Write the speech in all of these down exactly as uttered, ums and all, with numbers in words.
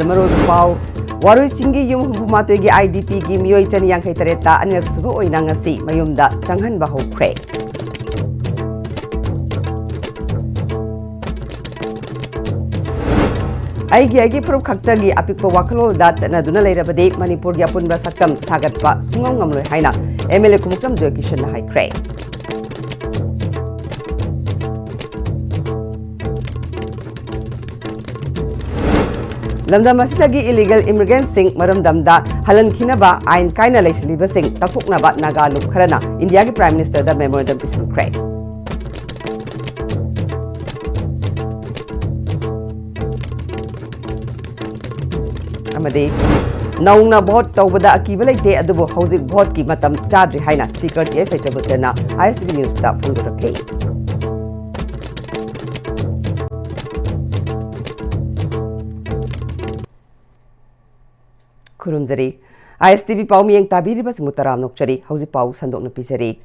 ꯃꯔꯨꯑꯣꯏꯕ ꯄꯥꯎ, ꯋꯥꯔꯣꯏ ꯆꯤꯡꯒꯤ ꯌꯨꯝ ꯍꯨꯝꯐꯨ ꯃꯥꯊꯣꯏꯒꯤ IDPꯒꯤ ꯃꯤꯑꯣꯏ ꯆꯅꯤ ꯌꯥꯡꯈꯩ ꯇꯔꯦꯠꯇ ꯑꯅꯤꯔꯛ ꯁꯨꯕ ꯑꯣꯏꯅ ꯉꯁꯤ ꯃꯌꯨꯝꯗ ꯆꯪꯍꯟꯕ ꯍꯧꯈ꯭ꯔꯦ꯫ ꯑꯩꯒꯤ ꯑꯩꯒꯤ ꯐꯨꯔꯨꯞ ꯈꯛꯇꯒꯤ ꯑꯄꯤꯛꯄ ꯋꯥꯈꯜꯂꯣꯟꯗ ꯆꯠꯅꯗꯨꯅ ꯂꯩꯔꯕꯗꯤ ꯃꯅꯤꯄꯨꯔꯒꯤ ꯑꯄꯨꯟꯕ ꯁꯛꯇꯝ ꯁꯥꯒꯠꯄ ꯁꯨꯡꯉꯝ ꯉꯝꯂꯣꯏ ꯍꯥꯏꯅ MLA ꯈꯣꯡꯎꯞꯆꯝ ꯖꯣꯏꯀꯤꯁꯟꯅ ꯍꯥꯏꯈ꯭ꯔꯦ꯫ ꯂꯝꯗꯝ ꯑꯁꯤꯗꯒꯤ illegal immigrantꯁꯤꯡ ꯃꯔꯝꯗꯝꯗ ꯍꯜꯍꯟꯈꯤꯅꯕ ꯑꯥꯏꯟ ꯀꯥꯏꯅ ꯂꯩꯁꯤꯜꯂꯤꯕꯁꯤꯡ ꯀꯛꯊꯣꯛꯅꯕ ꯅꯥꯒꯥ ꯂꯨꯞ ꯈꯔꯅ ꯏꯟꯗꯤꯌꯥꯒꯤ Prime Ministerꯗ memorandum ꯄꯤꯁꯤꯟꯈ꯭ꯔꯦ꯫ ꯑꯃꯗꯤ ꯅꯧꯅ vote ꯇꯧꯕꯗ ꯑꯀꯤꯕ ꯂꯩꯇꯦ, ꯑꯗꯨꯕꯨ ꯍꯧꯖꯤꯛ voteꯀꯤ ꯃꯇꯝ ꯆꯥꯗ꯭ꯔꯤ ꯍꯥꯏꯅ Speaker T.S. ꯁꯇ꯭ꯌꯕ꯭ꯔꯇꯅ ISTV Newsꯇ ꯐꯣꯡꯗꯣꯔꯛꯂꯤ꯫ ꯈꯨꯔꯨꯝꯖꯔꯤ꯫ ISTV ꯄꯥꯎ ꯃꯤꯌꯦꯡ ꯇꯥꯕꯤꯔꯤꯕꯁꯤꯡꯕꯨ ꯇꯔꯥꯝꯅ ꯑꯣꯛꯆꯔꯤ꯫ ꯍꯧꯖꯤꯛ ꯄꯥꯎ ꯁꯟꯗꯣꯛꯅ ꯄꯤꯖꯔꯤ꯫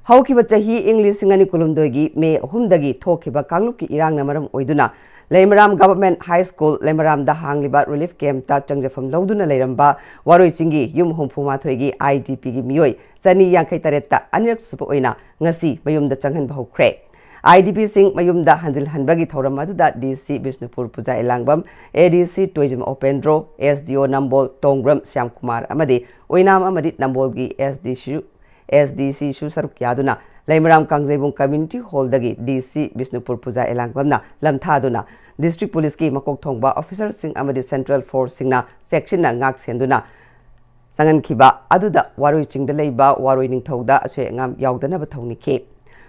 ꯍꯧꯈꯤꯕ ꯆꯍꯤ ꯏꯪ ꯂꯤꯁꯤꯡ ꯑꯅꯤ ꯀꯨꯟꯍꯨꯝꯗꯣꯏꯒꯤ ꯃꯦ ꯑꯍꯨꯝꯗꯒꯤ ꯊꯣꯛꯈꯤꯕ ꯀꯥꯡꯂꯨꯞꯀꯤ ꯏꯔꯥꯡꯅ ꯃꯔꯝ ꯑꯣꯏꯗꯨꯅ ꯂꯩꯃꯔꯥꯝ Government High School ꯂꯩꯃꯔꯥꯝꯗ ꯍꯥꯡꯂꯤꯕ relief campꯇ ꯆꯪꯖꯐꯝ ꯂꯧꯗꯨꯅ ꯂꯩꯔꯝꯕ ꯋꯥꯔꯣꯏ ꯆꯤꯡꯒꯤ ꯌꯨꯝ ꯍꯨꯝꯐꯨ ꯃꯥꯊꯣꯏꯒꯤ IDPꯒꯤ ꯃꯤꯑꯣꯏ ꯆꯅꯤ ꯌꯥꯡꯈꯩ ꯇꯔꯦꯠꯇ ꯑꯅꯤꯔꯛ ꯁꯨꯕ ꯑꯣꯏꯅ ꯉꯁꯤ ꯃꯌꯨꯝꯗ ꯆꯪꯍꯟꯕ ꯍꯧꯈ꯭ꯔꯦ꯫ IDPꯁꯤꯡ ꯃꯌꯨꯝꯗ ꯍꯟꯖꯤꯜꯍꯟꯕꯒꯤ ꯊꯧꯔꯝ ꯑꯗꯨꯗ DC ꯕꯤꯁꯅꯨꯄꯨꯔ ꯄꯨꯖꯥ ꯑꯦꯂꯥꯡꯕꯝ, ADC ꯇꯣꯏꯖꯝ ꯎꯄꯦꯟꯗ꯭ꯔꯣ, SDO ꯅꯝꯕꯣꯜ ꯇꯣꯡꯕ꯭ꯔꯝ ꯁ꯭ꯌꯥꯝꯀꯨꯃꯥꯔ ꯑꯃꯗꯤ ꯑꯣꯏꯅꯥꯝ ꯑꯃꯗꯤ ꯅꯝꯕꯣꯜꯒꯤ SDCꯁꯨ, SDCꯁꯨ ꯁꯔꯨꯛ ꯌꯥꯗꯨꯅ ꯂꯩꯃꯔꯥꯝ ꯀꯥꯡꯖꯩꯕꯨꯡ Community Hallꯗꯒꯤ DC ꯕꯤꯁꯅꯨꯄꯨꯔ ꯄꯨꯖꯥ ꯑꯦꯂꯥꯡꯕꯝꯅ ꯂꯝꯊꯥꯗꯨꯅ District Policeꯀꯤ ꯃꯀꯣꯛ ꯊꯣꯡꯕ officerꯁꯤꯡ ꯑꯃꯗꯤ Central Forceꯁꯤꯡꯅ ꯆꯦꯛꯁꯤꯟꯅ ꯉꯥꯛ ꯁꯦꯟꯗꯨꯅ ꯆꯪꯍꯟꯈꯤꯕ ꯑꯗꯨꯗ ꯋꯥꯔꯣꯏ ꯆꯤꯡꯗ ꯂꯩꯕ ꯋꯥꯔꯣꯏ ꯅꯤꯡꯊꯧꯗ ꯑꯁꯣꯏ ꯑꯉꯥꯝ ꯌꯥꯎꯗꯅꯕ ꯊꯧꯅꯤꯈꯤ꯫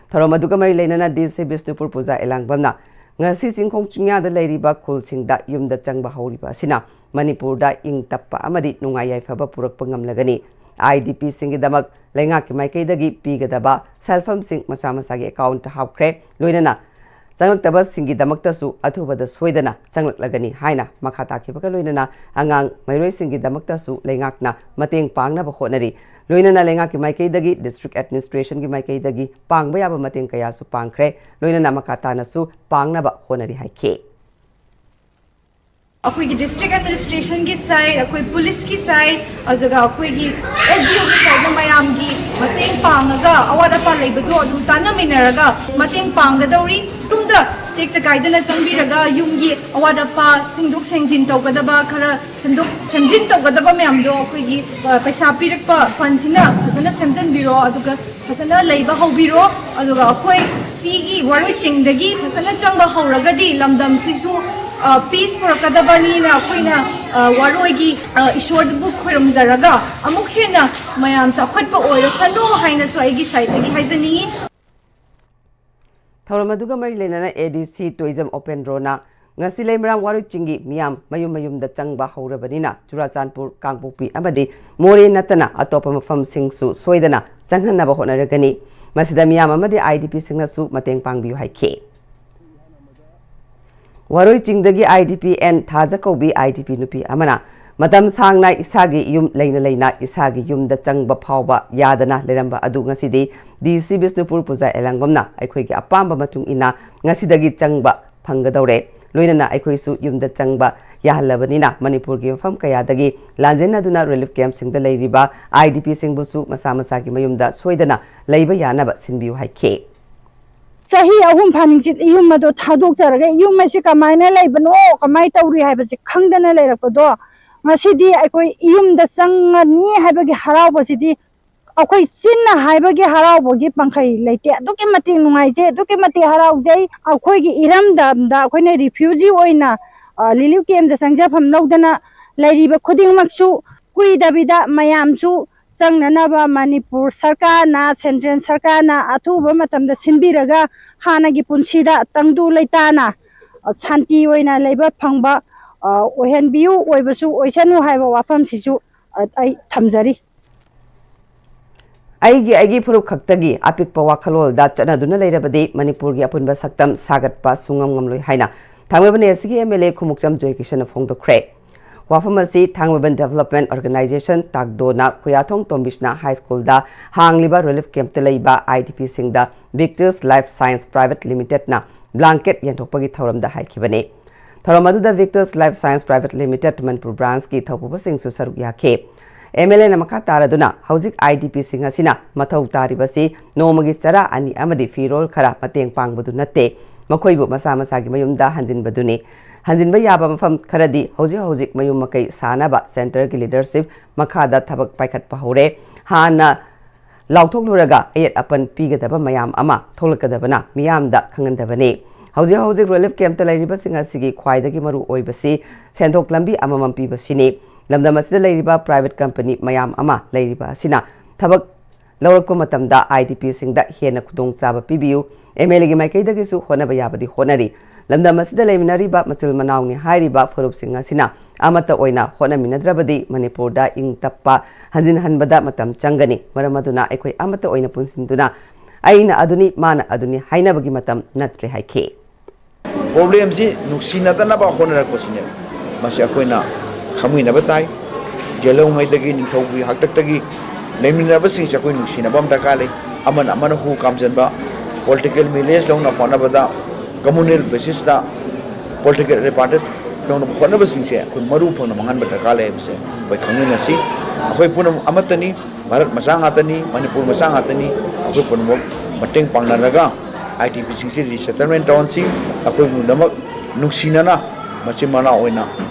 ꯊꯧꯔꯝ ꯑꯗꯨꯒ ꯃꯔꯤ ꯂꯩꯅꯅ DC ꯕꯤꯁꯅꯨꯄꯨꯔ ꯄꯨꯖꯥ ꯑꯦꯂꯥꯡꯕꯝꯅ ꯉꯁꯤ ꯆꯤꯡꯈꯣꯡ ꯆꯤꯡꯌꯥꯗ ꯂꯩꯔꯤꯕ ꯈꯨꯜꯁꯤꯡꯗ ꯌꯨꯝꯗ ꯆꯪꯕ ꯍꯧꯔꯤꯕ ꯑꯁꯤꯅ ꯃꯅꯤꯄꯨꯔꯗ ꯏꯪ ꯇꯞꯄ ꯑꯃꯗꯤ ꯅꯨꯡꯉꯥꯏ ꯌꯥꯏꯐꯕ ꯄꯨꯔꯛꯄ ꯉꯝꯂꯒꯅꯤ꯫ IDPꯁꯤꯡꯒꯤꯗꯃꯛ ꯂꯩꯉꯥꯛꯀꯤ ꯃꯥꯏꯀꯩꯗꯒꯤ ꯄꯤꯒꯗꯕ ꯁꯦꯜꯐꯝꯁꯤꯡ ꯃꯁꯥ ꯃꯁꯥꯒꯤ accountꯇ ꯍꯥꯞꯈ꯭ꯔꯦ꯫ ꯂꯣꯏꯅꯅ ꯆꯪꯂꯛꯇꯕꯁꯤꯡꯒꯤꯗꯃꯛꯇꯁꯨ ꯑꯊꯨꯕꯗ ꯁꯣꯏꯗꯅ ꯆꯪꯂꯛꯂꯒꯅꯤ ꯍꯥꯏꯅ ꯃꯈꯥ ꯇꯥꯈꯤꯕꯒ ꯂꯣꯏꯅꯅ ꯑꯉꯥꯡ ꯃꯩꯔꯣꯏꯁꯤꯡꯒꯤꯗꯃꯛꯇꯁꯨ ꯂꯩꯉꯥꯛꯅ ꯃꯇꯦꯡ ꯄꯥꯡꯅꯕ ꯍꯣꯠꯅꯔꯤ꯫ ꯂꯣꯏꯅꯅ ꯂꯩꯉꯥꯛꯀꯤ ꯃꯥꯏꯀꯩꯗꯒꯤ, District Administrationꯒꯤ ꯃꯥꯏꯀꯩꯗꯒꯤ ꯄꯥꯡꯕ ꯌꯥꯕ ꯃꯇꯦꯡ ꯀꯌꯥꯁꯨ ꯄꯥꯡꯈ꯭ꯔꯦ꯫ ꯂꯣꯏꯅꯅ ꯃꯈꯥ ꯇꯥꯅꯁꯨ ꯄꯥꯡꯅꯕ ꯍꯣꯠꯅꯔꯤ ꯍꯥꯏꯈꯤ꯫ ꯑꯩꯈꯣꯏꯒꯤ ꯗꯤꯁꯇ꯭ꯔꯤꯛ ꯑꯦꯗꯃꯤꯅꯤꯁꯇ꯭ꯔꯦꯁꯟꯒꯤ ꯁꯥꯏꯠ, ꯑꯩꯈꯣꯏ ꯄꯨꯂꯤꯁꯀꯤ ꯁꯥꯏꯠ, ꯑꯗꯨꯒ ꯑꯩꯈꯣꯏꯒꯤ ꯑꯦꯁ ꯗꯤ ꯑꯣꯒꯤ ꯁꯥꯏꯠꯅ ꯃꯌꯥꯝꯒꯤ ꯃꯇꯦꯡ ꯄꯥꯡꯉꯒ ꯑꯋꯥꯠ ꯑꯄꯥ ꯂꯩꯕꯗꯣ ꯑꯗꯨꯝ ꯇꯥꯟꯅꯃꯤꯟꯅꯔꯒ ꯃꯇꯦꯡ ꯄꯥꯡꯒꯗꯧꯔꯤ꯫ ꯇꯨꯡꯗ ꯇꯦꯛꯇ ꯀꯥꯏꯗꯅ ꯆꯪꯕꯤꯔꯒ ꯌꯨꯝꯒꯤ ꯑꯋꯥꯠ ꯑꯄꯥ ꯁꯦꯡꯗꯣꯛ ꯁꯦꯡꯖꯤꯟ ꯇꯧꯒꯗꯕ, ꯈꯔ ꯁꯦꯝꯗꯣꯛ ꯁꯦꯝꯖꯤꯟ ꯇꯧꯒꯗꯕ ꯃꯌꯥꯝꯗꯣ ꯑꯩꯈꯣꯏꯒꯤ, ꯑ, ꯄꯩꯁꯥ ꯄꯤꯔꯛꯄ ꯐꯟꯁꯤꯅ ꯐꯖꯅ ꯁꯦꯝꯖꯤꯟꯕꯤꯔꯣ, ꯑꯗꯨꯒ ꯐꯖꯅ ꯂꯩꯕ ꯍꯧꯕꯤꯔꯣ꯫ ꯑꯗꯨꯒ ꯑꯩꯈꯣꯏ ꯁꯤꯒꯤ ꯋꯥꯔꯣꯏ ꯆꯤꯡꯗꯒꯤ ꯐꯖꯅ ꯆꯪꯕ ꯍꯧꯔꯒꯗꯤ ꯂꯝꯗꯝꯁꯤꯁꯨ, ꯑ, ꯄꯤꯁ ꯄꯨꯔꯛꯀꯗꯕꯅꯤꯅ ꯑꯩꯈꯣꯏꯅ, ꯑ, ꯋꯥꯔꯣꯏꯒꯤ, ꯑ, ꯏꯁꯣꯔꯕꯨ ꯈꯣꯏꯔꯨꯝꯖꯔꯒ ꯑꯃꯨꯛ ꯍꯦꯟꯅ ꯃꯌꯥꯝ ꯆꯥꯎꯈꯠꯄ ꯑꯣꯏꯔꯁꯅꯨ ꯍꯥꯏꯅꯁꯨ ꯑꯩꯒꯤ ꯁꯥꯏꯠꯇꯒꯤ ꯍꯥꯏꯖꯅꯤꯡꯉꯤ꯫ ꯊꯧꯔꯝ ꯑꯗꯨꯒ ꯃꯔꯤ ꯂꯩꯅꯅ ꯑꯦ ꯗꯤ ꯁꯤ ꯇꯣꯏꯖꯝ ꯎꯄꯦꯟꯗ꯭ꯔꯣꯅ ꯉꯁꯤ ꯂꯩꯃꯔꯥꯝ ꯋꯥꯔꯣꯏ ꯆꯤꯡꯒꯤ ꯃꯤꯌꯥꯝ ꯃꯌꯨꯝ ꯃꯌꯨꯝꯗ ꯆꯪꯕ ꯍꯧꯔꯕꯅꯤꯅ ꯆꯨꯔꯥꯆꯥꯟꯄꯨꯔ, ꯀꯥꯡꯄꯣꯛꯄꯤ ꯑꯃꯗꯤ ꯃꯣꯔꯦ ꯅꯠꯇꯅ ꯑꯇꯣꯞꯄ ꯃꯐꯝꯁꯤꯡꯁꯨ ꯁꯣꯏꯗꯅ ꯆꯪꯍꯟꯅꯕ ꯍꯣꯠꯅꯔꯒꯅꯤ꯫ ꯃꯁꯤꯗ ꯃꯤꯌꯥꯝ ꯑꯃꯗꯤ ꯑꯥꯏ ꯗꯤ ꯄꯤꯁꯤꯡꯅꯁꯨ ꯃꯇꯦꯡ ꯄꯥꯡꯕꯤꯌꯨ ꯍꯥꯏꯈꯤ꯫ ꯋꯥꯔꯣꯏ ꯆꯤꯡꯗꯒꯤ ꯑꯥꯏ ꯗꯤ ꯄꯤ ꯑꯦꯟ ꯊꯥꯖ ꯀꯧꯕꯤ ꯑꯥꯏ ꯗꯤ ꯄꯤ ꯅꯨꯄꯤ ꯑꯃꯅ ꯃꯇꯝ ꯁꯥꯡꯅ ꯏꯁꯥꯒꯤ ꯌꯨꯝ ꯂꯩꯅ ꯂꯩꯅ ꯏꯁꯥꯒꯤ ꯌꯨꯝꯗ ꯆꯪꯕ ꯐꯥꯎꯕ ꯌꯥꯗꯅ ꯂꯩꯔꯝꯕ ꯑꯗꯨ ꯉꯁꯤꯗꯤ ꯗꯤ ꯁꯤ ꯕꯤꯁꯅꯨꯄꯨꯔ ꯄꯨꯖꯥ ꯑꯦꯂꯥꯡꯕꯝꯅ ꯑꯩꯈꯣꯏꯒꯤ ꯑꯄꯥꯝꯕ ꯃꯇꯨꯡ ꯏꯟꯅ ꯉꯁꯤꯗꯒꯤ ꯆꯪꯕ ꯐꯪꯒꯗꯧꯔꯦ꯫ ꯂꯣꯏꯅꯅ ꯑꯩꯈꯣꯏꯁꯨ ꯌꯨꯝꯗ ꯆꯪꯕ ꯌꯥꯍꯜꯂꯕꯅꯤꯅ ꯃꯅꯤꯄꯨꯔꯒꯤ ꯃꯐꯝ ꯀꯌꯥꯗꯒꯤ ꯂꯥꯟꯖꯦꯟꯅꯗꯨꯅ ꯔꯤꯂꯤꯐ ꯀꯦꯝꯞꯁꯤꯡꯗ ꯂꯩꯔꯤꯕ ꯑꯥꯏ ꯗꯤ ꯄꯤꯁꯤꯡꯕꯨꯁꯨ ꯃꯁꯥ ꯃꯁꯥꯒꯤ ꯃꯌꯨꯝꯗ ꯁꯣꯏꯗꯅ ꯂꯩꯕ ꯌꯥꯅꯕ ꯁꯤꯟꯕꯤꯌꯨ ꯍꯥꯏꯈꯤ꯫ ꯆꯍꯤ ꯑꯍꯨꯝ ꯐꯥꯅꯤꯡꯆꯤꯠ ꯏꯌꯨꯝ ꯑꯗꯣ ꯊꯥꯗꯣꯛꯆꯔꯒ ꯏꯌꯨꯝ ꯑꯁꯤ ꯀꯃꯥꯏꯅ ꯂꯩꯕꯅꯣ, ꯀꯃꯥꯏꯅ ꯇꯧꯔꯤ ꯍꯥꯏꯕꯁꯤ ꯈꯪꯗꯅ ꯂꯩꯔꯛꯄꯗꯣ, ꯉꯁꯤꯗꯤ ꯑꯩꯈꯣꯏ ꯏꯌꯨꯝꯗ ꯆꯪꯉꯅꯤ ꯍꯥꯏꯕꯒꯤ ꯍꯔꯥꯎꯕꯁꯤꯗꯤ ꯑꯩꯈꯣꯏ ꯆꯤꯟꯅ ꯍꯥꯏꯕꯒꯤ ꯍꯔꯥꯎꯕꯒꯤ ꯄꯪꯈꯩ ꯂꯩꯇꯦ꯫ ꯑꯗꯨꯛꯀꯤ ꯃꯇꯤꯛ ꯅꯨꯡꯉꯥꯏꯖꯩ, ꯑꯗꯨꯛꯀꯤ ꯃꯇꯤꯛ ꯍꯔꯥꯎꯖꯩ꯫ ꯑꯩꯈꯣꯏꯒꯤ ꯏꯔꯝꯗꯝꯗ ꯑꯩꯈꯣꯏꯅ ꯔꯤꯐ꯭ꯌꯨꯖꯤ ꯑꯣꯏꯅ, ꯑ, ꯔꯤꯂꯤꯐ ꯀꯦꯝꯞꯇ ꯆꯪꯖꯐꯝ ꯂꯧꯗꯅ ꯂꯩꯔꯤꯕ ꯈꯨꯗꯤꯡꯃꯛꯁꯨ ꯀꯨꯏꯗꯕꯤꯗ ꯃꯌꯥꯝꯁꯨ ꯆꯪꯅꯅꯕ ꯃꯅꯤꯄꯨꯔ ꯁꯔꯀꯥꯔꯅ, ꯁꯦꯟꯇ꯭ꯔꯦꯜ ꯁꯔꯀꯥꯔꯅ ꯑꯊꯨꯕ ꯃꯇꯝꯗ ꯁꯤꯟꯕꯤꯔꯒ ꯍꯥꯟꯅꯒꯤ ꯄꯨꯟꯁꯤꯗ ꯇꯪꯗꯨ ꯂꯩꯇꯥꯅ, ꯑ, ꯁꯥꯟꯇꯤ ꯑꯣꯏꯅ ꯂꯩꯕ ꯐꯪꯕ, ꯑ, ꯑꯣꯏꯍꯟꯕꯤꯌꯨ, ꯑꯣꯏꯕꯁꯨ ꯑꯣꯏꯁꯅꯨ ꯍꯥꯏꯕ ꯋꯥꯐꯝꯁꯤꯁꯨ, ꯑ, ꯑꯩ ꯊꯝꯖꯔꯤ꯫ ꯑꯩꯒꯤ ꯑꯩꯒꯤ ꯐꯨꯔꯨꯞ ꯈꯛꯇꯒꯤ ꯑꯄꯤꯛꯄ ꯋꯥꯈꯜꯂꯣꯟꯗ ꯆꯠꯅꯗꯨꯅ ꯂꯩꯔꯕꯗꯤ ꯃꯅꯤꯄꯨꯔꯒꯤ ꯑꯄꯨꯟꯕ ꯁꯛꯇꯝ ꯁꯥꯒꯠꯄ ꯁꯨꯡꯉꯝ ꯉꯝꯂꯣꯏ ꯍꯥꯏꯅ ꯊꯥꯡꯃꯩꯕꯟ ꯑꯦꯁ ꯁꯤꯒꯤ ꯑꯦꯝ ꯑꯦꯜ ꯑꯦ ꯈꯨꯃꯨꯛꯆꯝ ꯖꯣꯏꯀꯤꯁꯟꯅ ꯐꯣꯡꯗꯣꯛꯈ꯭ꯔꯦ꯫ ꯋꯥꯐꯝ ꯑꯁꯤ ꯊꯥꯡꯃꯩꯕꯟ ꯗꯤꯕꯦꯂꯞꯃꯦꯟ ꯑꯣꯔꯒꯅꯥꯏꯖꯦꯁꯟ ꯇꯥꯛꯗꯣꯅ ꯈꯨꯌꯥꯊꯣꯡ ꯇꯣꯝꯕꯤꯁꯅꯥ ꯍꯥꯏ ꯁ꯭ꯀꯨꯜꯗ ꯍꯥꯡꯂꯤꯕ ꯔꯤꯂꯤꯐ ꯀꯦꯝꯞꯇ ꯂꯩꯕ ꯑꯥꯏ ꯗꯤ ꯄꯤꯁꯤꯡꯗ ꯕꯤꯛꯇꯔꯁ ꯂꯥꯏꯐ ꯁꯥꯏꯟꯁ ꯄ꯭ꯔꯥꯏꯚꯦꯠ ꯂꯤꯃꯤꯇꯦꯗꯅ ꯕ꯭ꯂꯥꯡꯀꯦꯠ ꯌꯦꯟꯊꯣꯛꯄꯒꯤ ꯊꯧꯔꯝꯗ ꯍꯥꯏꯈꯤꯕꯅꯤ꯫ ꯊꯧꯔꯝ ꯑꯗꯨꯗ Victus Life Science Private Limited Manipur branchꯀꯤ ꯊꯧꯄꯨꯕꯁꯤꯡꯁꯨ ꯁꯔꯨꯛ ꯌꯥꯈꯤ꯫ MLAꯅ ꯃꯈꯥ ꯇꯥꯔꯗꯨꯅ ꯍꯧꯖꯤꯛ IDPꯁꯤꯡ ꯑꯁꯤꯅ ꯃꯊꯧ ꯇꯥꯔꯤꯕꯁꯤ ꯅꯣꯡꯃꯒꯤ ꯆꯔꯥ ꯑꯅꯤ ꯑꯃꯗꯤ ꯐꯤꯔꯣꯜ ꯈꯔ ꯃꯇꯦꯡ ꯄꯥꯡꯕꯗꯨ ꯅꯠꯇꯦ, ꯃꯈꯣꯏꯕꯨ ꯃꯁꯥ ꯃꯁꯥꯒꯤ ꯃꯌꯨꯝꯗ ꯍꯟꯖꯤꯟꯕꯗꯨꯅꯤ꯫ ꯍꯟꯖꯤꯟꯕ ꯌꯥꯕ ꯃꯐꯝ ꯈꯔꯗꯤ ꯍꯧꯖꯤꯛ ꯍꯧꯖꯤꯛ ꯃꯌꯨꯝ ꯃꯀꯩ ꯁꯥꯅꯕ centreꯒꯤ leadership ꯃꯈꯥꯗ ꯊꯕꯛ ꯄꯥꯏꯈꯠꯄ ꯍꯧꯔꯦ꯫ ꯍꯥꯟꯅ ꯂꯥꯎꯊꯣꯛꯂꯨꯔꯒ ꯑꯌꯦꯠ ꯑꯄꯟ ꯄꯤꯒꯗꯕ ꯃꯌꯥꯝ ꯑꯃ ꯊꯣꯛꯂꯛꯀꯗꯕꯅ ꯃꯤꯌꯥꯝꯗ ꯈꯪꯍꯟꯗꯕꯅꯤ꯫ ꯍꯧꯖꯤꯛ ꯍꯧꯖꯤꯛ relief campꯇ ꯂꯩꯔꯤꯕꯁꯤꯡ ꯑꯁꯤꯒꯤ ꯈ꯭ꯋꯥꯏꯗꯒꯤ ꯃꯔꯨ ꯑꯣꯏꯕꯁꯤ ꯁꯦꯟꯊꯣꯛ ꯂꯝꯕꯤ ꯑꯃꯃꯝ ꯄꯤꯕꯁꯤꯅꯤ꯫ ꯂꯝꯗꯝ ꯑꯁꯤꯗ ꯂꯩꯔꯤꯕ private company ꯃꯌꯥꯝ ꯑꯃ ꯂꯩꯔꯤꯕ ꯑꯁꯤꯅ ꯊꯕꯛ ꯂꯧꯔꯛꯄ ꯃꯇꯝꯗ IDPꯁꯤꯡꯗ ꯍꯦꯟꯅ ꯈꯨꯗꯣꯡꯆꯥꯕ ꯄꯤꯕꯤꯌꯨ꯫ MLAꯒꯤ ꯃꯥꯏꯀꯩꯗꯒꯤꯁꯨ ꯍꯣꯠꯅꯕ ꯌꯥꯕꯗꯤ ꯍꯣꯠꯅꯔꯤ꯫ ꯂꯝꯗꯝ ꯑꯁꯤꯗ ꯂꯩꯃꯤꯟꯅꯔꯤꯕ ꯃꯆꯤꯜ ꯃꯅꯥꯎꯅꯤ ꯍꯥꯏꯔꯤꯕ ꯐꯨꯔꯨꯞꯁꯤꯡ ꯑꯁꯤꯅ ꯑꯃꯠꯇ ꯑꯣꯏꯅ ꯍꯣꯠꯅꯃꯤꯟꯅꯗ꯭ꯔꯕꯗꯤ ꯃꯅꯤꯄꯨꯔꯗ ꯏꯪ ꯇꯞꯄ ꯍꯟꯖꯤꯟꯍꯟꯕꯗ ꯃꯇꯝ ꯆꯪꯒꯅꯤ꯫ ꯃꯔꯝ ꯑꯗꯨꯅ ꯑꯩꯈꯣꯏ ꯑꯃꯠꯇ ꯑꯣꯏꯅ ꯄꯨꯟꯁꯤꯟꯗꯨꯅ ꯑꯩꯅ ꯑꯗꯨꯅꯤ, ꯃꯥꯅ ꯑꯗꯨꯅꯤ ꯍꯥꯏꯅꯕꯒꯤ ꯃꯇꯝ ꯅꯠꯇ꯭ꯔꯦ ꯍꯥꯏꯈꯤ꯫ Problemꯁꯤ ꯅꯨꯡꯁꯤꯅꯗꯅꯕ ꯍꯣꯠꯅꯔꯛꯄꯁꯤꯅꯦ꯫ ꯃꯁꯤ ꯑꯩꯈꯣꯏꯅ ꯈꯪꯃꯤꯟꯅꯕ ꯇꯥꯏ꯫ ꯌꯦꯜꯍꯧꯉꯩꯗꯒꯤ, ꯅꯤꯡꯊꯧꯒꯤ ꯍꯥꯛꯇꯛꯇꯒꯤ ꯂꯩꯃꯤꯟꯅꯔꯕꯁꯤꯡꯁꯦ ꯑꯩꯈꯣꯏ ꯅꯨꯡꯁꯤꯅꯕ ꯑꯃ ꯗꯔꯀꯥꯔ ꯂꯩ꯫ ꯑꯃꯅ ꯑꯃꯅ ꯍꯨ ꯀꯥꯝꯖꯟꯕ, political mileage ꯂꯧꯅꯕ ꯍꯣꯠꯅꯕꯗ, communal basisꯇ political advantage ꯂꯧꯅꯕ ꯍꯣꯠꯅꯕꯁꯤꯡꯁꯦ ꯑꯩꯈꯣꯏ ꯃꯔꯨ ꯐꯪꯅ ꯃꯥꯡꯍꯟꯕ ꯗꯔꯀꯥꯔ ꯂꯩ ꯍꯥꯏꯕꯁꯦ ꯑꯩꯈꯣꯏ ꯈꯪꯃꯤꯟꯅꯁꯤ꯫ ꯑꯩꯈꯣꯏ ꯄꯨꯝꯅꯃꯛ ꯑꯃꯠꯇꯅꯤ꯫ ꯚꯥꯔꯠ ꯃꯆꯥ ꯉꯥꯛꯇꯅꯤ, ꯃꯅꯤꯄꯨꯔ ꯃꯆꯥ ꯉꯥꯛꯇꯅꯤ꯫ ꯑꯩꯈꯣꯏ ꯄꯨꯝꯅꯃꯛ ꯃꯇꯦꯡ ꯄꯥꯡꯅꯔꯒ IDPꯁꯤꯡꯁꯤ resettlement ꯇꯧꯍꯟꯁꯤ꯫ ꯑꯩꯈꯣꯏ ꯄꯨꯝꯅꯃꯛ ꯅꯨꯡꯁꯤꯅꯅ ꯃꯆꯤꯟ ꯃꯅꯥꯎ ꯑꯣꯏꯅ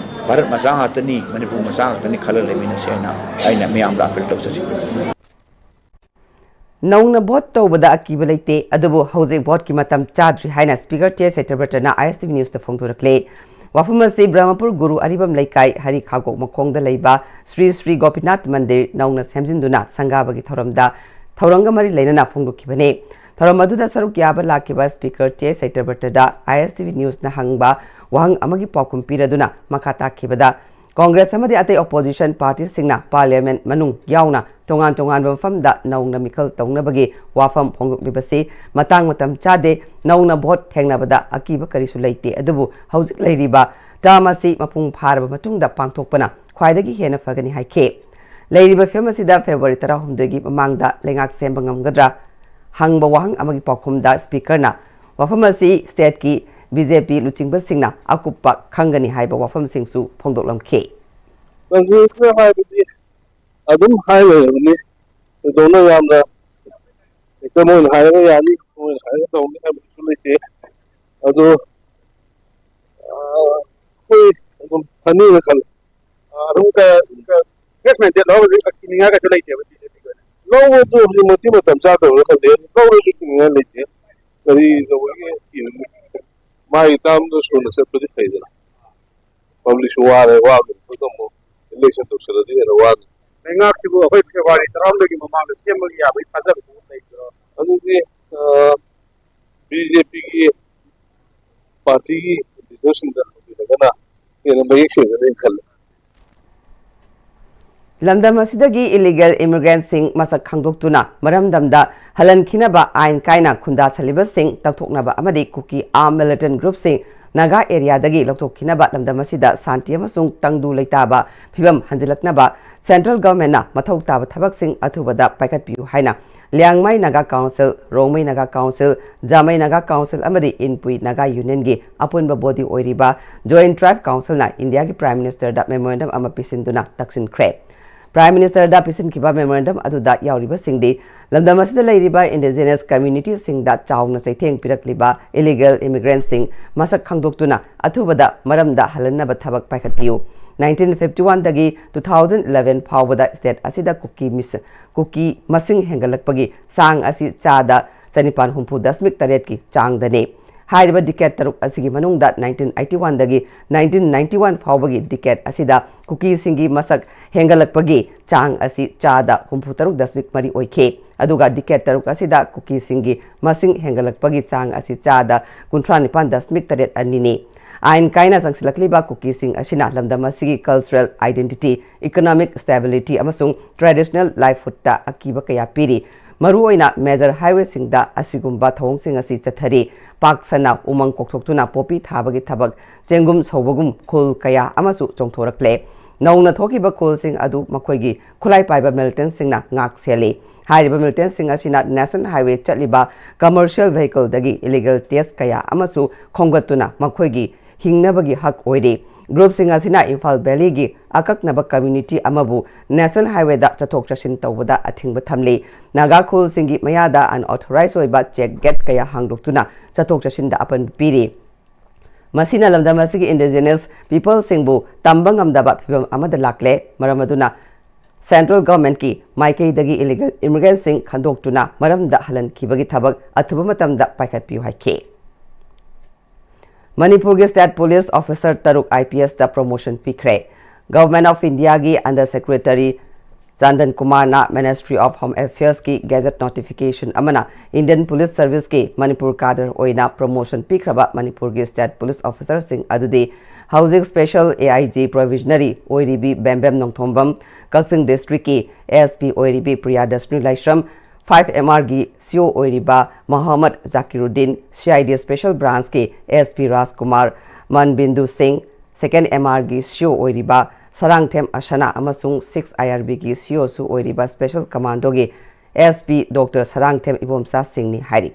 ꯚꯥꯔꯠ ꯃꯆꯥ ꯉꯥꯛꯇꯅꯤ, ꯃꯅꯤꯄꯨꯔ ꯃꯆꯥ ꯉꯥꯛꯇꯅꯤ ꯈꯜꯂ ꯂꯩꯃꯤꯟꯅꯁꯤ ꯍꯥꯏꯅ ꯑꯩꯅ ꯃꯤꯌꯥꯝꯗ appeal ꯇꯧꯖꯔꯤ꯫ ꯅꯧꯅ vote ꯇꯧꯕꯗ ꯑꯀꯤꯕ ꯂꯩꯇꯦ, ꯑꯗꯨꯕꯨ ꯍꯧꯖꯤꯛ voteꯀꯤ ꯃꯇꯝ ꯆꯥꯗ꯭ꯔꯤ ꯍꯥꯏꯅ Speaker ꯇꯤ ꯑꯦꯁ ꯁꯇ꯭ꯌꯕ꯭ꯔꯇꯅ ISTV Newsꯇ ꯐꯣꯡꯗꯣꯔꯛꯂꯦ꯫ ꯋꯥꯐꯝ ꯑꯁꯤ ꯕ꯭ꯔꯍꯃꯄꯨꯔ ꯒꯨꯔꯨ ꯑꯔꯤꯕꯝ ꯂꯩꯀꯥꯏ ꯍꯔꯤ ꯈꯥꯒꯣꯛ ꯃꯈꯣꯡꯗ ꯂꯩꯕ ꯁ꯭ꯔꯤ ꯁ꯭ꯔꯤ ꯒꯣꯄꯤꯅꯥꯊ ꯃꯟꯗꯤꯔ ꯅꯧꯅ ꯁꯦꯝꯖꯤꯟꯗꯨꯅ ꯁꯪꯒꯥꯕꯒꯤ ꯊꯧꯔꯝꯗ, ꯊꯧꯔꯝꯒ ꯃꯔꯤ ꯂꯩꯅꯅ ꯐꯣꯡꯗꯣꯛꯈꯤꯕꯅꯤ꯫ ꯊꯧꯔꯝ ꯑꯗꯨꯗ ꯁꯔꯨꯛ ꯌꯥꯕ ꯂꯥꯛꯈꯤꯕ Speaker ꯇꯤ ꯑꯦꯁ ꯁꯇ꯭ꯌꯕ꯭ꯔꯇꯗ ISTV Newsꯅ ꯍꯪꯕ ꯋꯥꯍꯪ ꯑꯃꯒꯤ ꯄꯥꯎꯈꯨꯝ ꯄꯤꯔꯗꯨꯅ ꯃꯈꯥ ꯇꯥꯈꯤꯕꯗ, Congress ꯑꯃꯗꯤ ꯑꯇꯩ opposition partyꯁꯤꯡꯅ Parliament ꯃꯅꯨꯡ ꯌꯥꯎꯅ ꯇꯣꯉꯥꯟ ꯇꯣꯉꯥꯟꯕ ꯃꯐꯝꯗ ꯅꯧꯅ ꯃꯤꯈꯜ ꯇꯧꯅꯕꯒꯤ ꯋꯥꯐꯝ ꯐꯣꯡꯗꯣꯛꯂꯤꯕꯁꯤ ꯃꯇꯥꯡ ꯃꯇꯝ ꯆꯥꯗꯦ꯫ ꯅꯧꯅ vote ꯊꯦꯡꯅꯕꯗ ꯑꯀꯤꯕ ꯀꯔꯤꯁꯨ ꯂꯩꯇꯦ, ꯑꯗꯨꯕꯨ ꯍꯧꯖꯤꯛ ꯂꯩꯔꯤꯕ term ꯑꯁꯤ ꯃꯄꯨꯡ ꯐꯥꯔꯕ ꯃꯇꯨꯡꯗ ꯄꯥꯡꯊꯣꯛꯄꯅ ꯈ꯭ꯋꯥꯏꯗꯒꯤ ꯍꯦꯟꯅ ꯐꯒꯅꯤ ꯍꯥꯏꯈꯤ꯫ ꯂꯩꯔꯤꯕ ꯐꯤꯚꯝ ꯑꯁꯤꯗ February ꯇꯔꯥꯍꯨꯝꯗꯣꯏꯒꯤ ꯃꯃꯥꯡꯗ ꯂꯩꯉꯥꯛ ꯁꯦꯝꯕ ꯉꯝꯒꯗ꯭ꯔꯥ ꯍꯪꯕ ꯋꯥꯍꯪ ꯑꯃꯒꯤ ꯄꯥꯎꯈꯨꯝꯗ Speakerꯅ ꯋꯥꯐꯝ ꯑꯁꯤ stateꯀꯤ ꯕꯤ ꯖꯦ ꯄꯤ ꯂꯨꯆꯤꯡꯕꯁꯤꯡꯅ ꯑꯀꯨꯞꯄ ꯈꯪꯒꯅꯤ ꯍꯥꯏꯕ ꯋꯥꯐꯝꯁꯤꯡꯁꯨ ꯐꯣꯡꯗꯣꯛꯂꯝꯈꯤ꯫ ꯀꯪꯒ꯭ꯔꯦꯁꯅ ꯍꯥꯏꯕꯗꯤ ꯑꯗꯨꯝ ꯍꯥꯏ ꯂꯩꯔꯕꯅꯤ꯫ ꯊꯣꯏꯗꯣꯛꯅ ꯌꯥꯝꯅ ꯍꯦꯛꯇ ꯃꯣꯏꯅ ꯍꯥꯏꯔꯒ ꯌꯥꯅꯤ, ꯃꯣꯏꯅ ꯍꯥꯏꯔꯒ ꯇꯧꯅꯤ ꯍꯥꯏꯕꯗꯨꯁꯨ ꯂꯩꯇꯦ꯫ ꯑꯗꯨ ꯑꯩꯈꯣꯏ ꯑꯗꯨꯝ ꯐꯅꯤꯅ ꯈꯜꯂꯤ꯫ ꯑꯗꯨꯝ ꯐ꯭ꯔꯦꯁ ꯃꯥꯏꯟꯗꯦꯠ ꯂꯧꯔꯒꯗꯤ ꯀꯤꯅꯤꯡꯉꯥꯏ ꯀꯩꯁꯨ ꯂꯩꯇꯦꯕ ꯕꯤ ꯖꯦ ꯄꯤꯒꯤ ꯑꯣꯏꯅ꯫ ꯂꯧꯕꯗꯨ ꯍꯧꯖꯤꯛꯃꯛꯇꯤ ꯃꯇꯝ ꯆꯥꯗꯕ꯭ꯔꯥ ꯈꯪꯗꯦ꯫ ꯂꯧꯔꯁꯨ ꯀꯤꯅꯤꯡꯉꯥꯏ ꯂꯩꯇꯦ꯫ ꯀꯔꯤ ꯇꯧꯕꯒꯤ ꯀꯤꯔꯨꯅꯤ? ꯃꯥꯒꯤ ꯇꯥꯝꯗꯣ ꯁꯨꯅ ꯆꯠꯄꯗꯤ ꯐꯩꯗꯅ꯫ ꯄꯕ꯭ꯂꯤꯛꯁꯨ ꯋꯥꯔꯦ, ꯋꯥꯕꯗꯨꯗ ꯑꯃꯨꯛ ꯏꯂꯦꯛꯁꯟ ꯇꯧꯁꯜꯂꯗꯤ ꯍꯦꯟꯅ ꯋꯥꯅꯤ꯫ ꯂꯩꯉꯥꯛꯁꯤꯕꯨ ꯑꯩꯈꯣꯏ ꯐꯦꯕ꯭ꯔꯨꯋꯥꯔꯤ ꯇꯔꯥꯍꯨꯝꯗꯣꯏꯒꯤ ꯃꯃꯥꯡꯗ ꯁꯦꯝꯕꯒꯤ ꯌꯥꯕꯒꯤ ꯊꯥꯖꯕ ꯂꯩꯕ꯭ꯔꯣ? ꯑꯗꯨꯗꯤ ꯕꯤ ꯖꯦ ꯄꯤꯒꯤ ꯄꯥꯔꯇꯤꯒꯤ ꯂꯤꯗꯔꯁꯤꯡꯗ ꯍꯪꯕꯤꯔꯒꯅ ꯍꯦꯟꯅ ꯃꯌꯦꯛ ꯁꯦꯡꯒꯅꯤ ꯈꯜꯂꯤ꯫ ꯂꯝꯗꯝ ꯑꯁꯤꯗꯒꯤ ꯏꯂꯤꯒꯦꯜ ꯏꯃꯤꯒ꯭ꯔꯦꯟꯠꯁꯤꯡ ꯃꯁꯛ ꯈꯪꯗꯣꯛꯇꯨꯅ ꯃꯔꯝꯗꯝꯗ ꯍꯜꯍꯟꯈꯤꯅꯕ ꯑꯥꯏꯟ ꯀꯥꯏꯅ ꯈꯨꯟꯗꯥꯁꯜꯂꯤꯕꯁꯤꯡ ꯇꯛꯊꯣꯛꯅꯕ ꯑꯃꯗꯤ ꯀꯨꯀꯤ ꯑꯥꯔꯝ ꯃꯤꯂꯤꯇꯦꯟꯠ ꯒ꯭ꯔꯨꯞꯁꯤꯡ ꯅꯥꯒꯥ ꯑꯦꯔꯤꯌꯥꯗꯒꯤ ꯂꯧꯊꯣꯛꯈꯤꯅꯕ, ꯂꯝꯗꯝ ꯑꯁꯤꯗ ꯁꯥꯟꯇꯤ ꯑꯃꯁꯨꯡ ꯇꯪꯗꯨ ꯂꯩꯇꯥꯕ ꯐꯤꯕꯝ ꯍꯟꯖꯤꯜꯂꯛꯅꯕ ꯁꯦꯟꯇ꯭ꯔꯦꯜ ꯒꯚꯔꯟꯃꯦꯟꯠꯅ ꯃꯊꯧ ꯇꯥꯕ ꯊꯕꯛꯁꯤꯡ ꯑꯊꯨꯕꯗ ꯄꯥꯏꯈꯠꯄꯤꯌꯨ ꯍꯥꯏꯅ Liangmai Naga council, Rongmei Naga council, Zeme Naga council ꯑꯃꯗꯤ ꯏꯟꯄꯨꯏ ꯅꯥꯒꯥ ꯌꯨꯅꯤꯌꯟꯒꯤ ꯑꯄꯨꯟꯕ ꯕꯣꯗꯤ ꯑꯣꯏꯔꯤꯕ ꯖꯣꯏꯟꯠ ꯇ꯭ꯔꯥꯏꯕ ꯀꯥꯎꯟꯁꯤꯜꯅ ꯏꯟꯗꯤꯌꯥꯒꯤ ꯄ꯭ꯔꯥꯏꯝ ꯃꯤꯅꯤꯁꯇꯔꯗ ꯃꯦꯃꯣꯔꯦꯟꯗꯝ ꯑꯃ ꯄꯤꯁꯤꯟꯗꯨꯅ ꯇꯛꯁꯤꯟꯈ꯭ꯔꯦ꯫ ꯄ꯭ꯔꯥꯏꯝ ꯃꯤꯅꯤꯁꯇꯔꯗ ꯄꯤꯁꯤꯟꯈꯤꯕ ꯃꯦꯃꯣꯔꯦꯟꯗꯝ ꯑꯗꯨꯗ ꯌꯥꯎꯔꯤꯕꯁꯤꯡꯗꯤ ꯂꯝꯗꯝ ꯑꯁꯤꯗ ꯂꯩꯔꯤꯕ ꯏꯟꯗꯤꯖꯤꯅꯁ ꯀꯝꯃ꯭ꯌꯨꯅꯤꯇꯤꯁꯤꯡꯗ ꯆꯥꯎꯅ ꯆꯩꯊꯦꯡ ꯄꯤꯔꯛꯂꯤꯕ ꯏꯂꯤꯒꯦꯜ ꯏꯃꯤꯒ꯭ꯔꯦꯟꯠꯁꯤꯡ ꯃꯁꯛ ꯈꯪꯗꯣꯛꯇꯨꯅ ꯑꯊꯨꯕꯗ ꯃꯔꯝꯗ ꯍꯜꯍꯟꯅꯕ ꯊꯕꯛ ꯄꯥꯏꯈꯠꯄꯤꯌꯨ꯫ ꯅꯥꯏꯟꯇꯤꯟ ꯐꯤꯐꯇꯤ ꯋꯥꯟꯗꯒꯤ ꯇꯨ ꯊꯥꯎꯖꯟ ꯏꯂꯦꯚꯦꯟ ꯐꯥꯎꯕꯗ ꯁ꯭ꯇꯦꯠ ꯑꯁꯤꯗ ꯀꯨꯀꯤ ꯃꯤꯁ-, ꯀꯨꯀꯤ ꯃꯁꯤꯡ ꯍꯦꯟꯒꯠꯂꯛꯄꯒꯤ ꯆꯥꯡ ꯑꯁꯤ ꯆꯥꯗ ꯆꯅꯤꯄꯥꯟ ꯍꯨꯝꯐꯨ ꯗꯁꯃꯤꯛ ꯇꯔꯦꯠꯀꯤ ꯆꯥꯡꯗꯅꯤ꯫ ꯍꯥꯏꯔꯤꯕ ꯗꯤꯀꯦꯠ ꯇꯔꯨꯛ ꯑꯁꯤꯒꯤ ꯃꯅꯨꯡꯗ ꯅꯥꯏꯟꯇꯤꯟ ꯑꯩꯠꯇꯤ ꯋꯥꯟꯗꯒꯤ ꯅꯥꯏꯟꯇꯤꯟ ꯅꯥꯏꯟꯇꯤ ꯋꯥꯟ ꯐꯥꯎꯕꯒꯤ ꯗꯤꯀꯦꯠ ꯑꯁꯤꯗ ꯀꯨꯀꯤꯁꯤꯡꯒꯤ ꯃꯁꯛ ꯍꯦꯟꯒꯠꯂꯛꯄꯒꯤ ꯆꯥꯡ ꯑꯁꯤ ꯆꯥꯗ ꯍꯨꯝꯐꯨ ꯇꯔꯨꯛ ꯗꯁꯃꯤꯛ ꯃꯔꯤ ꯑꯣꯏꯈꯤ꯫ ꯑꯗꯨꯒ ꯗꯤꯀꯦꯠ ꯇꯔꯨꯛ ꯑꯁꯤꯗ ꯀꯨꯀꯤꯁꯤꯡꯒꯤ ꯃꯁꯤꯡ ꯍꯦꯟꯒꯠꯂꯛꯄꯒꯤ ꯆꯥꯡ ꯑꯁꯤ ꯆꯥꯗ ꯀꯨꯟꯊ꯭ꯔꯥ ꯅꯤꯄꯥꯟ ꯗꯁꯃꯤꯛ ꯇꯔꯦꯠ ꯑꯅꯤꯅꯤ꯫ ꯑꯥꯏꯟ ꯀꯥꯏꯅ ꯆꯪꯁꯤꯜꯂꯛꯂꯤꯕ ꯀꯨꯀꯤꯁꯤꯡ ꯑꯁꯤꯅ ꯂꯝꯗꯝ ꯑꯁꯤꯒꯤ ꯀꯜꯆꯔꯦꯜ ꯑꯥꯏꯗꯦꯟꯇꯤꯇꯤ, ꯏꯀꯣꯅꯣꯃꯤꯛ ꯁ꯭ꯇꯦꯕꯤꯂꯤꯇꯤ ꯑꯃꯁꯨꯡ ꯇ꯭ꯔꯦꯗꯤꯁꯅꯦꯜ ꯂꯥꯏꯚꯍꯨꯗꯇ ꯑꯀꯤꯕ ꯀꯌꯥ ꯄꯤꯔꯤ꯫ ꯃꯔꯨꯑꯣꯏꯅ ꯃꯦꯖꯔ ꯍꯥꯏꯋꯦꯁꯤꯡꯗ ꯑꯁꯤꯒꯨꯝꯕ ꯊꯧꯑꯣꯡꯁꯤꯡ ꯑꯁꯤ ꯆꯠꯊꯔꯤ꯫ ꯄꯥꯛ ꯁꯟꯅ ꯎꯃꯪ ꯀꯣꯛꯊꯣꯛꯇꯨꯅ ꯄꯣꯄꯤ ꯊꯥꯕꯒꯤ ꯊꯕꯛ, ꯆꯦꯡꯒꯨꯝ ꯁꯧꯕꯒꯨꯝ ꯈꯨꯜ ꯀꯌꯥ ꯑꯃꯁꯨ ꯆꯣꯡꯊꯣꯔꯛꯂꯦ꯫ ꯅꯧꯅ ꯊꯣꯛꯈꯤꯕ ꯈꯨꯜꯁꯤꯡ ꯑꯗꯨ ꯃꯈꯣꯏꯒꯤ ꯈꯨꯠꯂꯥꯏ ꯄꯥꯏꯕ militantꯁꯤꯡꯅ ꯉꯥꯛ ꯁꯦꯜꯂꯤ꯫ ꯍꯥꯏꯔꯤꯕ militantꯁꯤꯡ ꯑꯁꯤꯅ national highway ꯆꯠꯂꯤꯕ commercial vehicleꯗꯒꯤ illegal ꯇꯦꯁ ꯀꯌꯥ ꯑꯃꯁꯨ ꯈꯣꯝꯒꯠꯇꯨꯅ ꯃꯈꯣꯏꯒꯤ ꯍꯤꯡꯅꯕꯒꯤ ꯍꯛ ꯑꯣꯏꯔꯤ꯫ Groupꯁꯤꯡ ꯑꯁꯤꯅ ꯏꯝꯐꯥꯜ Valleyꯒꯤ ꯑꯀꯛꯅꯕ community ꯑꯃꯕꯨ national highwayꯗ ꯆꯠꯊꯣꯛ ꯆꯠꯁꯤꯟ ꯇꯧꯕꯗ ꯑꯊꯤꯡꯕ ꯊꯝꯂꯤ꯫ ꯅꯥꯒꯥ ꯈꯨꯜꯁꯤꯡꯒꯤ ꯃꯌꯥꯗ unauthorized ꯑꯣꯏꯕ check gate ꯀꯌꯥ ꯍꯥꯡꯗꯣꯛꯇꯨꯅ ꯆꯠꯊꯣꯛ ꯆꯠꯁꯤꯟꯗ ꯑꯄꯟꯕ ꯄꯤꯔꯤ꯫ ꯃꯁꯤꯅ ꯂꯝꯗꯝ ꯑꯁꯤꯒꯤ indigenous peopleꯁꯤꯡꯕꯨ ꯇꯝꯕ ꯉꯝꯗꯕ ꯐꯤꯚꯝ ꯑꯃꯗ ꯂꯥꯛꯂꯦ꯫ ꯃꯔꯝ ꯑꯗꯨꯅ central governmentꯀꯤ ꯃꯥꯏꯀꯩꯗꯒꯤ illegal immigrantꯁꯤꯡ ꯈꯟꯗꯣꯛꯇꯨꯅ ꯃꯔꯝꯗ ꯍꯜꯍꯟꯈꯤꯕꯒꯤ ꯊꯕꯛ ꯑꯊꯨꯕ ꯃꯇꯝꯗ ꯄꯥꯏꯈꯠꯄꯤꯌꯨ ꯍꯥꯏꯈꯤ꯫ ꯃꯅꯤꯄꯨꯔꯒꯤ state police officer ꯇꯔꯨꯛ IPSꯇ promotion ꯄꯤꯈ꯭ꯔꯦ꯫ Government of Indiaꯒꯤ under secretary ꯆꯥꯟꯗꯟ ꯀꯨꯃꯥꯔꯅ Ministry of Home Affairsꯀꯤ gazette notification ꯑꯃꯅ Indian Police Serviceꯀꯤ ꯃꯅꯤꯄꯨꯔ cadre ꯑꯣꯏꯅ promotion ꯄꯤꯈ꯭ꯔꯕ ꯃꯅꯤꯄꯨꯔꯒꯤ state police officerꯁꯤꯡ ꯑꯗꯨꯗꯤ ꯍꯧꯖꯤꯛ special AIG probationary ꯑꯣꯏꯔꯤꯕꯤ ꯕꯦꯝꯕꯦꯝ ꯅꯣꯡꯊꯣꯝꯕꯝ, ꯀꯛꯆꯤꯡ districtꯀꯤ SP ꯑꯣꯏꯔꯤꯕꯤ ꯄ꯭ꯔꯤꯌꯥꯗꯔꯁꯤꯅꯤ ꯂꯥꯏꯁ꯭ꯔꯝ, five MRꯒꯤ CO ꯑꯣꯏꯔꯤꯕ ꯃꯣꯍꯝꯃꯗ ꯖꯥꯀꯤꯔꯨꯗꯤꯟ, CID special branchꯀꯤ SP ꯔꯥꯖꯀꯨꯃꯥꯔ, ꯃꯟꯕꯤꯟꯗꯨ ꯁꯤꯡ, second MRꯒꯤ CO ꯑꯣꯏꯔꯤꯕ ꯁꯔꯥꯡꯊꯦꯝ ꯑꯁꯅꯥ ꯑꯃꯁꯨꯡ six IRBꯒꯤ COꯁꯨ ꯑꯣꯏꯔꯤꯕ special commandoꯒꯤ SP Doctor Sarangthem Ibomcha ꯁꯤꯡꯅꯤ ꯍꯥꯏꯔꯤ꯫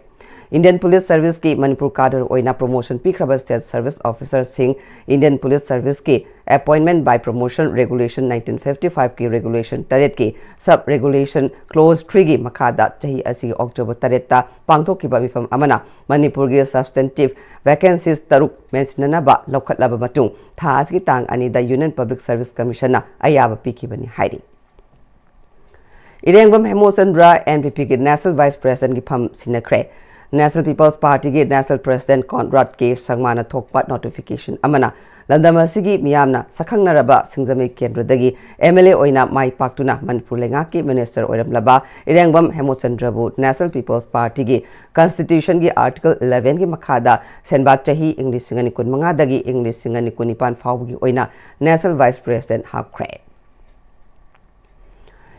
Indian Police Serviceꯀꯤ ꯃꯅꯤꯄꯨꯔ cadre ꯑꯣꯏꯅ promotion ꯄꯤꯈ꯭ꯔꯕ state service officerꯁꯤꯡ Indian Police Serviceꯀꯤ Appointment by Promotion Regulation nineteen fifty fiveꯀꯤ regulation ꯇꯔꯦꯠꯀꯤ sub regulation clause threeꯒꯤ ꯃꯈꯥꯗ ꯆꯍꯤ ꯑꯁꯤꯒꯤ October ꯇꯔꯦꯠꯇ ꯄꯥꯡꯊꯣꯛꯈꯤꯕ ꯃꯤꯐꯝ ꯑꯃꯅ ꯃꯅꯤꯄꯨꯔꯒꯤ substantive vacancies ꯇꯔꯨꯛ ꯃꯦꯟꯁꯤꯟꯅꯅꯕ ꯂꯧꯈꯠꯂꯕ ꯃꯇꯨꯡ ꯊꯥ ꯑꯁꯤꯒꯤ ꯇꯥꯡ ꯑꯅꯤꯗ Union Public Service Commissionꯅ ꯑꯌꯥꯕ ꯄꯤꯈꯤꯕꯅꯤ ꯍꯥꯏꯔꯤ꯫ ꯏꯔꯦꯡꯕꯝ ꯍꯦꯃꯣꯆꯟꯗ꯭ꯔ NPPꯒꯤ National Vice Presidentꯀꯤ ꯐꯝ ꯁꯤꯟꯅꯈ꯭ꯔꯦ꯫ National People's Partyꯒꯤ National President Conrad K ꯁꯪꯃꯥꯅ ꯊꯣꯛꯄ notification ꯑꯃꯅ ꯂꯝꯗꯝ ꯑꯁꯤꯒꯤ ꯃꯤꯌꯥꯝꯅ ꯁꯛꯈꯪꯅꯔꯕ ꯁꯤꯡꯖꯃꯩ ꯀꯦꯟꯗ꯭ꯔꯗꯒꯤ MLA ꯑꯣꯏꯅ ꯃꯥꯏ ꯄꯥꯛꯇꯨꯅ ꯃꯅꯤꯄꯨꯔ ꯂꯩꯉꯥꯛꯀꯤ minister ꯑꯣꯏꯔꯝꯂꯕ ꯏꯔꯦꯡꯕꯝ ꯍꯦꯃꯣꯆꯟꯗ꯭ꯔꯕꯨ National People's Partyꯒꯤ Constitutionꯒꯤ Article elevenꯒꯤ ꯃꯈꯥꯗ ꯁꯦꯟꯕꯥ ꯆꯍꯤ ꯏꯪ ꯂꯤꯁꯤꯡ ꯑꯅꯤ ꯀꯨꯟꯃꯉꯥꯗꯒꯤ ꯏꯪ ꯂꯤꯁꯤꯡ ꯑꯅꯤ ꯀꯨꯟꯅꯤꯄꯥꯟ ꯐꯥꯎꯕꯒꯤ ꯑꯣꯏꯅ National Vice President ꯍꯥꯞꯈ꯭ꯔꯦ꯫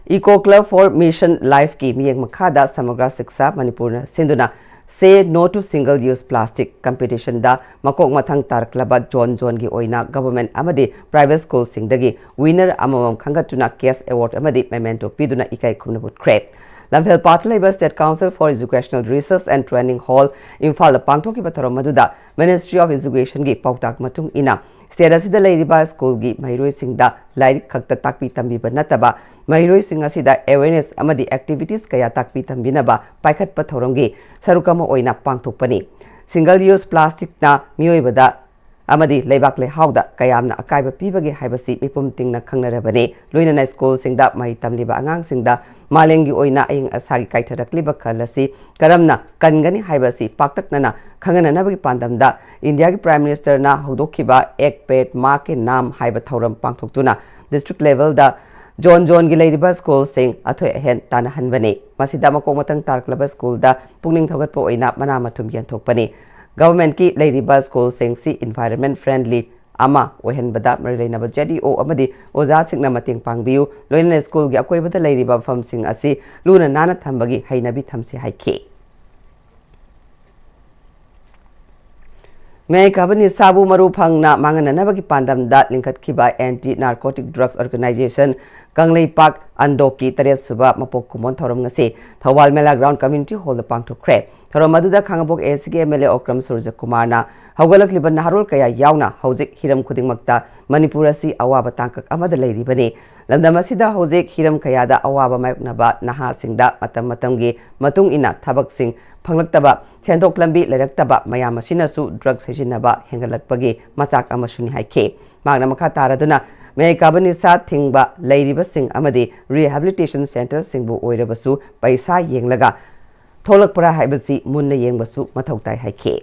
Eco Club for Mission Lifeꯀꯤ ꯃꯤꯠꯌꯦꯡ ꯃꯈꯥꯗ ꯁꯃꯒ꯭ꯔ ꯁꯤꯛꯁꯥ ꯃꯅꯤꯄꯨꯔꯅ ꯁꯤꯟꯗꯨꯅ Say No to Single Use Plastic competitionꯗ ꯃꯀꯣꯛ ꯃꯊꯪ ꯇꯥꯔꯛꯂꯕ ꯖꯣꯟ ꯖꯣꯟꯒꯤ ꯑꯣꯏꯅ government ꯑꯃꯗꯤ private schoolꯁꯤꯡꯗꯒꯤ winner ꯑꯃꯃꯝ ꯈꯟꯒꯠꯇꯨꯅ cash award ꯑꯃꯗꯤ memento ꯄꯤꯗꯨꯅ ꯏꯀꯥꯏ ꯈꯨꯝꯅꯕ ꯎꯠꯈ꯭ꯔꯦ꯫ ꯂꯝꯐꯦꯜ ꯄꯥꯠꯇ ꯂꯩꯕ State Council for Educational Research and Training Hall ꯏꯝꯐꯥꯜꯗ ꯄꯥꯡꯊꯣꯛꯈꯤꯕ ꯊꯧꯔꯝ ꯑꯗꯨꯗ Ministry of Educationꯒꯤ ꯄꯥꯎꯇꯥꯛ ꯃꯇꯨꯡ ꯏꯟꯅ state ꯑꯁꯤꯗ ꯂꯩꯔꯤꯕ schoolꯒꯤ ꯃꯍꯩꯔꯣꯏꯁꯤꯡꯗ ꯂꯥꯏꯔꯤꯛ ꯈꯛꯇ ꯇꯥꯛꯄꯤ ꯇꯝꯕꯤꯕ ꯅꯠꯇꯕ ꯃꯍꯩꯔꯣꯏꯁꯤꯡ ꯑꯁꯤꯗ awareness ꯑꯃꯗꯤ activities ꯀꯌꯥ ꯇꯥꯛꯄꯤ ꯇꯝꯕꯤꯅꯕ ꯄꯥꯏꯈꯠꯄ ꯊꯧꯔꯝꯒꯤ ꯁꯔꯨꯛ ꯑꯃ ꯑꯣꯏꯅ ꯄꯥꯡꯊꯣꯛꯄꯅꯤ꯫ Single use plasticꯅ ꯃꯤꯑꯣꯏꯕꯗ ꯑꯃꯗꯤ ꯂꯩꯕꯥꯛ ꯂꯩꯍꯥꯎꯗ ꯀꯌꯥꯝꯅ ꯑꯀꯥꯏꯕ ꯄꯤꯕꯒꯦ ꯍꯥꯏꯕꯁꯤ ꯃꯤꯄꯨꯝ ꯇꯤꯡꯅ ꯈꯪꯅꯔꯕꯅꯤ꯫ ꯂꯣꯏꯅꯅ schoolꯁꯤꯡꯗ ꯃꯍꯩ ꯇꯝꯂꯤꯕ ꯑꯉꯥꯡꯁꯤꯡꯗ ꯃꯥꯂꯦꯝꯒꯤ ꯑꯣꯏꯅ ꯑꯏꯪ ꯑꯁꯥꯒꯤ ꯀꯥꯏꯊꯔꯛꯂꯤꯕ ꯈꯜ ꯑꯁꯤ ꯀꯔꯝꯅ ꯀꯟꯒꯅꯤ ꯍꯥꯏꯕꯁꯤ ꯄꯥꯛꯇꯛꯅꯅ ꯈꯪꯍꯟꯅꯅꯕꯒꯤ ꯄꯥꯟꯗꯝꯗ ꯏꯟꯗꯤꯌꯥꯒꯤ Prime Ministerꯅ ꯍꯧꯗꯣꯛꯈꯤꯕ Ek Ped Maa Ke Naam ꯍꯥꯏꯕ ꯊꯧꯔꯝ ꯄꯥꯡꯊꯣꯛꯇꯨꯅ district levelꯗ ꯖꯣꯟ ꯖꯣꯟꯒꯤ ꯂꯩꯔꯤꯕ schoolꯁꯤꯡ ꯑꯊꯣꯏ ꯑꯍꯦꯟ ꯇꯥꯟꯅꯍꯟꯕꯅꯤ꯫ ꯃꯁꯤꯗ ꯃꯀꯣꯛ ꯃꯊꯪ ꯇꯥꯔꯛꯂꯕ schoolꯗ ꯄꯨꯛꯅꯤꯡ ꯊꯧꯒꯠꯄ ꯑꯣꯏꯅ ꯃꯅꯥ ꯃꯊꯨꯝ ꯌꯦꯟꯊꯣꯛꯄꯅꯤ꯫ Governmentꯀꯤ ꯂꯩꯔꯤꯕ schoolꯁꯤꯡꯁꯤ environment friendly ꯑꯃ ꯑꯣꯏꯍꯟꯕꯗ ꯃꯔꯤ ꯂꯩꯅꯕ ZEO ꯑꯃꯗꯤ ꯑꯣꯖꯥꯁꯤꯡꯅ ꯃꯇꯦꯡ ꯄꯥꯡꯕꯤꯌꯨ꯫ ꯂꯣꯏꯅꯅ schoolꯒꯤ ꯑꯀꯣꯏꯕꯗ ꯂꯩꯔꯤꯕ ꯃꯐꯝꯁꯤꯡ ꯑꯁꯤ ꯂꯨꯅ ꯅꯥꯟꯅ ꯊꯝꯕꯒꯤ ꯍꯩꯅꯕꯤ ꯊꯝꯁꯤ ꯍꯥꯏꯈꯤ꯫ ꯃꯌꯥꯏ ꯀꯥꯕ ꯅꯤꯁꯥꯕꯨ ꯃꯔꯨ ꯐꯪꯅ ꯃꯥꯡꯍꯟꯅꯅꯕꯒꯤ ꯄꯥꯟꯗꯝꯗ ꯂꯤꯡꯈꯠꯈꯤꯕ Anti Narcotic Drugs Organisation Kangleipak ꯑꯟꯗꯣꯛꯀꯤ ꯇꯔꯦꯠ ꯁꯨꯕ ꯃꯄꯣꯛ ꯀꯨꯝꯑꯣꯟ ꯊꯧꯔꯝ ꯉꯁꯤ ꯊꯧꯕꯥꯜ ꯃꯦꯂꯥ ground community hallꯗ ꯄꯥꯡꯊꯣꯛꯈ꯭ꯔꯦ꯫ ꯊꯧꯔꯝ ꯑꯗꯨꯗ ꯈꯥꯉꯕꯣꯛ ACꯒꯤ MLA ꯑꯣꯀ꯭ꯔꯝ ꯁꯨꯔꯖꯀꯨꯃꯥꯔꯅ ꯍꯧꯒꯠꯂꯛꯂꯤꯕ ꯅꯍꯥꯔꯣꯜ ꯀꯌꯥ ꯌꯥꯎꯅ ꯍꯧꯖꯤꯛ ꯍꯤꯔꯝ ꯈꯨꯗꯤꯡꯃꯛꯇ ꯃꯅꯤꯄꯨꯔ ꯑꯁꯤ ꯑꯋꯥꯕ ꯇꯥꯡꯀꯛ ꯑꯃꯗ ꯂꯩꯔꯤꯕꯅꯤ꯫ ꯂꯝꯗꯝ ꯑꯁꯤꯗ ꯍꯧꯖꯤꯛ ꯍꯤꯔꯝ ꯀꯌꯥꯗ ꯑꯋꯥꯕ ꯃꯥꯌꯣꯛꯅꯕ ꯅꯍꯥꯁꯤꯡꯗ ꯃꯇꯝ ꯃꯇꯝꯒꯤ ꯃꯇꯨꯡ ꯏꯟꯅ ꯊꯕꯛꯁꯤꯡ ꯐꯪꯂꯛꯇꯕ, ꯁꯦꯟꯊꯣꯛ ꯂꯝꯕꯤ ꯂꯩꯔꯛꯇꯕ ꯃꯌꯥꯝ ꯑꯁꯤꯅꯁꯨ drug ꯁꯤꯖꯤꯟꯅꯕ ꯍꯦꯟꯒꯠꯂꯛꯄꯒꯤ ꯃꯆꯥꯛ ꯑꯃꯁꯨꯅꯤ ꯍꯥꯏꯈꯤ꯫ ꯃꯍꯥꯛꯅ ꯃꯈꯥ ꯇꯥꯔꯗꯨꯅ ꯃꯌꯥꯏ ꯀꯥꯕ ꯅꯤꯁꯥ ꯊꯤꯡꯕ ꯂꯩꯔꯤꯕꯁꯤꯡ ꯑꯃꯗꯤ rehabilitation centreꯁꯤꯡꯕꯨ ꯑꯣꯏꯔꯕꯁꯨ ꯄꯩꯁꯥ ꯌꯦꯡꯂꯒ ꯊꯣꯛꯂꯛꯄ꯭ꯔꯥ ꯍꯥꯏꯕꯁꯤ ꯃꯨꯟꯅ ꯌꯦꯡꯕꯁꯨ ꯃꯊꯧ ꯇꯥꯏ ꯍꯥꯏꯈꯤ꯫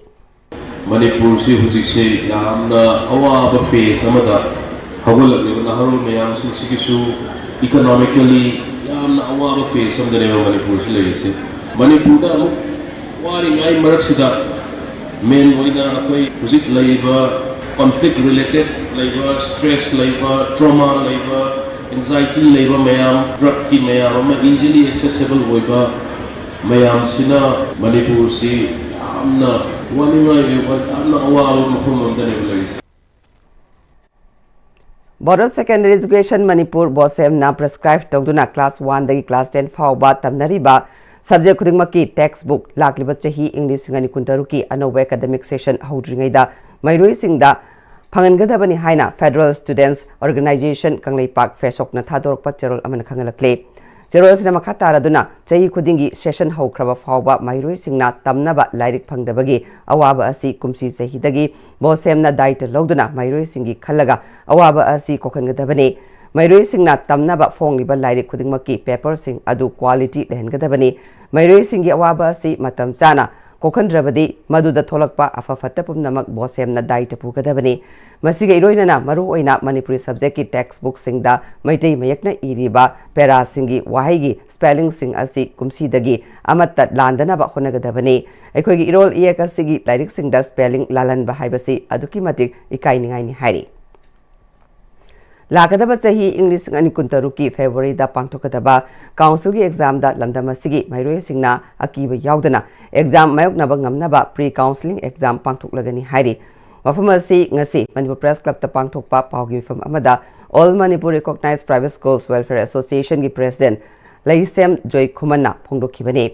ꯃꯅꯤꯄꯨꯔꯁꯤ ꯍꯧꯖꯤꯛꯁꯦ ꯌꯥꯝꯅ ꯑꯋꯥꯕ phase ꯑꯃꯗ ꯍꯧꯒꯠꯂꯛꯂꯤꯕ ꯅꯍꯥꯔꯣꯜ ꯃꯌꯥꯝꯁꯤꯡꯁꯤꯒꯤꯁꯨ economically ꯌꯥꯝꯅ ꯑꯋꯥꯕ phase ꯑꯃꯗꯅꯦꯕ ꯃꯅꯤꯄꯨꯔꯁꯤ ꯂꯩꯔꯤꯁꯦ꯫ ꯃꯅꯤꯄꯨꯔꯗ ꯑꯃꯨꯛ ꯋꯥꯔꯤꯉꯩ ꯃꯔꯛꯁꯤꯗ main ꯑꯣꯏꯅ ꯑꯩꯈꯣꯏ ꯍꯧꯖꯤꯛ ꯂꯩꯔꯤꯕ conflict related ꯂꯩꯕ, stress ꯂꯩꯕ, trauma ꯂꯩꯕ, anxiety ꯂꯩꯕ ꯃꯌꯥꯝ, drugꯀꯤ ꯃꯌꯥꯝ ꯑꯃ easily accessible ꯑꯣꯏꯕ, ꯃꯌꯥꯝꯁꯤꯅ ꯃꯅꯤꯄꯨꯔꯁꯤ ꯌꯥꯝꯅ ꯋꯥꯅꯤꯡꯉꯥꯏ ꯑꯣꯏꯕ, ꯌꯥꯝꯅ ꯑꯋꯥꯕ ꯃꯐꯝ ꯑꯃꯗꯅꯦꯕ ꯂꯩꯔꯤꯁꯦ꯫ Board of Secondary Education Manipur, BOSEM ꯅ prescribe ꯇꯧꯗꯨꯅ class one ꯗꯒꯤ class ten ꯐꯥꯎꯕ ꯇꯝꯅꯔꯤꯕ subject ꯈꯨꯗꯤꯡꯃꯛꯀꯤ text book ꯂꯥꯛꯂꯤꯕ ꯆꯍꯤ ꯏꯪ ꯂꯤꯁꯤꯡ ꯑꯅꯤ ꯀꯨꯟꯇꯔꯨꯛꯀꯤ ꯑꯅꯧꯕ academic session ꯍꯧꯗ꯭ꯔꯤꯉꯩꯗ ꯃꯍꯩꯔꯣꯏꯁꯤꯡꯗ ꯐꯪꯍꯟꯒꯗꯕꯅꯤ ꯍꯥꯏꯅ Federal Students Organisation ꯀꯪꯂꯩꯄꯥꯛ, ꯐꯦꯁꯣꯛꯅ ꯊꯥꯗꯣꯔꯛꯄ ꯆꯦꯔꯣꯜ ꯑꯃꯅ ꯈꯪꯍꯜꯂꯛꯂꯦ꯫ ꯆꯦꯔꯣꯜꯁꯤꯅ ꯃꯈꯥ ꯇꯥꯔꯗꯨꯅ ꯆꯍꯤ ꯈꯨꯗꯤꯡꯒꯤ session ꯍꯧꯈ꯭ꯔꯕ ꯐꯥꯎꯕ ꯃꯍꯩꯔꯣꯏꯁꯤꯡꯅ ꯇꯝꯅꯕ ꯂꯥꯏꯔꯤꯛ ꯐꯪꯗꯕꯒꯤ ꯑꯋꯥꯕ ꯑꯁꯤ ꯀꯨꯝꯁꯤ ꯆꯍꯤꯗꯒꯤ BOSEM ꯅ ꯗꯥꯏꯇ ꯂꯧꯗꯨꯅ ꯃꯍꯩꯔꯣꯏꯁꯤꯡꯒꯤ ꯈꯜꯂꯒ ꯑꯋꯥꯕ ꯑꯁꯤ ꯀꯣꯛꯍꯟꯒꯗꯕꯅꯤ꯫ ꯃꯍꯩꯔꯣꯏꯁꯤꯡꯅ ꯇꯝꯅꯕ ꯐꯣꯡꯂꯤꯕ ꯂꯥꯏꯔꯤꯛ ꯈꯨꯗꯤꯡꯃꯛꯀꯤ paper ꯁꯤꯡ ꯑꯗꯨ quality ꯂꯩꯍꯟꯒꯗꯕꯅꯤ꯫ ꯃꯍꯩꯔꯣꯏꯁꯤꯡꯒꯤ ꯑꯋꯥꯕ ꯑꯁꯤ ꯃꯇꯝ ꯆꯥꯅ ꯀꯣꯛꯍꯟꯗ꯭ꯔꯕꯗꯤ ꯃꯗꯨꯗ ꯊꯣꯛꯂꯛꯄ ꯑꯐ ꯐꯠꯇ ꯄꯨꯝꯅꯃꯛ BOSEM ꯅ ꯗꯥꯏꯇ ꯄꯨꯒꯗꯕꯅꯤ꯫ ꯃꯁꯤꯒ ꯏꯔꯣꯏꯅꯅ ꯃꯔꯨꯑꯣꯏꯅ ꯃꯅꯤꯄꯨꯔꯤ subject ꯀꯤ text book ꯁꯤꯡꯗ ꯃꯩꯇꯩ ꯃꯌꯦꯛꯅ ꯏꯔꯤꯕ ꯄꯦꯔꯥꯁꯤꯡꯒꯤ ꯋꯥꯍꯩꯒꯤ spelling ꯁꯤꯡ ꯑꯁꯤ ꯀꯨꯝꯁꯤꯗꯒꯤ ꯑꯃꯠꯇ ꯂꯥꯟꯗꯅꯕ ꯍꯣꯠꯅꯒꯗꯕꯅꯤ꯫ ꯑꯩꯈꯣꯏꯒꯤ ꯏꯔꯣꯜ ꯏꯌꯦꯛ ꯑꯁꯤꯒꯤ ꯂꯥꯏꯔꯤꯛꯁꯤꯡꯗ spelling ꯂꯥꯜꯍꯟꯕ ꯍꯥꯏꯕꯁꯤ ꯑꯗꯨꯛꯀꯤ ꯃꯇꯤꯛ ꯏꯀꯥꯏꯅꯤꯡꯉꯥꯏꯅꯤ ꯍꯥꯏꯔꯤ꯫ ꯂꯥꯛꯀꯗꯕ ꯆꯍꯤ ꯏꯪ ꯂꯤꯁꯤꯡ ꯑꯅꯤ ꯀꯨꯟꯇꯔꯨꯛꯀꯤ February ꯗ ꯄꯥꯡꯊꯣꯛꯀꯗꯕ council ꯒꯤ exam ꯗ ꯂꯝꯗꯝ ꯑꯁꯤꯒꯤ ꯃꯍꯩꯔꯣꯏꯁꯤꯡꯅ ꯑꯀꯤꯕ ꯌꯥꯎꯗꯅ exam ꯃꯥꯌꯣꯛꯅꯕ ꯉꯝꯅꯕ pre counselling exam ꯄꯥꯡꯊꯣꯛꯂꯒꯅꯤ ꯍꯥꯏꯔꯤ꯫ ꯋꯥꯐꯝ ꯑꯁꯤ ꯉꯁꯤ ꯃꯅꯤꯄꯨꯔ Press Club ꯇ ꯄꯥꯡꯊꯣꯛꯄ ꯄꯥꯎꯒꯤ ꯃꯤꯐꯝ ꯑꯃꯗ All Manipur Recognized Private Schools Welfare Association ꯒꯤ president ꯂꯩꯁꯦꯝ ꯖꯣꯏꯈꯨꯃꯟꯅ ꯐꯣꯡꯗꯣꯛꯈꯤꯕꯅꯤ꯫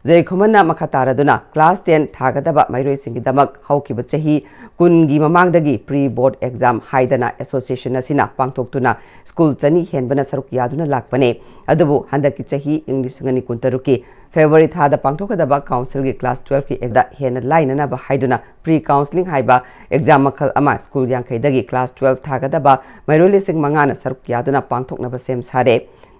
ꯖꯣꯏꯈꯨꯃꯟꯅ ꯃꯈꯥ ꯇꯥꯔꯗꯨꯅ class ten ꯊꯥꯒꯗꯕ ꯃꯍꯩꯔꯣꯏꯁꯤꯡꯒꯤꯗꯃꯛ ꯍꯧꯈꯤꯕ ꯆꯍꯤ ꯀꯨꯟꯒꯤ ꯃꯃꯥꯡꯗꯒꯤ pre board exam ꯍꯥꯏꯗꯅ association ꯑꯁꯤꯅ ꯄꯥꯡꯊꯣꯛꯇꯨꯅ school ꯆꯅꯤ ꯍꯦꯟꯕꯅ ꯁꯔꯨꯛ ꯌꯥꯗꯨꯅ ꯂꯥꯛꯄꯅꯤ꯫ ꯑꯗꯨꯕꯨ ꯍꯟꯗꯛꯀꯤ ꯆꯍꯤ ꯏꯪ ꯂꯤꯁꯤꯡ ꯑꯅꯤ ꯀꯨꯟꯇꯔꯨꯛꯀꯤ February ꯊꯥꯗ ꯄꯥꯡꯊꯣꯛꯀꯗꯕ council ꯒꯤ class twelve ꯀꯤ exam ꯗ ꯍꯦꯟꯅ ꯂꯥꯏꯅꯅꯕ ꯍꯥꯏꯗꯨꯅ pre counselling ꯍꯥꯏꯕ exam ꯃꯈꯜ ꯑꯃ school ꯌꯥꯡꯈꯩꯗꯒꯤ class twelve ꯊꯥꯒꯗꯕ ꯃꯍꯩꯔꯣꯏ ꯂꯤꯁꯤꯡ ꯃꯉꯥꯅ ꯁꯔꯨꯛ ꯌꯥꯗꯨꯅ ꯄꯥꯡꯊꯣꯛꯅꯕ ꯁꯦꯝ ꯁꯥꯔꯦ꯫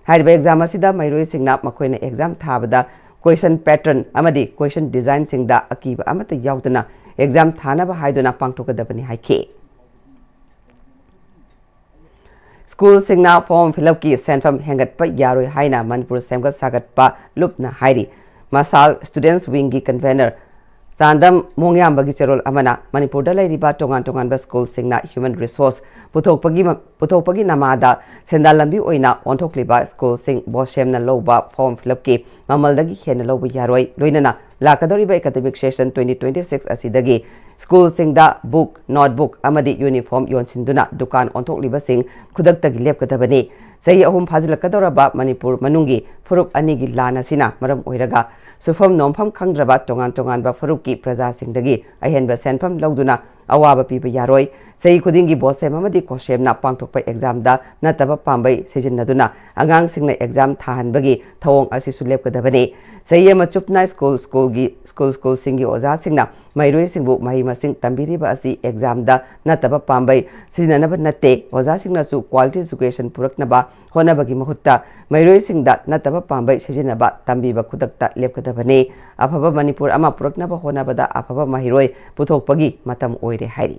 ꯍꯥꯏꯔꯤꯕ exam ꯑꯁꯤꯗ ꯃꯍꯩꯔꯣꯏꯁꯤꯡꯅ ꯃꯈꯣꯏꯅ exam ꯊꯥꯕꯗ question pattern ꯑꯃꯗꯤ question design ꯁꯤꯡꯗ ꯑꯀꯤꯕ ꯑꯃꯠꯇ ꯌꯥꯎꯗꯅ exam ꯊꯥꯅꯕ ꯍꯥꯏꯗꯨꯅ ꯄꯥꯡꯊꯣꯛꯀꯗꯕꯅꯤ ꯍꯥꯏꯈꯤ꯫ School ꯁꯤꯡꯅ form fill up ꯀꯤ ꯁꯦꯟꯐꯝ ꯍꯦꯟꯒꯠꯄ ꯌꯥꯔꯣꯏ ꯍꯥꯏꯅ ꯃꯅꯤꯄꯨꯔ ꯁꯦꯝꯒꯠ ꯁꯥꯒꯠꯄ ꯂꯨꯞꯅ ꯍꯥꯏꯔꯤ꯫ ꯃꯁꯥꯜ Students Wing ꯒꯤ convener ꯆꯥꯟꯗꯝ ꯃꯣꯡꯌꯥꯝꯕꯒꯤ ꯆꯦꯔꯣꯜ ꯑꯃꯅ ꯃꯅꯤꯄꯨꯔꯗ ꯂꯩꯔꯤꯕ ꯇꯣꯉꯥꯟ ꯇꯣꯉꯥꯟꯕ ꯁ꯭ꯀꯨꯜꯁꯤꯡꯅ human resource ꯄꯨꯊꯣꯛꯄꯒꯤ ꯃ-, ꯄꯨꯊꯣꯛꯄꯒꯤ ꯅꯃꯥꯗ ꯁꯦꯟꯗꯥꯟ ꯂꯝꯕꯤ ꯑꯣꯏꯅ ꯑꯣꯟꯊꯣꯛꯂꯤꯕ ꯁ꯭ꯀꯨꯜꯁꯤꯡ ꯕꯣꯁꯦꯝꯅ ꯂꯧꯕ form fill upꯀꯤ ꯃꯃꯜꯗꯒꯤ ꯍꯦꯟꯅ ꯂꯧꯕ ꯌꯥꯔꯣꯏ, ꯂꯣꯏꯅꯅ ꯂꯥꯛꯀꯗꯧꯔꯤꯕ academic session twenty twenty-six ꯑꯁꯤꯗꯒꯤ ꯁ꯭ꯀꯨꯜꯁꯤꯡꯗ book, notebook ꯑꯃꯗꯤ uniform ꯌꯣꯟꯁꯤꯟꯗꯨꯅ ꯗꯨꯀꯥꯟ ꯑꯣꯟꯊꯣꯛꯂꯤꯕꯁꯤꯡ ꯈꯨꯗꯛꯇꯒꯤ ꯂꯦꯞꯀꯗꯕꯅꯤ꯫ ꯆꯍꯤ ꯑꯍꯨꯝ ꯐꯥꯖꯤꯜꯂꯛꯀꯗꯧꯔꯕ ꯃꯅꯤꯄꯨꯔ ꯃꯅꯨꯡꯒꯤ ꯐꯨꯔꯨꯞ ꯑꯅꯤꯒꯤ ꯂꯥꯟ ꯑꯁꯤꯅ ꯃꯔꯝ ꯑꯣꯏꯔꯒ ꯁꯨꯐꯝ ꯅꯣꯝꯐꯝ ꯈꯪꯗ꯭ꯔꯕ ꯇꯣꯉꯥꯟ ꯇꯣꯉꯥꯟꯕ ꯐꯨꯔꯨꯞꯀꯤ ꯄ꯭ꯔꯖꯥꯁꯤꯡꯗꯒꯤ ꯑꯍꯦꯟꯕ ꯁꯦꯟꯐꯝ ꯂꯧꯗꯨꯅ ꯑꯋꯥꯕ ꯄꯤꯕ ꯌꯥꯔꯣꯏ꯫ ꯆꯍꯤ ꯈꯨꯗꯤꯡꯒꯤ ꯕꯣꯁꯦꯝ ꯑꯃꯗꯤ ꯀꯣꯁꯦꯝꯅ ꯄꯥꯡꯊꯣꯛꯄ examꯗ ꯅꯠꯇꯕ ꯄꯥꯝꯕꯩ ꯁꯤꯖꯤꯟꯅꯗꯨꯅ ꯑꯉꯥꯡꯁꯤꯡꯅ exam ꯊꯥꯍꯟꯕꯒꯤ ꯊꯧꯑꯣꯡ ꯑꯁꯤꯁꯨ ꯂꯦꯞꯀꯗꯕꯅꯤ꯫ ꯆꯍꯤ ꯑꯃ ꯆꯨꯞꯅ ꯁ꯭ꯀꯨꯜ, ꯁ꯭ꯀꯨꯜꯒꯤ, ꯁ꯭ꯀꯨꯜ, ꯁ꯭ꯀꯨꯜꯁꯤꯡꯒꯤ ꯑꯣꯖꯥꯁꯤꯡꯅ ꯃꯍꯩꯔꯣꯏꯁꯤꯡꯕꯨ ꯃꯍꯩ ꯃꯁꯤꯡ ꯇꯝꯕꯤꯔꯤꯕ ꯑꯁꯤ examꯗ ꯅꯠꯇꯕ ꯄꯥꯝꯕꯩ ꯁꯤꯖꯤꯟꯅꯅꯕ ꯅꯠꯇꯦ꯫ ꯑꯣꯖꯥꯁꯤꯡꯅꯁꯨ quality education ꯄꯨꯔꯛꯅꯕ ꯍꯣꯠꯅꯕꯒꯤ ꯃꯍꯨꯠꯇ ꯃꯍꯩꯔꯣꯏꯁꯤꯡꯗ ꯅꯠꯇꯕ ꯄꯥꯝꯕꯩ ꯁꯤꯖꯤꯟꯅꯕ ꯇꯝꯕꯤꯕ ꯈꯨꯗꯛꯇ ꯂꯦꯞꯀꯗꯕꯅꯤ꯫ ꯑꯐꯕ ꯃꯅꯤꯄꯨꯔ ꯑꯃ ꯄꯨꯔꯛꯅꯕ ꯍꯣꯠꯅꯕꯗ ꯑꯐꯕ ꯃꯍꯩꯔꯣꯏ ꯄꯨꯊꯣꯛꯄꯒꯤ ꯃꯇꯝ ꯑꯣꯏꯔꯦ ꯍꯥꯏꯔꯤ꯫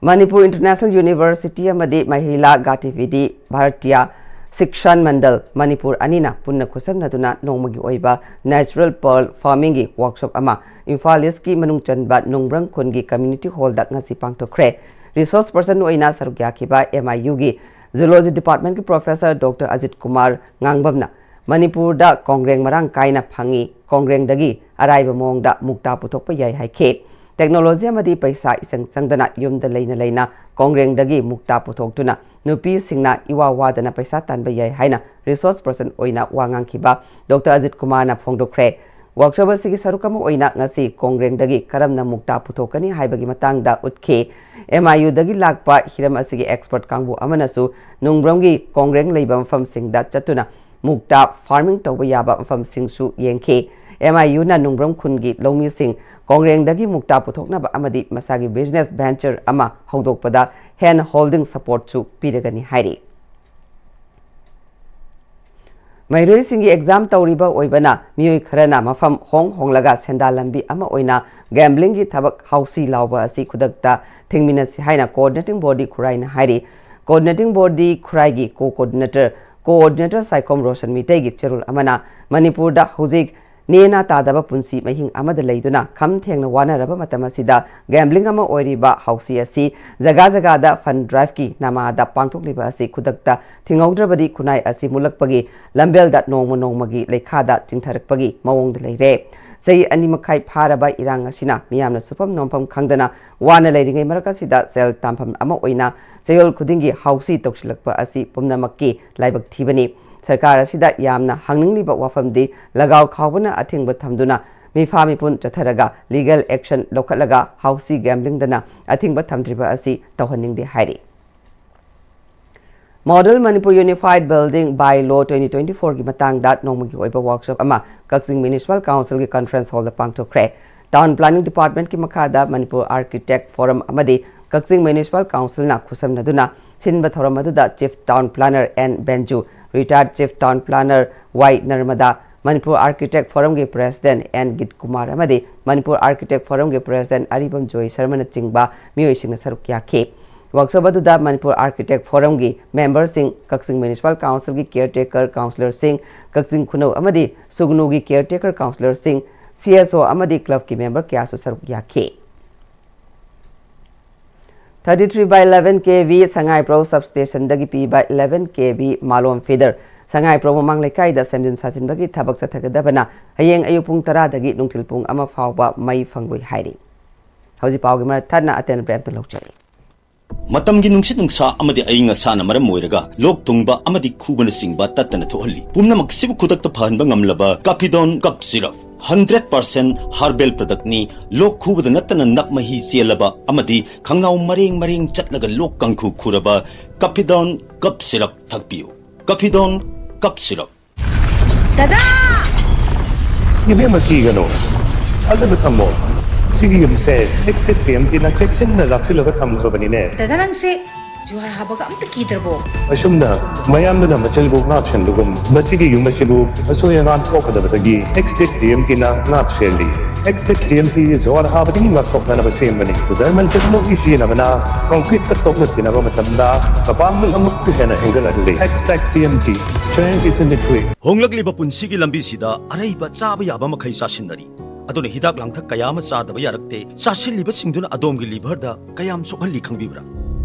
ꯃꯅꯤꯄꯨꯔ International University ꯑꯃꯗꯤ ꯃꯍꯤꯂꯥ ꯒꯇꯤꯕꯤꯗꯤ ꯚꯥꯔꯇꯤꯌꯥ ꯁꯤꯛꯁꯥꯟ ꯃꯟꯗꯜ ꯃꯅꯤꯄꯨꯔ ꯑꯅꯤꯅ ꯄꯨꯟꯅ ꯈꯨꯠꯁꯝꯅꯗꯨꯅ ꯅꯣꯡꯃꯒꯤ ꯑꯣꯏꯕ natural pearl farmingꯒꯤ workshop ꯑꯃ ꯏꯝꯐꯥꯜ Eastꯀꯤ ꯃꯅꯨꯡ ꯆꯟꯕ ꯅꯣꯡꯕ꯭ꯔꯪ ꯈꯨꯟꯒꯤ community hallꯗ ꯉꯁꯤ ꯄꯥꯡꯊꯣꯛꯈ꯭ꯔꯦ꯫ Resource person ꯑꯣꯏꯅ ꯁꯔꯨꯛ ꯌꯥꯈꯤꯕ MIUꯒꯤ Zoology Departmentꯀꯤ Professor Doctor Ajit Kumar ꯉꯥꯡꯕꯝꯅ ꯃꯅꯤꯄꯨꯔꯗ ꯀꯣꯡꯒ꯭ꯔꯦꯡ ꯃꯔꯥꯡ ꯀꯥꯏꯅ ꯐꯪꯉꯤ, ꯀꯣꯡꯒ꯭ꯔꯦꯡꯗꯒꯤ ꯑꯔꯥꯏꯕ ꯃꯑꯣꯡꯗ ꯃꯨꯛꯇꯥ ꯄꯨꯊꯣꯛꯄ ꯌꯥꯏ ꯍꯥꯏꯈꯤ꯫ Technology ꯑꯃꯗꯤ ꯄꯩꯁꯥ ꯏꯆꯪ ꯆꯪꯗꯅ ꯌꯨꯝꯗ ꯂꯩꯅ ꯂꯩꯅ ꯀꯣꯡꯒ꯭ꯔꯦꯡꯗꯒꯤ ꯃꯨꯛꯇꯥ ꯄꯨꯊꯣꯛꯇꯨꯅ ꯅꯨꯄꯤꯁꯤꯡꯅ ꯏꯋꯥ ꯋꯥꯗꯅ ꯄꯩꯁꯥ ꯇꯥꯟꯕ ꯌꯥꯏ ꯍꯥꯏꯅ resource person ꯑꯣꯏꯅ ꯋꯥ ꯉꯥꯡꯈꯤꯕ Doctor ꯑꯖꯤꯠ ꯀꯨꯃꯥꯔꯅ ꯐꯣꯡꯗꯣꯛꯈ꯭ꯔꯦ꯫ Workshop ꯑꯁꯤꯒꯤ ꯁꯔꯨꯛ ꯑꯃ ꯑꯣꯏꯅ ꯉꯁꯤ ꯀꯣꯡꯒ꯭ꯔꯦꯡꯗꯒꯤ ꯀꯔꯝꯅ ꯃꯨꯛꯇꯥ ꯄꯨꯊꯣꯛꯀꯅꯤ ꯍꯥꯏꯕꯒꯤ ꯃꯇꯥꯡꯗ ꯎꯠꯈꯤ꯫ MIUꯗꯒꯤ ꯂꯥꯛꯄ ꯍꯤꯔꯝ ꯑꯁꯤꯒꯤ expert ꯀꯥꯡꯕꯨ ꯑꯃꯅꯁꯨ ꯅꯣꯡꯕ꯭ꯔꯪꯒꯤ ꯀꯣꯡꯒ꯭ꯔꯦꯡ ꯂꯩꯕ ꯃꯐꯝꯁꯤꯡꯗ ꯆꯠꯇꯨꯅ ꯃꯨꯛꯇꯥ farming ꯇꯧꯕ ꯌꯥꯕ ꯃꯐꯝꯁꯤꯡꯁꯨ ꯌꯦꯡꯈꯤ꯫ MIUꯅ ꯅꯣꯡꯕ꯭ꯔꯪ ꯈꯨꯟꯒꯤ ꯂꯧꯃꯤꯁꯤꯡ ꯀꯣꯡꯒ꯭ꯔꯦꯡꯗꯒꯤ ꯃꯨꯛꯇꯥ ꯄꯨꯊꯣꯛꯅꯕ ꯑꯃꯗꯤ ꯃꯁꯥꯒꯤ business venture ꯑꯃ ꯍꯧꯗꯣꯛꯄꯗ hand holding supportꯁꯨ ꯄꯤꯔꯒꯅꯤ ꯍꯥꯏꯔꯤ꯫ ꯃꯍꯩꯔꯣꯏꯁꯤꯡꯒꯤ exam ꯇꯧꯔꯤꯕ ꯑꯣꯏꯕꯅ ꯃꯤꯑꯣꯏ ꯈꯔꯅ ꯃꯐꯝ ꯍꯣꯡ ꯍꯣꯡꯂꯒ ꯁꯦꯟꯗꯥꯟ ꯂꯝꯕꯤ ꯑꯃ ꯑꯣꯏꯅ gamblingꯒꯤ ꯊꯕꯛ ꯍꯧꯁꯤ ꯂꯥꯎꯕ ꯑꯁꯤ ꯈꯨꯗꯛꯇ ꯊꯤꯡꯃꯤꯟꯅꯁꯤ ꯍꯥꯏꯅ coordinating body ꯈꯨꯔꯥꯏꯅ ꯍꯥꯏꯔꯤ꯫ Coordinating body ꯈꯨꯔꯥꯏꯒꯤ co-coordinator, coordinator Saikhom Roshan ꯃꯤꯇꯩꯒꯤ ꯆꯦꯔꯣꯜ ꯑꯃꯅ ꯃꯅꯤꯄꯨꯔꯗ ꯍꯧꯖꯤꯛ ꯅꯦꯅꯥ ꯇꯥꯗꯕ ꯄꯨꯟꯁꯤ ꯃꯍꯤꯡ ꯑꯃꯗ ꯂꯩꯗꯨꯅ ꯈꯝ ꯊꯦꯡꯅ ꯋꯥꯅꯔꯕ ꯃꯇꯝ ꯑꯁꯤꯗ gambling ꯑꯃ ꯑꯣꯏꯔꯤꯕ ꯍꯥꯎꯁꯤ ꯑꯁꯤ ꯖꯒꯥ ꯖꯒꯥꯗ fund driveꯀꯤ ꯅꯃꯥꯗ ꯄꯥꯡꯊꯣꯛꯂꯤꯕ ꯑꯁꯤ ꯈꯨꯗꯛꯇ ꯊꯤꯡꯍꯧꯗ꯭ꯔꯕꯗꯤ ꯈꯨꯟꯅꯥꯏ ꯑꯁꯤ ꯃꯨꯠꯂꯛꯄꯒꯤ ꯂꯝꯕꯦꯜꯗ ꯅꯣꯡꯃ ꯅꯣꯡꯃꯒꯤ ꯂꯩꯈꯥꯗ ꯆꯤꯡꯊꯔꯛꯄꯒꯤ ꯃꯑꯣꯡꯗ ꯂꯩꯔꯦ꯫ ꯆꯍꯤ ꯑꯅꯤ ꯃꯈꯥꯏ ꯐꯥꯔꯕ ꯏꯔꯥꯡ ꯑꯁꯤꯅ ꯃꯤꯌꯥꯝꯅ ꯁꯨꯐꯝ ꯅꯣꯝꯐꯝ ꯈꯪꯗꯅ ꯋꯥꯅ ꯂꯩꯔꯤꯉꯩ ꯃꯔꯛ ꯑꯁꯤꯗ ꯁꯦꯜ ꯇꯥꯟꯐꯝ ꯑꯃ ꯑꯣꯏꯅ ꯆꯌꯣꯜ ꯈꯨꯗꯤꯡꯒꯤ ꯍꯥꯎꯁꯤ ꯇꯧꯁꯤꯜꯂꯛꯄ ꯑꯁꯤ ꯄꯨꯝꯅꯃꯛꯀꯤ ꯂꯥꯏꯕꯛ ꯊꯤꯕꯅꯤ꯫ ꯁꯔꯀꯥꯔ ꯑꯁꯤꯗ ꯌꯥꯝꯅ ꯍꯪꯅꯤꯡꯂꯤꯕ ꯋꯥꯐꯝꯗꯤ ꯂꯒꯥꯎ ꯈꯥꯎꯕꯅ ꯑꯊꯤꯡꯕ ꯊꯝꯗꯨꯅ ꯃꯤꯐꯥ ꯃꯤꯄꯨꯟ ꯆꯠꯊꯔꯒ legal action ꯂꯧꯈꯠꯂꯒ ꯍꯥꯎꯁꯤ gamblingꯗꯅ ꯑꯊꯤꯡꯕ ꯊꯝꯗ꯭ꯔꯤꯕ ꯑꯁꯤ ꯇꯧꯍꯟꯅꯤꯡꯗꯦ ꯍꯥꯏꯔꯤ꯫ Model Manipur Unified Building Bylaw twenty twenty fourꯒꯤ ꯃꯇꯥꯡꯗ ꯅꯣꯡꯃꯒꯤ ꯑꯣꯏꯕ workshop ꯑꯃ ꯀꯛꯆꯤꯡ Municipal Councilꯒꯤ conference hallꯗ ꯄꯥꯡꯊꯣꯛꯈ꯭ꯔꯦ꯫ Town Planning Departmentꯀꯤ ꯃꯈꯥꯗ Manipur Architect Forum ꯑꯃꯗꯤ ꯀꯛꯆꯤꯡ Municipal Councilꯅ ꯈꯨꯠꯁꯝꯅꯗꯨꯅ ꯁꯤꯟꯕ ꯊꯧꯔꯝ ꯑꯗꯨꯗ Chief Town Planner N ꯕꯦꯟꯖꯨ, Retired Chief Town Planner ꯋꯥꯏ ꯅꯔꯃꯗꯥ, Manipur Architect Forumꯒꯤ President N ꯒꯤꯠ Kumar ꯑꯃꯗꯤ Manipur Architect Forumꯒꯤ President ꯑꯔꯤꯕꯝ ꯖꯣꯏ ꯁꯔꯃꯅꯆꯤꯡꯕ ꯃꯤꯑꯣꯏꯁꯤꯡꯅ ꯁꯔꯨꯛ ꯌꯥꯈꯤ꯫ Workshop ꯑꯗꯨꯗ Manipur Architect Forumꯒꯤ memberꯁꯤꯡ, ꯀꯛꯆꯤꯡ Municipal Councilꯒꯤ caretaker councillorꯁꯤꯡ, ꯀꯛꯆꯤꯡ ꯈꯨꯅꯧ ꯑꯃꯗꯤ ꯁꯨꯒꯅꯨꯒꯤ caretaker councillorꯁꯤꯡ, C S O ꯑꯃꯗꯤ clubꯀꯤ member ꯀꯌꯥꯁꯨ ꯁꯔꯨꯛ ꯌꯥꯈꯤ꯫ Thirty three by eleven K V ꯁꯉꯥꯏꯄ꯭ꯔꯧ substationꯗꯒꯤ ꯄꯤꯕ eleven K V ꯃꯥꯂꯣꯝ feeder ꯁꯉꯥꯏꯄ꯭ꯔꯧ ꯃꯃꯥꯡ ꯂꯩꯀꯥꯏꯗ ꯁꯦꯝꯖꯤꯟ ꯁꯥꯖꯤꯟꯕꯒꯤ ꯊꯕꯛ ꯆꯠꯊꯒꯗꯕꯅ ꯍꯌꯦꯡ ꯑꯌꯨꯛ ꯄꯨꯡ ꯇꯔꯥꯗꯒꯤ ꯅꯨꯡꯊꯤꯜ ꯄꯨꯡ ꯑꯃ ꯐꯥꯎꯕ ꯃꯩ ꯐꯪꯂꯣꯏ ꯍꯥꯏꯔꯤ꯫ ꯍꯧꯖꯤꯛ ꯄꯥꯎꯒꯤ ꯃꯔꯛ ꯊꯠꯅ ꯑꯇꯦꯟ ꯕ꯭ꯔꯦꯛ ꯑꯃꯇ ꯂꯧꯖꯔꯤ꯫ ꯃꯇꯝꯒꯤ ꯅꯨꯡꯁꯤꯠ ꯅꯨꯡꯁꯥ ꯑꯃꯗꯤ ꯑꯏꯪ ꯑꯁꯥꯅ ꯃꯔꯝ ꯑꯣꯏꯔꯒ ꯂꯣꯛ ꯊꯨꯡꯕ ꯑꯃꯗꯤ ꯈꯨꯕꯅꯆꯤꯡꯕ ꯇꯠꯇꯅ ꯊꯣꯛꯍꯜꯂꯤ꯫ ꯄꯨꯝꯅꯃꯛꯁꯤꯕꯨ ꯈꯨꯗꯛꯇ ꯐꯍꯟꯕ ꯉꯝꯂꯕ Caphidone Cough Syrup, hundred percent herbal productꯅꯤ꯫ ꯂꯣꯛ ꯈꯨꯕꯗ ꯅꯠꯇꯅ ꯅꯞ ꯃꯍꯤ ꯆꯦꯜꯂꯕ ꯑꯃꯗꯤ ꯈꯪꯅꯥꯎ ꯃꯔꯦꯡ ꯃꯔꯦꯡ ꯆꯠꯂꯒ ꯂꯣꯛ ꯀꯥꯡꯈꯨ ꯈꯨꯔꯕ Caphidone Cough Syrup ꯊꯛꯄꯤꯌꯨ꯫ Caphidone Cough Syrup꯫ ꯗꯗꯥ! ꯏꯕꯦꯝꯃ, ꯀꯤꯒꯅꯨ꯫ ꯊꯥꯖꯕ ꯊꯝꯃꯣ꯫ ꯁꯤꯒꯤ ꯌꯨꯝꯁꯦ Extech T M Tꯅ ꯆꯦꯛꯁꯤꯟꯅ ꯂꯥꯛꯁꯤꯜꯂꯒ ꯊꯝꯈ꯭ꯔꯕꯅꯤꯅꯦ꯫ ꯗꯗꯥ, ꯅꯪꯁꯦ ꯖꯨꯍꯥꯔ ꯍꯥꯕꯒ ꯑꯝꯇ ꯀꯤꯗ꯭ꯔꯕꯣ? ꯑꯁꯨꯝꯅ ꯃꯌꯥꯝꯗꯨꯅ ꯃꯆꯤꯜꯕꯨ ꯉꯥꯛ ꯁꯦꯟꯕꯒꯨꯝ, ꯃꯁꯤꯒꯤ ꯌꯨꯝ ꯑꯁꯤꯕꯨ ꯑꯁꯣꯏ ꯑꯉꯥꯝ ꯊꯣꯛꯀꯗꯕꯗꯒꯤ Extech T M Tꯅ ꯉꯥꯛ ꯁꯦꯜꯂꯤ꯫ Hextech T M T ꯖꯣꯍꯔ ꯍꯥꯕꯗꯒꯤ ꯉꯥꯛꯊꯣꯛꯅꯅꯕ ꯁꯦꯝꯕꯅꯤ꯫ German technology ꯁꯤꯖꯤꯟꯅꯕꯅ concrete ꯀ ꯇꯣꯛꯅ ꯇꯤꯟꯅꯕ ꯃꯇꯝꯗ ꯃꯄꯥꯡꯒꯜ ꯑꯃꯨꯛꯀ ꯍꯦꯟꯅ ꯍꯦꯟꯒꯠꯍꯜꯂꯤ꯫ Hextech T M T, strength is in the grit. ꯍꯣꯡꯂꯛꯂꯤꯕ ꯄꯨꯟꯁꯤꯒꯤ ꯂꯝꯕꯤꯁꯤꯗ ꯑꯔꯩꯕ ꯆꯥꯕ ꯌꯥꯕ ꯃꯈꯩ ꯆꯥꯁꯤꯟꯅꯔꯤ꯫ ꯑꯗꯨꯅ ꯍꯤꯗꯥꯛ ꯂꯥꯡꯊꯛ ꯀꯌꯥ ꯑꯃ ꯆꯥꯗꯕ ꯌꯥꯔꯛꯇꯦ꯫ ꯆꯥꯁꯤꯜꯂꯤꯕꯁꯤꯡꯗꯨꯅ ꯑꯗꯣꯝꯒꯤ liver ꯗ ꯀꯌꯥꯝ ꯁꯣꯛꯍꯜꯂꯤ ꯈꯪꯕꯤꯕ꯭ꯔꯥ?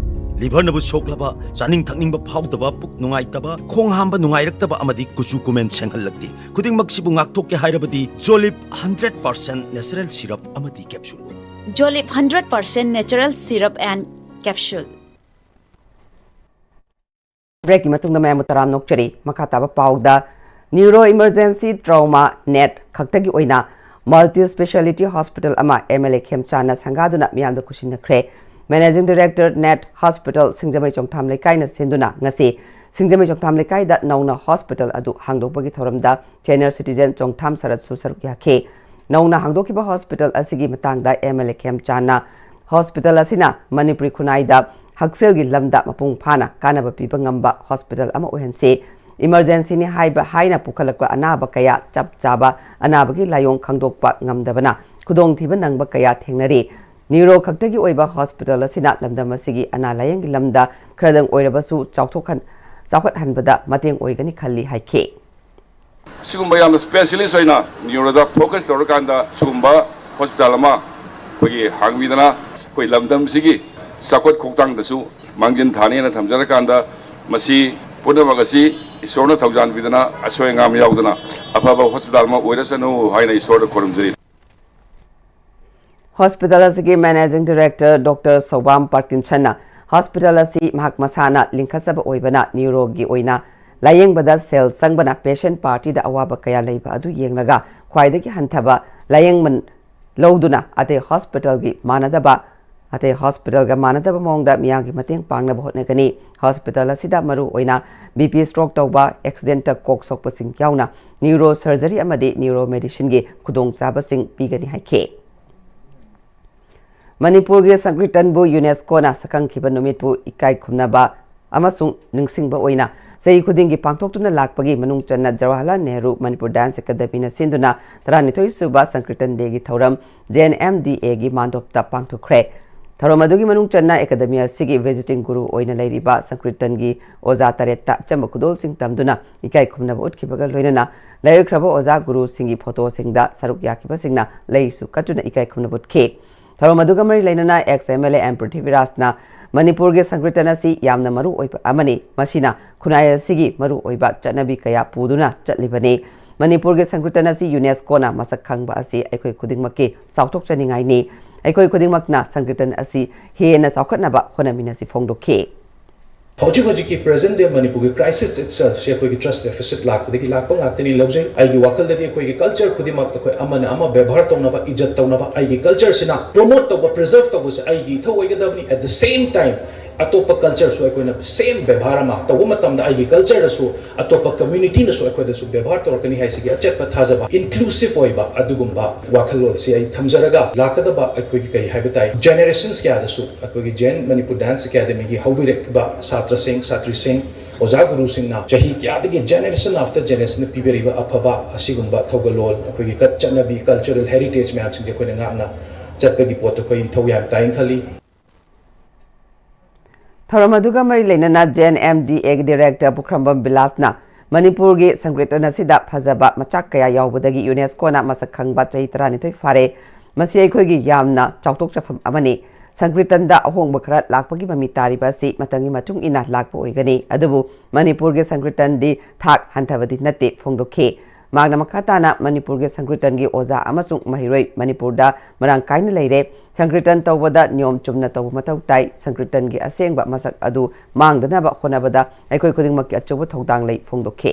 Liver ꯅꯕꯨ ꯁꯣꯛꯂꯕ, ꯆꯥꯅꯤꯡ ꯊꯛꯅꯤꯡꯕ ꯐꯥꯎꯗꯕ, ꯄꯨꯛ ꯅꯨꯡꯉꯥꯏꯇꯕ, ꯈꯣꯡ ꯍꯥꯝꯕ ꯅꯨꯡꯉꯥꯏꯔꯛꯇꯕ ꯑꯃꯗꯤ ꯀꯨꯆꯨ ꯀꯨꯃꯦꯟ ꯁꯦꯡꯍꯜꯂꯛꯇꯦ꯫ ꯈꯨꯗꯤꯡꯃꯛꯁꯤꯕꯨ ꯉꯥꯛꯊꯣꯛꯀꯦ ꯍꯥꯏꯔꯕꯗꯤ Jolib hundred percent natural syrup ꯑꯃꯗꯤ capsule꯫ Jolib hundred percent natural syrup and capsule꯫ Break ꯀꯤ ꯃꯇꯨꯡꯗ ꯃꯌꯥꯝꯕꯨ ꯇꯔꯥꯝꯅ ꯑꯣꯛꯆꯔꯤ꯫ ꯃꯈꯥ ꯇꯥꯕ ꯄꯥꯎꯗ, Neuro Emergency Trauma, NET, ꯈꯛꯇꯒꯤ ꯑꯣꯏꯅ multi speciality hospital ꯑꯃ M L A ꯈꯦꯝꯆꯥꯟꯅ ꯁꯪꯒꯥꯗꯨꯅ ꯃꯤꯌꯥꯝꯗ ꯈꯨꯠꯁꯤꯟꯅꯈ꯭ꯔꯦ꯫ Managing Director, NET Hospital, ꯁꯤꯡꯖꯃꯩ ꯆꯣꯡꯊꯥꯝ ꯂꯩꯀꯥꯏꯅ ꯁꯤꯟꯗꯨꯅ ꯉꯁꯤ ꯁꯤꯡꯖꯃꯩ ꯆꯣꯡꯊꯥꯝ ꯂꯩꯀꯥꯏꯗ ꯅꯧꯅ hospital ꯑꯗꯨ ꯍꯥꯡꯗꯣꯛꯄꯒꯤ ꯊꯧꯔꯝꯗ senior citizen ꯆꯣꯡꯊꯥꯝ ꯁꯔꯠꯁꯨ ꯁꯔꯨꯛ ꯌꯥꯈꯤ꯫ ꯅꯧꯅ ꯍꯥꯡꯗꯣꯛꯈꯤꯕ hospital ꯑꯁꯤꯒꯤ ꯃꯇꯥꯡꯗ M L A ꯈꯦꯝꯆꯥꯟꯅ, hospital ꯑꯁꯤꯅ ꯃꯅꯤꯄꯨꯔꯤ ꯈꯨꯟꯅꯥꯏꯗ ꯍꯛꯁꯦꯜꯒꯤ ꯂꯝꯗ ꯃꯄꯨꯡ ꯐꯥꯅ ꯀꯥꯟꯅꯕ ꯄꯤꯕ ꯉꯝꯕ hospital ꯑꯃ ꯑꯣꯏꯍꯟꯁꯤ꯫ Emergency ꯅꯤ ꯍꯥꯏꯕ, ꯍꯥꯏꯅ ꯄꯨꯈꯠꯂꯛꯄ ꯑꯅꯥꯕ ꯀꯌꯥ ꯆꯞ ꯆꯥꯕ ꯑꯅꯥꯕꯒꯤ ꯂꯥꯏꯑꯣꯡ ꯈꯪꯗꯣꯛꯄ ꯉꯝꯗꯕꯅ ꯈꯨꯗꯣꯡꯊꯤꯕ ꯅꯪꯕ ꯀꯌꯥ ꯊꯦꯡꯅꯔꯤ꯫ Neuro ꯈꯛꯇꯒꯤ ꯑꯣꯏꯕ hospital ꯑꯁꯤꯅ ꯂꯝꯗꯝ ꯑꯁꯤꯒꯤ ꯑꯅꯥ ꯂꯥꯌꯦꯡꯒꯤ ꯂꯝꯗ ꯈꯔꯗꯪ ꯑꯣꯏꯔꯕꯁꯨ ꯆꯥꯎꯊꯣꯛꯍꯟ-, ꯆꯥꯎꯈꯠꯍꯟꯕꯗ ꯃꯇꯦꯡ ꯑꯣꯏꯒꯅꯤ ꯈꯜꯂꯤ ꯍꯥꯏꯈꯤ꯫ ꯁꯤꯒꯨꯝꯕ ꯌꯥꯝꯅ specialist ꯑꯣꯏꯅ neuro ꯗ focus ꯇꯧꯔꯀꯥꯟꯗ ꯁꯤꯒꯨꯝꯕ hospital ꯑꯃ ꯑꯩꯈꯣꯏꯒꯤ ꯍꯥꯡꯕꯤꯗꯅ ꯑꯩꯈꯣꯏ ꯂꯝꯗꯝꯁꯤꯒꯤ ꯆꯥꯎꯈꯠ ꯈꯣꯡꯊꯥꯡꯗꯁꯨ ꯃꯥꯡꯖꯤꯟ ꯊꯥꯅꯤꯅ ꯊꯝꯖꯔꯀꯥꯟꯗ, ꯃꯁꯤ ꯄꯨꯝꯅꯃꯛ ꯑꯁꯤ ꯏꯁꯣꯔꯅ ꯊꯧꯖꯥꯟꯕꯤꯗꯅ ꯑꯁꯣꯏ ꯑꯉꯥꯝ ꯌꯥꯎꯗꯅ ꯑꯐꯕ hospital ꯑꯃ ꯑꯣꯏꯔꯁꯅꯨ ꯍꯥꯏꯅ ꯏꯁꯣꯔꯗ ꯈꯨꯔꯨꯝꯖꯔꯤ꯫ Hospital ꯑꯁꯤꯒꯤ Managing Director Doctor ꯁꯧꯕꯥꯝ ꯄꯥꯔꯀꯤꯟꯁꯟꯅ hospital ꯑꯁꯤ ꯃꯍꯥꯛ ꯃꯁꯥꯅ ꯂꯤꯡꯈꯠꯆꯕ ꯑꯣꯏꯕꯅ neuro ꯒꯤ ꯑꯣꯏꯅ ꯂꯥꯌꯦꯡꯕꯗ ꯁꯦꯜ ꯆꯪꯕꯅ patient party ꯗ ꯑꯋꯥꯕ ꯀꯌꯥ ꯂꯩꯕ ꯑꯗꯨ ꯌꯦꯡꯂꯒ ꯈ꯭ꯋꯥꯏꯗꯒꯤ ꯍꯟꯊꯕ ꯂꯥꯌꯦꯡꯃꯟ ꯂꯧꯗꯨꯅ ꯑꯇꯩ hospital ꯒꯤ ꯃꯥꯟꯅꯗꯕ, ꯑꯇꯩ hospital ꯒ ꯃꯥꯟꯅꯗꯕ ꯃꯑꯣꯡꯗ ꯃꯤꯌꯥꯝꯒꯤ ꯃꯇꯦꯡ ꯄꯥꯡꯅꯕ ꯍꯣꯠꯅꯒꯅꯤ꯫ Hospital ꯑꯁꯤꯗ ꯃꯔꯨ ꯑꯣꯏꯅ B P stroke ꯇꯧꯕ, accident ꯇ ꯀꯣꯛ ꯁꯣꯛꯄꯁꯤꯡ ꯌꯥꯎꯅ neuro surgery ꯑꯃꯗꯤ neuro medicine ꯒꯤ ꯈꯨꯗꯣꯡꯆꯥꯕꯁꯤꯡ ꯄꯤꯒꯅꯤ ꯍꯥꯏꯈꯤ꯫ ꯃꯅꯤꯄꯨꯔꯒꯤ ꯁꯪꯀ꯭ꯔꯤꯇꯟꯕꯨ UNESCO ꯅ ꯁꯛꯈꯪꯈꯤꯕ ꯅꯨꯃꯤꯠꯄꯨ ꯏꯀꯥꯏ ꯈꯨꯝꯅꯕ ꯑꯃꯁꯨꯡ ꯅꯤꯡꯁꯤꯡꯕ ꯑꯣꯏꯅ ꯆꯍꯤ ꯈꯨꯗꯤꯡꯒꯤ ꯄꯥꯡꯊꯣꯛꯇꯨꯅ ꯂꯥꯛꯄꯒꯤ ꯃꯅꯨꯡ ꯆꯟꯅ ꯖꯋꯥꯍꯔꯂꯥꯜ ꯅꯦꯍꯔꯨ ꯃꯅꯤꯄꯨꯔ ꯗꯥꯟꯁ ꯑꯦꯀꯥꯗꯃꯤꯅ ꯁꯤꯟꯗꯨꯅ ꯇꯔꯥꯅꯤꯊꯣꯏ ꯁꯨꯕ ꯁꯪꯀ꯭ꯔꯤꯇꯟ ꯗꯦꯒꯤ ꯊꯧꯔꯝ ꯖꯦ ꯑꯦꯟ ꯑꯦꯝ ꯗꯤ ꯑꯦꯒꯤ ꯃꯥꯟꯗꯣꯞꯇ ꯄꯥꯡꯊꯣꯛꯈ꯭ꯔꯦ꯫ ꯊꯧꯔꯝ ꯑꯗꯨꯒꯤ ꯃꯅꯨꯡ ꯆꯟꯅ ꯑꯦꯀꯥꯗꯃꯤ ꯑꯁꯤꯒꯤ ꯚꯤꯖꯤꯇꯤꯡ ꯒꯨꯔꯨ ꯑꯣꯏꯅ ꯂꯩꯔꯤꯕ ꯁꯪꯀ꯭ꯔꯤꯇꯟꯒꯤ ꯑꯣꯖꯥ ꯇꯔꯦꯠꯇ ꯑꯆꯝꯕ ꯈꯨꯗꯣꯜꯁꯤꯡ ꯇꯝꯗꯨꯅ ꯏꯀꯥꯏ ꯈꯨꯝꯅꯕ ꯎꯠꯈꯤꯕꯒ ꯂꯣꯏꯅꯅ ꯂꯩꯔꯣꯏꯈ꯭ꯔꯕ ꯑꯣꯖꯥ ꯒꯨꯔꯨꯁꯤꯡꯒꯤ ꯐꯣꯇꯣꯁꯤꯡꯗ ꯁꯔꯨꯛ ꯌꯥꯈꯤꯕꯁꯤꯡꯅ ꯂꯩꯁꯨ ꯀꯠꯇꯨꯅ ꯏꯀꯥꯏ ꯈꯨꯝꯅꯕ ꯎꯠꯈꯤ꯫ ꯊꯧꯔꯝ ꯑꯗꯨꯒ ꯃꯔꯤ ꯂꯩꯅꯅ ex M L A M ꯄ꯭ꯔꯤꯊꯤꯕꯤꯔꯥꯖꯅ ꯃꯅꯤꯄꯨꯔꯒꯤ ꯁꯪꯀ꯭ꯔꯤꯇꯟ ꯑꯁꯤ ꯌꯥꯝꯅ ꯃꯔꯨ ꯑꯣꯏꯕ ꯑꯃꯅꯤ, ꯃꯁꯤꯅ ꯈꯨꯟꯅꯥꯏ ꯑꯁꯤꯒꯤ ꯃꯔꯨ ꯑꯣꯏꯕ ꯆꯠꯅꯕꯤ ꯀꯌꯥ ꯄꯨꯗꯨꯅ ꯆꯠꯂꯤꯕꯅꯤ꯫ ꯃꯅꯤꯄꯨꯔꯒꯤ ꯁꯪꯀ꯭ꯔꯤꯇꯟ ꯑꯁꯤ ꯌꯨꯅꯦꯁꯀꯣꯅ ꯃꯁꯛ ꯈꯪꯕ ꯑꯁꯤ ꯑꯩꯈꯣꯏ ꯈꯨꯗꯤꯡꯃꯛꯀꯤ ꯆꯥꯎꯊꯣꯛꯆꯅꯤꯡꯉꯥꯏꯅꯤ꯫ ꯑꯩꯈꯣꯏ ꯈꯨꯗꯤꯡꯃꯛꯅ ꯁꯪꯀ꯭ꯔꯤꯇꯟ ꯑꯁꯤ ꯍꯦꯟꯅ ꯆꯥꯎꯈꯠꯅꯕ ꯍꯣꯠꯅꯃꯤꯟꯅꯁꯤ ꯐꯣꯡꯗꯣꯛꯈꯤ꯫ ꯍꯧꯖꯤꯛ ꯍꯧꯖꯤꯛꯀꯤ present day ꯃꯅꯤꯄꯨꯔꯒꯤ crisis itself ꯁꯦ ꯑꯩꯈꯣꯏꯒꯤ trust deficit ꯂꯥꯛꯄꯗꯒꯤ ꯂꯥꯛꯄ ꯉꯥꯛꯇꯅꯤ ꯂꯧꯖꯩ꯫ ꯑꯩꯒꯤ ꯋꯥꯈꯜꯗꯗꯤ ꯑꯩꯈꯣꯏꯒꯤ culture ꯈꯨꯗꯤꯡꯃꯛ ꯑꯩꯈꯣꯏ ꯑꯃꯅ ꯑꯃ ꯕꯦꯕꯥꯔ ꯇꯧꯅꯕ, ꯏꯖꯠ ꯇꯧꯅꯕ, ꯑꯩꯒꯤ culture ꯁꯤꯅ promote ꯇꯧꯕ, preserve ꯇꯧꯕꯁꯦ ꯑꯩꯒꯤ ꯏꯊꯧ ꯑꯣꯏꯒꯗꯕꯅꯤ꯫ At the same time ꯑꯇꯣꯞꯄ culture ꯁꯨ ꯑꯩꯈꯣꯏꯅ same ꯕꯦꯕꯥꯔ ꯑꯃ ꯇꯧꯕ ꯃꯇꯝꯗ ꯑꯩꯒꯤ culture ꯗꯁꯨ ꯑꯇꯣꯞꯄ community ꯅꯁꯨ ꯑꯩꯈꯣꯏꯗꯁꯨ ꯕꯦꯕꯥꯔ ꯇꯧꯔꯛꯀꯅꯤ ꯍꯥꯏꯁꯤꯒꯤ ꯑꯆꯦꯠꯄ ꯊꯥꯖꯕ, inclusive ꯑꯣꯏꯕ ꯑꯗꯨꯒꯨꯝꯕ ꯋꯥꯈꯜꯂꯣꯟꯁꯤ ꯑꯩ ꯊꯝꯖꯔꯒ ꯂꯥꯛꯀꯗꯕ ꯑꯩꯈꯣꯏꯒꯤ ꯀꯔꯤ ꯍꯥꯏꯕ ꯇꯥꯏ generations ꯀꯌꯥꯗꯁꯨ ꯑꯩꯈꯣꯏꯒꯤ ꯖꯦꯟ ꯃꯅꯤꯄꯨꯔ ꯗꯥꯟꯁ ꯑꯦꯀꯥꯗꯃꯤꯒꯤ ꯍꯧꯕꯤꯔꯛꯈꯤꯕ ꯁꯥꯇ꯭ꯔꯁꯤꯡ, ꯁꯥꯇ꯭ꯔꯤꯁꯤꯡ, ꯑꯣꯖꯥ ꯒꯨꯔꯨꯁꯤꯡꯅ ꯆꯍꯤ ꯀꯌꯥꯗꯒꯤ generation after generation ꯅ ꯄꯤꯕꯤꯔꯛꯏꯕ ꯑꯐꯕ ꯑꯁꯤꯒꯨꯝꯕ ꯊꯧꯒꯜꯂꯣꯟ, ꯑꯩꯈꯣꯏꯒꯤ ꯀꯠ ꯆꯠꯅꯕꯤ, cultural heritage ꯃꯌꯥꯝꯁꯤꯡꯁꯦ ꯑꯩꯈꯣꯏꯅ ꯉꯥꯛꯅ ꯆꯠꯄꯒꯤ ꯄꯣꯠꯇ ꯑꯩꯈꯣꯏ ꯏꯊꯧ ꯌꯥꯝ ꯇꯥꯏꯅ ꯈꯜꯂꯤ꯫ ꯊꯧꯔꯝ ꯑꯗꯨꯒ ꯃꯔꯤ ꯂꯩꯅꯅ ꯖꯦ ꯑꯦꯟ ꯑꯦꯝ ꯗꯤ ꯑꯦꯒꯤ ꯗꯤꯔꯦꯛꯇꯔ ꯄꯨꯈ꯭ꯔꯝꯕꯝ ꯕꯤꯂꯥꯁꯅ ꯃꯅꯤꯄꯨꯔꯒꯤ ꯁꯪꯀ꯭ꯔꯤꯇꯟ ꯑꯁꯤꯗ ꯐꯖꯕ ꯃꯆꯥꯛ ꯀꯌꯥ ꯌꯥꯎꯕꯗꯒꯤ ꯌꯨꯅꯦꯁꯀꯣꯅ ꯃꯁꯛ ꯈꯪꯕ ꯆꯍꯤ ꯇꯔꯥꯅꯤꯊꯣꯏ ꯐꯥꯔꯦ꯫ ꯃꯁꯤ ꯑꯩꯈꯣꯏꯒꯤ ꯌꯥꯝꯅ ꯆꯥꯎꯊꯣꯛꯆꯐꯝ ꯑꯃꯅꯤ꯫ ꯁꯪꯀ꯭ꯔꯤꯇꯟꯗ ꯑꯍꯣꯡꯕ ꯈꯔ ꯂꯥꯛꯄꯒꯤ ꯃꯃꯤ ꯇꯥꯔꯤꯕ ꯑꯁꯤ ꯃꯇꯝꯒꯤ ꯃꯇꯨꯡ ꯏꯟꯅ ꯂꯥꯛꯄ ꯑꯣꯏꯒꯅꯤ, ꯑꯗꯨꯕꯨ ꯃꯅꯤꯄꯨꯔꯒꯤ ꯁꯪꯀ꯭ꯔꯤꯇꯟꯗꯤ ꯊꯥꯛ ꯍꯟꯊꯕꯗꯤ ꯅꯠꯇꯦ ꯐꯣꯡꯗꯣꯛꯈꯤ꯫ ꯃꯍꯥꯛꯅ ꯃꯈꯥ ꯇꯥꯅ ꯃꯅꯤꯄꯨꯔꯒꯤ ꯁꯪꯀ꯭ꯔꯤꯇꯟꯒꯤ ꯑꯣꯖꯥ ꯑꯃꯁꯨꯡ ꯃꯍꯩꯔꯣꯏ ꯃꯅꯤꯄꯨꯔꯗ ꯃꯔꯥꯡ ꯀꯥꯏꯅ ꯂꯩꯔꯦ꯫ ꯁꯪꯀ꯭ꯔꯤꯇꯟ ꯇꯧꯕꯗ ꯅꯤꯌꯣꯝ ꯆꯨꯝꯅ ꯇꯧꯕ ꯃꯊꯧ ꯇꯥꯏ꯫ ꯁꯪꯀ꯭ꯔꯤꯇꯟꯒꯤ ꯑꯁꯦꯡꯕ ꯃꯁꯛ ꯑꯗꯨ ꯃꯥꯡꯗꯅꯕ ꯍꯣꯠꯅꯕꯗ ꯑꯩꯈꯣꯏ ꯈꯨꯗꯤꯡꯃꯛꯀꯤ ꯑꯆꯧꯕ ꯊꯧꯗꯥꯡ ꯂꯩ ꯐꯣꯡꯗꯣꯛꯈꯤ꯫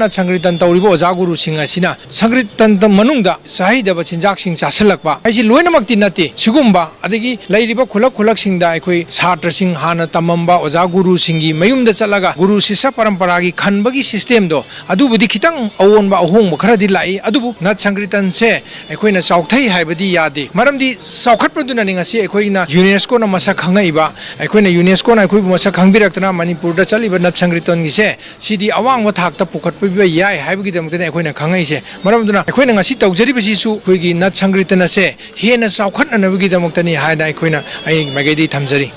ꯅꯠ ꯁꯪꯀ꯭ꯔꯤꯇꯟ ꯇꯧꯔꯤꯕ ꯑꯣꯖꯥ ꯒꯨꯔꯨꯁꯤꯡ ꯑꯁꯤꯅ ꯁꯪꯀ꯭ꯔꯤꯇꯟꯗ ꯃꯅꯨꯡꯗ ꯆꯥꯍꯩꯗꯕ ꯆꯤꯟꯖꯥꯛꯁꯤꯡ ꯆꯥꯁꯤꯜꯂꯛꯄ ꯍꯥꯏꯁꯤ ꯂꯣꯏꯅꯃꯛꯇꯤ ꯅꯠꯇꯦ꯫ ꯁꯤꯒꯨꯝꯕ ꯑꯗꯒꯤ ꯂꯩꯔꯤꯕ ꯈꯨꯂꯛ ꯈꯨꯂꯛꯁꯤꯡꯗ ꯑꯩꯈꯣꯏ ꯁꯥꯇ꯭ꯔꯁꯤꯡ ꯍꯥꯟꯅ ꯇꯝꯃꯝꯕ ꯑꯣꯖꯥ ꯒꯨꯔꯨꯁꯤꯡꯒꯤ ꯃꯌꯨꯝꯗ ꯆꯠꯂꯒ ꯒꯨꯔꯨ ꯁꯤꯁ꯭ꯌ ꯄꯔꯝꯄꯔꯥꯒꯤ ꯈꯟꯕꯒꯤ ꯁꯤꯁꯇꯦꯝꯗꯣ ꯑꯗꯨꯕꯨꯗꯤ ꯈꯤꯇꯪ ꯑꯑꯣꯟꯕ ꯑꯍꯣꯡꯕ ꯈꯔꯗꯤ ꯂꯥꯛꯏ꯫ ꯑꯗꯨꯕꯨ ꯅꯠ ꯁꯪꯀ꯭ꯔꯤꯇꯟꯁꯦ ꯑꯩꯈꯣꯏꯅ ꯆꯥꯎꯊꯩ ꯍꯥꯏꯕꯗꯤ ꯌꯥꯗꯦ꯫ ꯃꯔꯝꯗꯤ ꯆꯥꯎꯈꯠꯄꯗꯨꯅꯅꯤ ꯉꯁꯤ ꯑꯩꯈꯣꯏꯅ ꯌꯨꯅꯦꯁꯀꯣꯅ ꯃꯁꯛ ꯈꯪꯉꯛꯏꯕ꯫ ꯑꯩꯈꯣꯏꯅ ꯌꯨꯅꯦꯁꯀꯣꯅ ꯑꯩꯈꯣꯏꯕꯨ ꯃꯁꯛ ꯈꯪꯕꯤꯔꯛꯇꯅ ꯃꯅꯤꯄꯨꯔꯗ ꯆꯠꯂꯤꯕ ꯅꯠ ꯁꯪꯀ꯭ꯔꯤꯇꯟꯒꯤꯁꯦ ꯁꯤꯗꯤ ꯑꯋꯥꯡꯕ ꯊꯥꯛꯇ ꯄꯨꯈꯠꯄꯤꯕ ꯌꯥꯏ ꯍꯥꯏꯕꯒꯤꯗꯃꯛꯇꯅꯤ ꯑꯩꯈꯣꯏꯅ ꯈꯪꯉꯛꯏꯁꯦ꯫ ꯃꯔꯝ ꯑꯗꯨꯅ ꯑꯩꯈꯣꯏꯅ ꯉꯁꯤ ꯇꯧꯖꯔꯤꯕꯁꯤꯁꯨ ꯑꯩꯈꯣꯏꯒꯤ ꯅꯠ ꯁꯪꯀ꯭ꯔꯤꯇꯟ ꯑꯁꯦ ꯍꯦꯟꯅ ꯆꯥꯎꯈꯠꯅꯅꯕꯒꯤꯗꯃꯛꯇꯅꯤ ꯍꯥꯏꯅ ꯑꯩꯈꯣꯏꯅ ꯑꯩ ꯃꯥꯏꯀꯩꯗꯒꯤ ꯊꯝꯖꯔꯤ꯫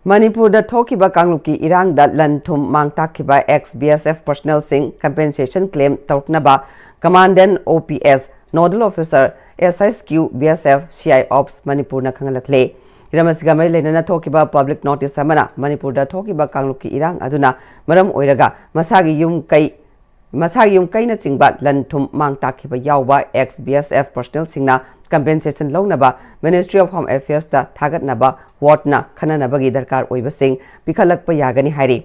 ꯃꯅꯤꯄꯨꯔꯗ ꯊꯣꯛꯈꯤꯕ ꯀꯥꯡꯂꯨꯞꯀꯤ ꯏꯔꯥꯡꯗ ꯂꯟ ꯊꯨꯝ ꯃꯥꯡ ꯇꯥꯛꯈꯤꯕ ex B S F personnelꯁꯤꯡ compensation claim ꯇꯧꯔꯛꯅꯕ Commandant O P S, Nodal Officer, S S Q, B S F, C I Ops ꯃꯅꯤꯄꯨꯔꯅ ꯈꯪꯍꯜꯂꯛꯂꯦ꯫ ꯍꯤꯔꯝ ꯑꯁꯤꯒ ꯃꯔꯤ ꯂꯩꯅꯅ ꯊꯣꯛꯈꯤꯕ public notice ꯑꯃꯅ ꯃꯅꯤꯄꯨꯔꯗ ꯊꯣꯛꯈꯤꯕ ꯀꯥꯡꯂꯨꯞꯀꯤ ꯏꯔꯥꯡ ꯑꯗꯨꯅ ꯃꯔꯝ ꯑꯣꯏꯔꯒ ꯃꯁꯥꯒꯤ ꯌꯨꯝ ꯀꯩ ꯃꯁꯥꯒꯤ ꯌꯨꯝ ꯀꯩꯅꯆꯤꯡꯕ ꯂꯟ ꯊꯨꯝ ꯃꯥꯡ ꯇꯥꯛꯈꯤꯕ ꯌꯥꯎꯕ ex B S F personnelꯁꯤꯡꯅ compensation ꯂꯧꯅꯕ Ministry of Home Affairsꯇ ꯊꯥꯒꯠꯅꯕ ꯋꯥꯔꯗꯅ ꯈꯟꯅꯅꯕꯒꯤ ꯗꯔꯀꯥꯔ ꯑꯣꯏꯕꯁꯤꯡ ꯄꯤꯈꯠꯂꯛꯄ ꯌꯥꯒꯅꯤ ꯍꯥꯏꯔꯤ꯫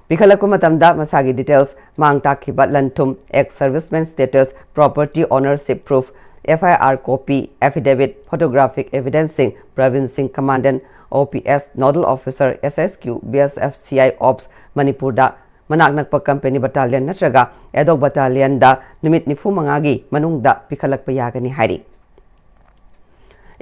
ꯄꯤꯈꯠꯂꯛꯄ ꯃꯇꯝꯗ ꯃꯁꯥꯒꯤ details, ꯃꯥꯡ ꯇꯥꯛꯈꯤꯕ ꯂꯟ ꯊꯨꯝ, ex serviceman status, property ownership proof, F I R copy, affidavit, photographic evidenceꯁꯤꯡ Praveen ꯁꯤꯡ, Commandant O P S, Nodal Officer, S S Q, B S F, C I Ops ꯃꯅꯤꯄꯨꯔꯗ ꯃꯅꯥꯛ ꯅꯛꯄ company battalion ꯅꯠꯇ꯭ꯔꯒ ad hoc battalionꯗ ꯅꯨꯃꯤꯠ ꯅꯤꯐꯨ ꯃꯉꯥꯒꯤ ꯃꯅꯨꯡꯗ ꯄꯤꯈꯠꯂꯛꯄ ꯌꯥꯒꯅꯤ ꯍꯥꯏꯔꯤ꯫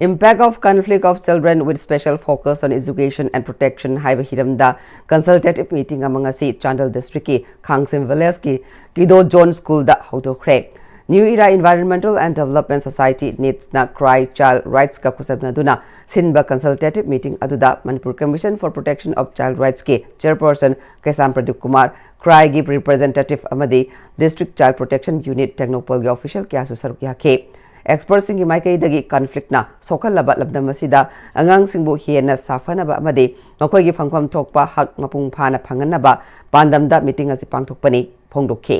Impact of conflict of children with special focus on education and protection ꯍꯥꯏꯕ ꯍꯤꯔꯝꯗ consultative meeting ꯑꯃ ꯉꯁꯤ Chandel districtꯀꯤ ꯈꯥꯡꯁꯤꯝ villageꯀꯤ Kido Zone Schoolꯗ ꯍꯧꯗꯣꯛꯈ꯭ꯔꯦ꯫ New Era Environmental and Development Society, NEEDSꯅ CRIE Child Rightsꯀ ꯈꯨꯠꯁꯝꯅꯗꯨꯅ ꯁꯤꯟꯕ consultative meeting ꯑꯗꯨꯗ Manipur Commission for Protection of Child Rightsꯀꯤ chairperson Keisham Pradeep Kumar, CRIEꯒꯤ representative ꯑꯃꯗꯤ District Child Protection Unit ꯇꯦꯡꯅꯧꯄꯜꯒꯤ official ꯀꯌꯥꯁꯨ ꯁꯔꯨꯛ ꯌꯥꯈꯤ꯫ Expertꯁꯤꯡꯒꯤ ꯃꯥꯏꯀꯩꯗꯒꯤ conflictꯅ ꯁꯣꯛꯍꯜꯂꯕ ꯂꯝꯗꯝ ꯑꯁꯤꯗ ꯑꯉꯥꯡꯁꯤꯡꯕꯨ ꯍꯦꯟꯅ ꯁꯥꯐꯅꯕ ꯑꯃꯗꯤ ꯃꯈꯣꯏꯒꯤ ꯐꯪꯐꯝ ꯊꯣꯛꯄ ꯍꯛ ꯃꯄꯨꯡ ꯐꯥꯅ ꯐꯪꯍꯟꯅꯕ ꯄꯥꯟꯗꯝꯗ meeting ꯑꯁꯤ ꯄꯥꯡꯊꯣꯛꯄꯅꯤ ꯐꯣꯡꯗꯣꯛꯈꯤ꯫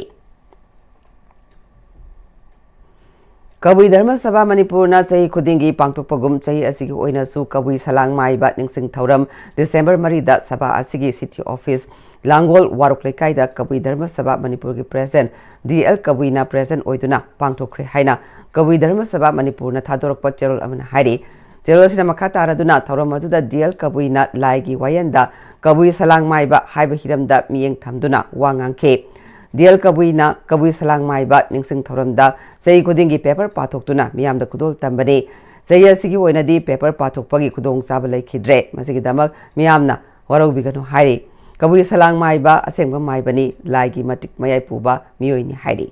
ꯀꯕꯨꯏ ꯙꯔꯃ ꯁꯚꯥ ꯃꯅꯤꯄꯨꯔꯅ ꯆꯍꯤ ꯈꯨꯗꯤꯡꯒꯤ ꯄꯥꯡꯊꯣꯛꯄꯒꯨꯝ, ꯆꯍꯤ ꯑꯁꯤꯒꯤ ꯑꯣꯏꯅꯁꯨ ꯀꯕꯨꯏ ꯁꯂꯥꯡ ꯃꯥꯏꯕ ꯅꯤꯡꯁꯤꯡ ꯊꯧꯔꯝ ꯗꯤꯁꯦꯝꯕꯔ ꯃꯔꯤꯗ ꯁꯚꯥ ꯑꯁꯤꯒꯤ ꯁꯤꯇꯤ ꯑꯣꯐꯤꯁ ꯂꯥꯡꯒꯣꯜ ꯋꯥꯔꯣꯛ ꯂꯩꯀꯥꯏꯗ ꯀꯕꯨꯏ ꯙꯔꯃ ꯁꯚꯥ ꯃꯅꯤꯄꯨꯔꯒꯤ ꯄ꯭ꯔꯦꯁꯤꯗꯦꯟꯠ ꯗꯤ ꯑꯦꯜ ꯀꯕꯨꯏꯅ ꯄ꯭ꯔꯦꯁꯤꯗꯦꯟꯠ ꯑꯣꯏꯗꯨꯅ ꯄꯥꯡꯊꯣꯛꯈ꯭ꯔꯦ ꯍꯥꯏꯅ ꯀꯕꯨꯏ ꯙꯔꯃ ꯁꯚꯥ ꯃꯅꯤꯄꯨꯔꯅ ꯊꯥꯗꯣꯔꯛꯄ ꯆꯦꯔꯣꯜ ꯑꯃꯅ ꯍꯥꯏꯔꯤ꯫ ꯆꯦꯔꯣꯜ ꯑꯁꯤꯅ ꯃꯈꯥ ꯇꯥꯔꯗꯨꯅ ꯊꯧꯔꯝ ꯑꯗꯨꯗ ꯗꯤ ꯑꯦꯜ ꯀꯕꯨꯏꯅ ꯂꯥꯏꯒꯤ ꯋꯥꯌꯦꯜꯗ ꯀꯕꯨꯏ ꯁꯂꯥꯡ ꯃꯥꯏꯕ ꯍꯥꯏꯕ ꯍꯤꯔꯝꯗ ꯃꯤꯠꯌꯦꯡ ꯊꯝꯗꯨꯅ ꯋꯥ ꯉꯥꯡꯈꯤ꯫ ꯗꯤ ꯑꯦꯜ ꯀꯕꯨꯏꯅ ꯀꯕꯨꯏ ꯁꯂꯥꯡ ꯃꯥꯏꯕ ꯅꯤꯡꯁꯤꯡ ꯊꯧꯔꯝꯗ ꯆꯍꯤ ꯈꯨꯗꯤꯡꯒꯤ ꯄꯦꯄꯔ ꯄꯥꯊꯣꯛꯇꯨꯅ ꯃꯤꯌꯥꯝꯗ ꯈꯨꯗꯣꯜ ꯇꯝꯕꯅꯤ꯫ ꯆꯍꯤ ꯑꯁꯤꯒꯤ ꯑꯣꯏꯅꯗꯤ ꯄꯦꯄꯔ ꯄꯥꯊꯣꯛꯄꯒꯤ ꯈꯨꯗꯣꯡꯆꯥꯕ ꯂꯩꯈꯤꯗ꯭ꯔꯦ꯫ ꯃꯁꯤꯒꯤꯗꯃꯛ ꯃꯤꯌꯥꯝꯅ ꯋꯥꯔꯧꯕꯤꯒꯅꯨ ꯍꯥꯏꯔꯤ꯫ ꯀꯕꯨꯏ ꯁꯂꯥꯡ ꯃꯥꯏꯕ ꯑꯁꯦꯡꯕ ꯃꯥꯏꯕꯅꯤ, ꯂꯥꯏꯒꯤ ꯃꯇꯤꯛ ꯃꯌꯥꯏ ꯄꯨꯕ ꯃꯤꯑꯣꯏꯅꯤ ꯍꯥꯏꯔꯤ꯫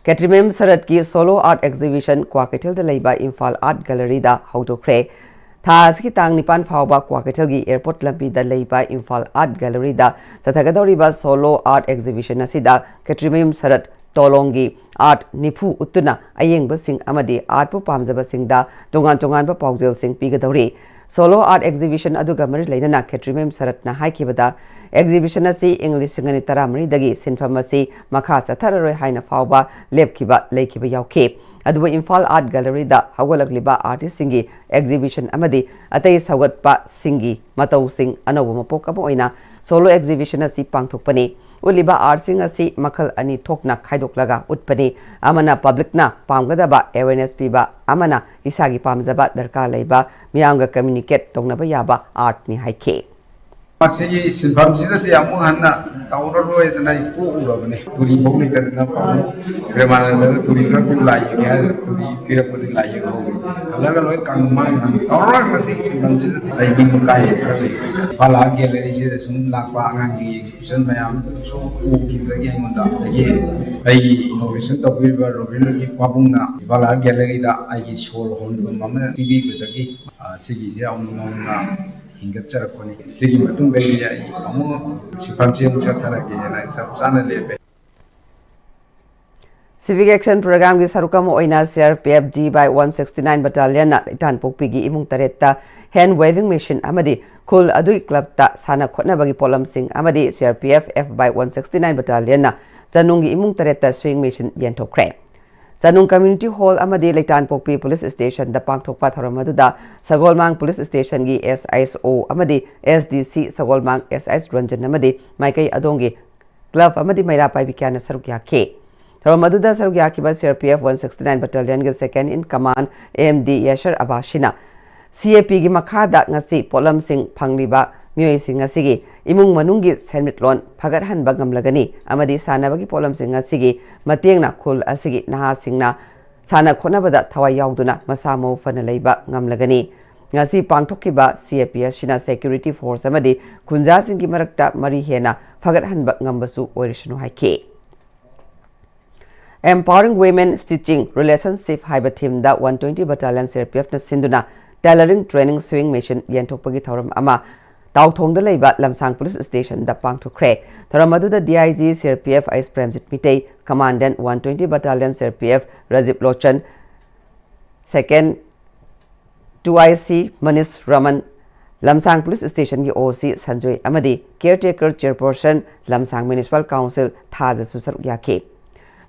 ꯈꯦꯇ꯭ꯔꯤꯃꯌꯨꯝ ꯁꯔꯠꯀꯤ ꯁꯣꯂꯣ ꯑꯥꯔꯠ ꯑꯦꯛꯖꯤꯕꯤꯁꯟ ꯀ꯭ꯋꯥꯀꯩꯊꯦꯜꯗ ꯂꯩꯕ ꯏꯝꯐꯥꯜ ꯑꯥꯔꯠ ꯒꯦꯂꯔꯤꯗ ꯍꯧꯗꯣꯛꯈ꯭ꯔꯦ꯫ ꯊꯥ ꯑꯁꯤꯒꯤ ꯇꯥꯡ ꯅꯤꯄꯥꯟ ꯐꯥꯎꯕ ꯀ꯭ꯋꯥꯀꯩꯊꯦꯜꯒꯤ ꯑꯦꯌꯔꯄꯣꯔꯠ ꯂꯝꯕꯤꯗ ꯂꯩꯕ ꯏꯝꯐꯥꯜ ꯑꯥꯔꯠ ꯒꯦꯂꯔꯤꯗ ꯆꯠꯊꯒꯗꯧꯔꯤꯕ ꯁꯣꯂꯣ ꯑꯥꯔꯠ ꯑꯦꯛꯖꯤꯕꯤꯁꯟ ꯑꯁꯤꯗ ꯈꯦꯇ꯭ꯔꯤꯃꯌꯨꯝ ꯁꯔꯠ ꯇꯣꯂꯣꯡꯒꯤ ꯑꯥꯔꯠ ꯅꯤꯐꯨ ꯎꯠꯇꯨꯅ ꯑꯌꯦꯡꯕꯁꯤꯡ ꯑꯃꯗꯤ ꯑꯥꯔꯠꯄꯨ ꯄꯥꯝꯖꯕꯁꯤꯡꯗ ꯇꯣꯉꯥꯟ ꯇꯣꯉꯥꯟꯕ ꯄꯥꯎꯖꯦꯜꯁꯤꯡ ꯄꯤꯒꯗꯧꯔꯤ꯫ ꯁꯣꯂꯣ ꯑꯥꯔꯠ ꯑꯦꯛꯖꯤꯕꯤꯁꯟ ꯑꯗꯨꯒ ꯃꯔꯤ ꯂꯩꯅꯅ ꯈꯦꯇ꯭ꯔꯤꯃꯌꯨꯝ ꯁꯔꯠꯅ ꯍꯥꯏꯈꯤꯕꯗ, ꯑꯦꯛꯖꯤꯕꯤꯁꯟ ꯑꯁꯤ ꯏꯪ ꯂꯤꯁꯤꯡ ꯑꯅꯤ ꯇꯔꯥꯃꯔꯤꯗꯒꯤ ꯁꯤꯟꯐꯝ ꯑꯁꯤ ꯃꯈꯥ ꯆꯠꯊꯔꯔꯣꯏ ꯍꯥꯏꯅ ꯐꯥꯎꯕ ꯂꯦꯞꯈꯤꯕ ꯂꯩꯈꯤꯕ ꯌꯥꯎꯈꯤ꯫ ꯑꯗꯨꯕꯨ ꯏꯝꯐꯥꯜ ꯑꯥꯔꯠ ꯒꯦꯂꯔꯤꯗ ꯍꯧꯒꯠꯂꯛꯂꯤꯕ ꯑꯥꯔꯇꯤꯁꯁꯤꯡꯒꯤ ꯑꯦꯛꯖꯤꯕꯤꯁꯟ ꯑꯃꯗꯤ ꯑꯇꯩ ꯁꯧꯒꯠꯄꯁꯤꯡꯒꯤ ꯃꯇꯧꯁꯤꯡ ꯑꯅꯧꯕ ꯃꯄꯣꯛ ꯑꯃ ꯑꯣꯏꯅ ꯁꯣꯂꯣ ꯑꯦꯛꯖꯤꯕꯤꯁꯟ ꯑꯁꯤ ꯄꯥꯡꯊꯣꯛꯄꯅꯤ꯫ ꯎꯠꯂꯤꯕ ꯑꯥꯔꯠꯁꯤꯡ ꯑꯁꯤ ꯃꯈꯜ ꯑꯅꯤ ꯊꯣꯛꯅ ꯈꯥꯏꯗꯣꯛꯂꯒ ꯎꯠꯄꯅꯤ꯫ ꯑꯃꯅ ꯄꯕ꯭ꯂꯤꯛꯅ ꯄꯥꯝꯒꯗꯕ ꯑꯦꯋꯦꯔꯅꯦꯁ ꯄꯤꯕ, ꯑꯃꯅ ꯏꯁꯥꯒꯤ ꯄꯥꯝꯖꯕ ꯗꯔꯀꯥꯔ ꯂꯩꯕ ꯃꯤꯌꯥꯝꯒ ꯀꯝꯃ꯭ꯌꯨꯅꯤꯀꯦꯠ ꯇꯧꯅꯕ ꯌꯥꯕ ꯑꯥꯔꯠꯅꯤ ꯍꯥꯏꯈꯤ꯫ ꯃꯁꯤꯒꯤ ꯁꯤꯟꯐꯝꯁꯤꯗꯗꯤ ꯑꯃꯨꯛ ꯍꯟꯅ ꯇꯧꯔꯔꯣꯏꯗꯅ ꯑꯩ ꯇꯣꯛꯎꯔꯕꯅꯤ꯫ ꯇꯨꯔꯤ ꯐꯥꯎ ꯂꯩꯇꯗꯅ ꯄꯥꯕꯨꯡ ꯄ꯭ꯔꯦꯃꯥꯅꯟꯗꯅ ꯇꯨꯔꯤ ꯈꯔ ꯄꯤꯌꯨ ꯂꯥꯏ ꯌꯦꯡꯒꯦ ꯍꯥꯏꯔꯒ ꯇꯨꯔꯤ ꯄꯤꯔꯛꯄꯗꯤ ꯂꯥꯏ ꯌꯦꯡꯍꯧꯔꯦ꯫ ꯀꯂꯔꯒ ꯂꯣꯏ ꯀꯪ ꯃꯥꯡꯈ꯭ꯔꯕꯅꯤ꯫ ꯇꯧꯔꯔꯣꯏ ꯃꯁꯤꯒꯤ ꯁꯤꯟꯐꯝꯁꯤꯗꯗꯤ꯫ ꯂꯩꯅꯤꯡꯕ ꯀꯥ ꯍꯦꯟꯅ ꯈꯔ ꯂꯩ꯫ ꯏꯝꯐꯥꯜ ꯑꯥꯔꯠ ꯒꯦꯂꯔꯤꯁꯤꯗ ꯁꯨꯝ ꯂꯥꯛꯄ ꯑꯉꯥꯡꯒꯤ ꯑꯦꯛꯖꯤꯕꯤꯁꯟ ꯃꯌꯥꯝ ꯁꯨꯝ ꯎꯈꯤꯕꯗꯒꯤ ꯑꯩꯉꯣꯟꯗ, ꯑꯗꯒꯤ ꯑꯩꯒꯤ ꯏꯅꯣꯒ꯭ꯔꯦꯁꯟ ꯇꯧꯕꯤꯔꯤꯕ ꯔꯣꯕꯤꯟꯗ꯭ꯔꯖꯤꯠ ꯄꯥꯕꯨꯡꯅ ꯏꯝꯐꯥꯜ ꯑꯥꯔꯠ ꯒꯦꯂꯔꯤꯗ ꯑꯩꯒꯤ ꯁꯣꯔ ꯍꯣꯟꯕ ꯑꯃ ꯄꯤꯕꯤꯕꯗꯒꯤ, ꯑ, ꯁꯤꯒꯤꯁꯦ ꯑꯃꯨꯛ ꯅꯧꯅ ꯍꯤꯡꯒꯠꯆꯔꯛꯄꯅꯤ꯫ ꯁꯤꯒꯤ ꯃꯇꯨꯡꯗꯒꯤꯗꯤ ꯑꯩ ꯑꯃꯨꯛ ꯁꯤꯟꯐꯝꯁꯦ ꯑꯃꯨꯛ ꯆꯠꯊꯔꯒꯦꯅ ꯑꯩ ꯆꯞ ꯆꯥꯅ ꯂꯦꯞꯄꯦ꯫ ꯁꯤꯚꯤꯛ ꯑꯦꯛꯁꯟ ꯄ꯭ꯔꯣꯒ꯭ꯔꯥꯝꯒꯤ ꯁꯔꯨꯛ ꯑꯃ ꯑꯣꯏꯅ C R P F D by one sixty nine ꯕꯠꯇꯥꯂꯤꯌꯟꯅ ꯏꯇꯥꯟꯄꯣꯛꯄꯤꯒꯤ ꯏꯃꯨꯡ ꯇꯔꯦꯠꯇ ꯍꯦꯟ ꯋꯦꯚꯤꯡ ꯃꯦꯁꯤꯟ ꯑꯃꯗꯤ ꯈꯨꯜ ꯑꯗꯨꯒꯤ ꯀ꯭ꯂꯕꯇ ꯁꯥꯟꯅ ꯈꯣꯠꯅꯕꯒꯤ ꯄꯣꯠꯂꯝꯁꯤꯡ ꯑꯃꯗꯤ C R P F F by one sixty nine ꯕꯠꯇꯥꯂꯤꯌꯟꯅ ꯆꯅꯨꯡꯒꯤ ꯏꯃꯨꯡ ꯇꯔꯦꯠꯇ ꯁ꯭ꯋꯤꯡ ꯃꯦꯁꯤꯟ ꯌꯦꯟꯊꯣꯛꯈ꯭ꯔꯦ꯫ ꯆꯅꯨꯡ Community Hall ꯑꯃꯗꯤ ꯂꯩꯇꯥꯟꯄꯣꯛꯄꯤ Police Stationꯗ ꯄꯥꯡꯊꯣꯛꯄ ꯊꯧꯔꯝ ꯑꯗꯨꯗ ꯁꯒꯣꯜꯃꯥꯡ Police Stationꯒꯤ S I S O ꯑꯃꯗꯤ S D C ꯁꯒꯣꯜꯃꯥꯡ S I S Ranjan ꯑꯃꯗꯤ ꯃꯥꯏꯀꯩ ꯑꯗꯣꯝꯒꯤ club ꯑꯃꯗꯤ ꯃꯩꯔꯥ ꯄꯥꯏꯕꯤ ꯀꯌꯥꯅ ꯁꯔꯨꯛ ꯌꯥꯈꯤ꯫ ꯊꯧꯔꯝ ꯑꯗꯨꯗ ꯁꯔꯨꯛ ꯌꯥꯈꯤꯕ C R P F one sixty nine Battalionꯒꯤ Second in Command M D Yashar Abbasꯅ C A Pꯒꯤ ꯃꯈꯥꯗ ꯉꯁꯤ ꯄꯣꯠꯂꯝꯁꯤꯡ ꯐꯪꯂꯤꯕ ꯃꯤꯑꯣꯏꯁꯤꯡ ꯑꯁꯤꯒꯤ ꯏꯃꯨꯡ ꯃꯅꯨꯡꯒꯤ ꯁꯦꯟꯃꯤꯠꯂꯣꯟ ꯐꯒꯠꯍꯟꯕ ꯉꯝꯂꯒꯅꯤ ꯑꯃꯗꯤ ꯁꯥꯟꯅꯕꯒꯤ ꯄꯣꯠꯂꯝꯁꯤꯡ ꯑꯁꯤꯒꯤ ꯃꯇꯦꯡꯅ ꯈꯨꯜ ꯑꯁꯤꯒꯤ ꯅꯍꯥꯁꯤꯡꯅ ꯁꯥꯟꯅ ꯈꯣꯠꯅꯕꯗ ꯊꯋꯥꯏ ꯌꯥꯎꯗꯨꯅ ꯃꯁꯥ ꯃꯎ ꯐꯅ ꯂꯩꯕ ꯉꯝꯂꯒꯅꯤ꯫ ꯉꯁꯤ ꯄꯥꯡꯊꯣꯛꯈꯤꯕ C A P ꯑꯁꯤꯅ security force ꯑꯃꯗꯤ ꯈꯨꯟꯖꯥꯁꯤꯡꯒꯤ ꯃꯔꯛꯇ ꯃꯔꯤ ꯍꯦꯟꯅ ꯐꯒꯠꯍꯟꯕ ꯉꯝꯕꯁꯨ ꯑꯣꯏꯔꯁꯅꯨ ꯍꯥꯏꯈꯤ꯫ Empowering Women Stitching Relationship ꯍꯥꯏꯕ themeꯗ one twenty Battalion C R P Fꯅ ꯁꯤꯟꯗꯨꯅ tailoring training sewing machine ꯌꯦꯟꯊꯣꯛꯄꯒꯤ ꯊꯧꯔꯝ ꯑꯃ ꯇꯥꯎꯊꯣꯡꯗ ꯂꯩꯕ ꯂꯝꯁꯥꯡ Police Stationꯗ ꯄꯥꯡꯊꯣꯛꯈ꯭ꯔꯦ꯫ ꯊꯧꯔꯝ ꯑꯗꯨꯗ D I G C R P F S Premjit Mitei, Commandant one twenty Battalion C R P F Rajiv Lochan, Second two I C Manish Raman, ꯂꯝꯁꯥꯡ Police Stationꯒꯤ O C Sanjoy ꯑꯃꯗꯤ Caretaker Chairperson ꯂꯝꯁꯥꯡ Municipal Council ꯊꯥꯖꯁꯨ ꯁꯔꯨꯛ ꯌꯥꯈꯤ꯫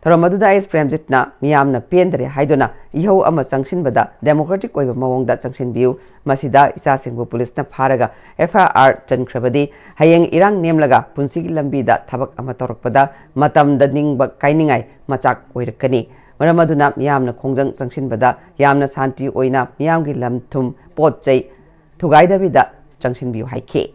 ꯊꯧꯔꯝ ꯑꯗꯨꯗ S Premjitꯅ ꯃꯤꯌꯥꯝꯅ ꯄꯦꯟꯗꯔꯦ ꯍꯥꯏꯗꯨꯅ ꯏꯍꯧ ꯑꯃ ꯆꯪꯁꯤꯟꯕꯗ democratic ꯑꯣꯏꯕ ꯃꯑꯣꯡꯗ ꯆꯪꯁꯤꯟꯕꯤꯌꯨ, ꯃꯁꯤꯗ ꯏꯆꯥꯁꯤꯡꯕꯨ ꯄꯨꯂꯤꯁꯅ ꯐꯥꯔꯒ F I R ꯆꯟꯈ꯭ꯔꯕꯗꯤ ꯍꯌꯦꯡ ꯏꯔꯥꯡ ꯅꯦꯝꯂꯒ ꯄꯨꯟꯁꯤꯒꯤ ꯂꯝꯕꯤꯗ ꯊꯕꯛ ꯑꯃ ꯇꯧꯔꯛꯄꯗ ꯃꯇꯝꯗ ꯅꯤꯡꯕ ꯀꯥꯏꯅꯤꯡꯉꯥꯏ ꯃꯆꯥꯛ ꯑꯣꯏꯔꯛꯀꯅꯤ꯫ ꯃꯔꯝ ꯑꯗꯨꯅ ꯃꯤꯌꯥꯝꯅ ꯈꯣꯡꯖꯪ ꯆꯪꯁꯤꯟꯕꯗ ꯌꯥꯝꯅ ꯁꯥꯟꯇꯤ ꯑꯣꯏꯅ ꯃꯤꯌꯥꯝꯒꯤ ꯂꯝ ꯊꯨꯝ ꯄꯣꯠ ꯆꯩ ꯊꯨꯒꯥꯏꯗꯕꯤꯗ ꯆꯪꯁꯤꯟꯕꯤꯌꯨ ꯍꯥꯏꯈꯤ꯫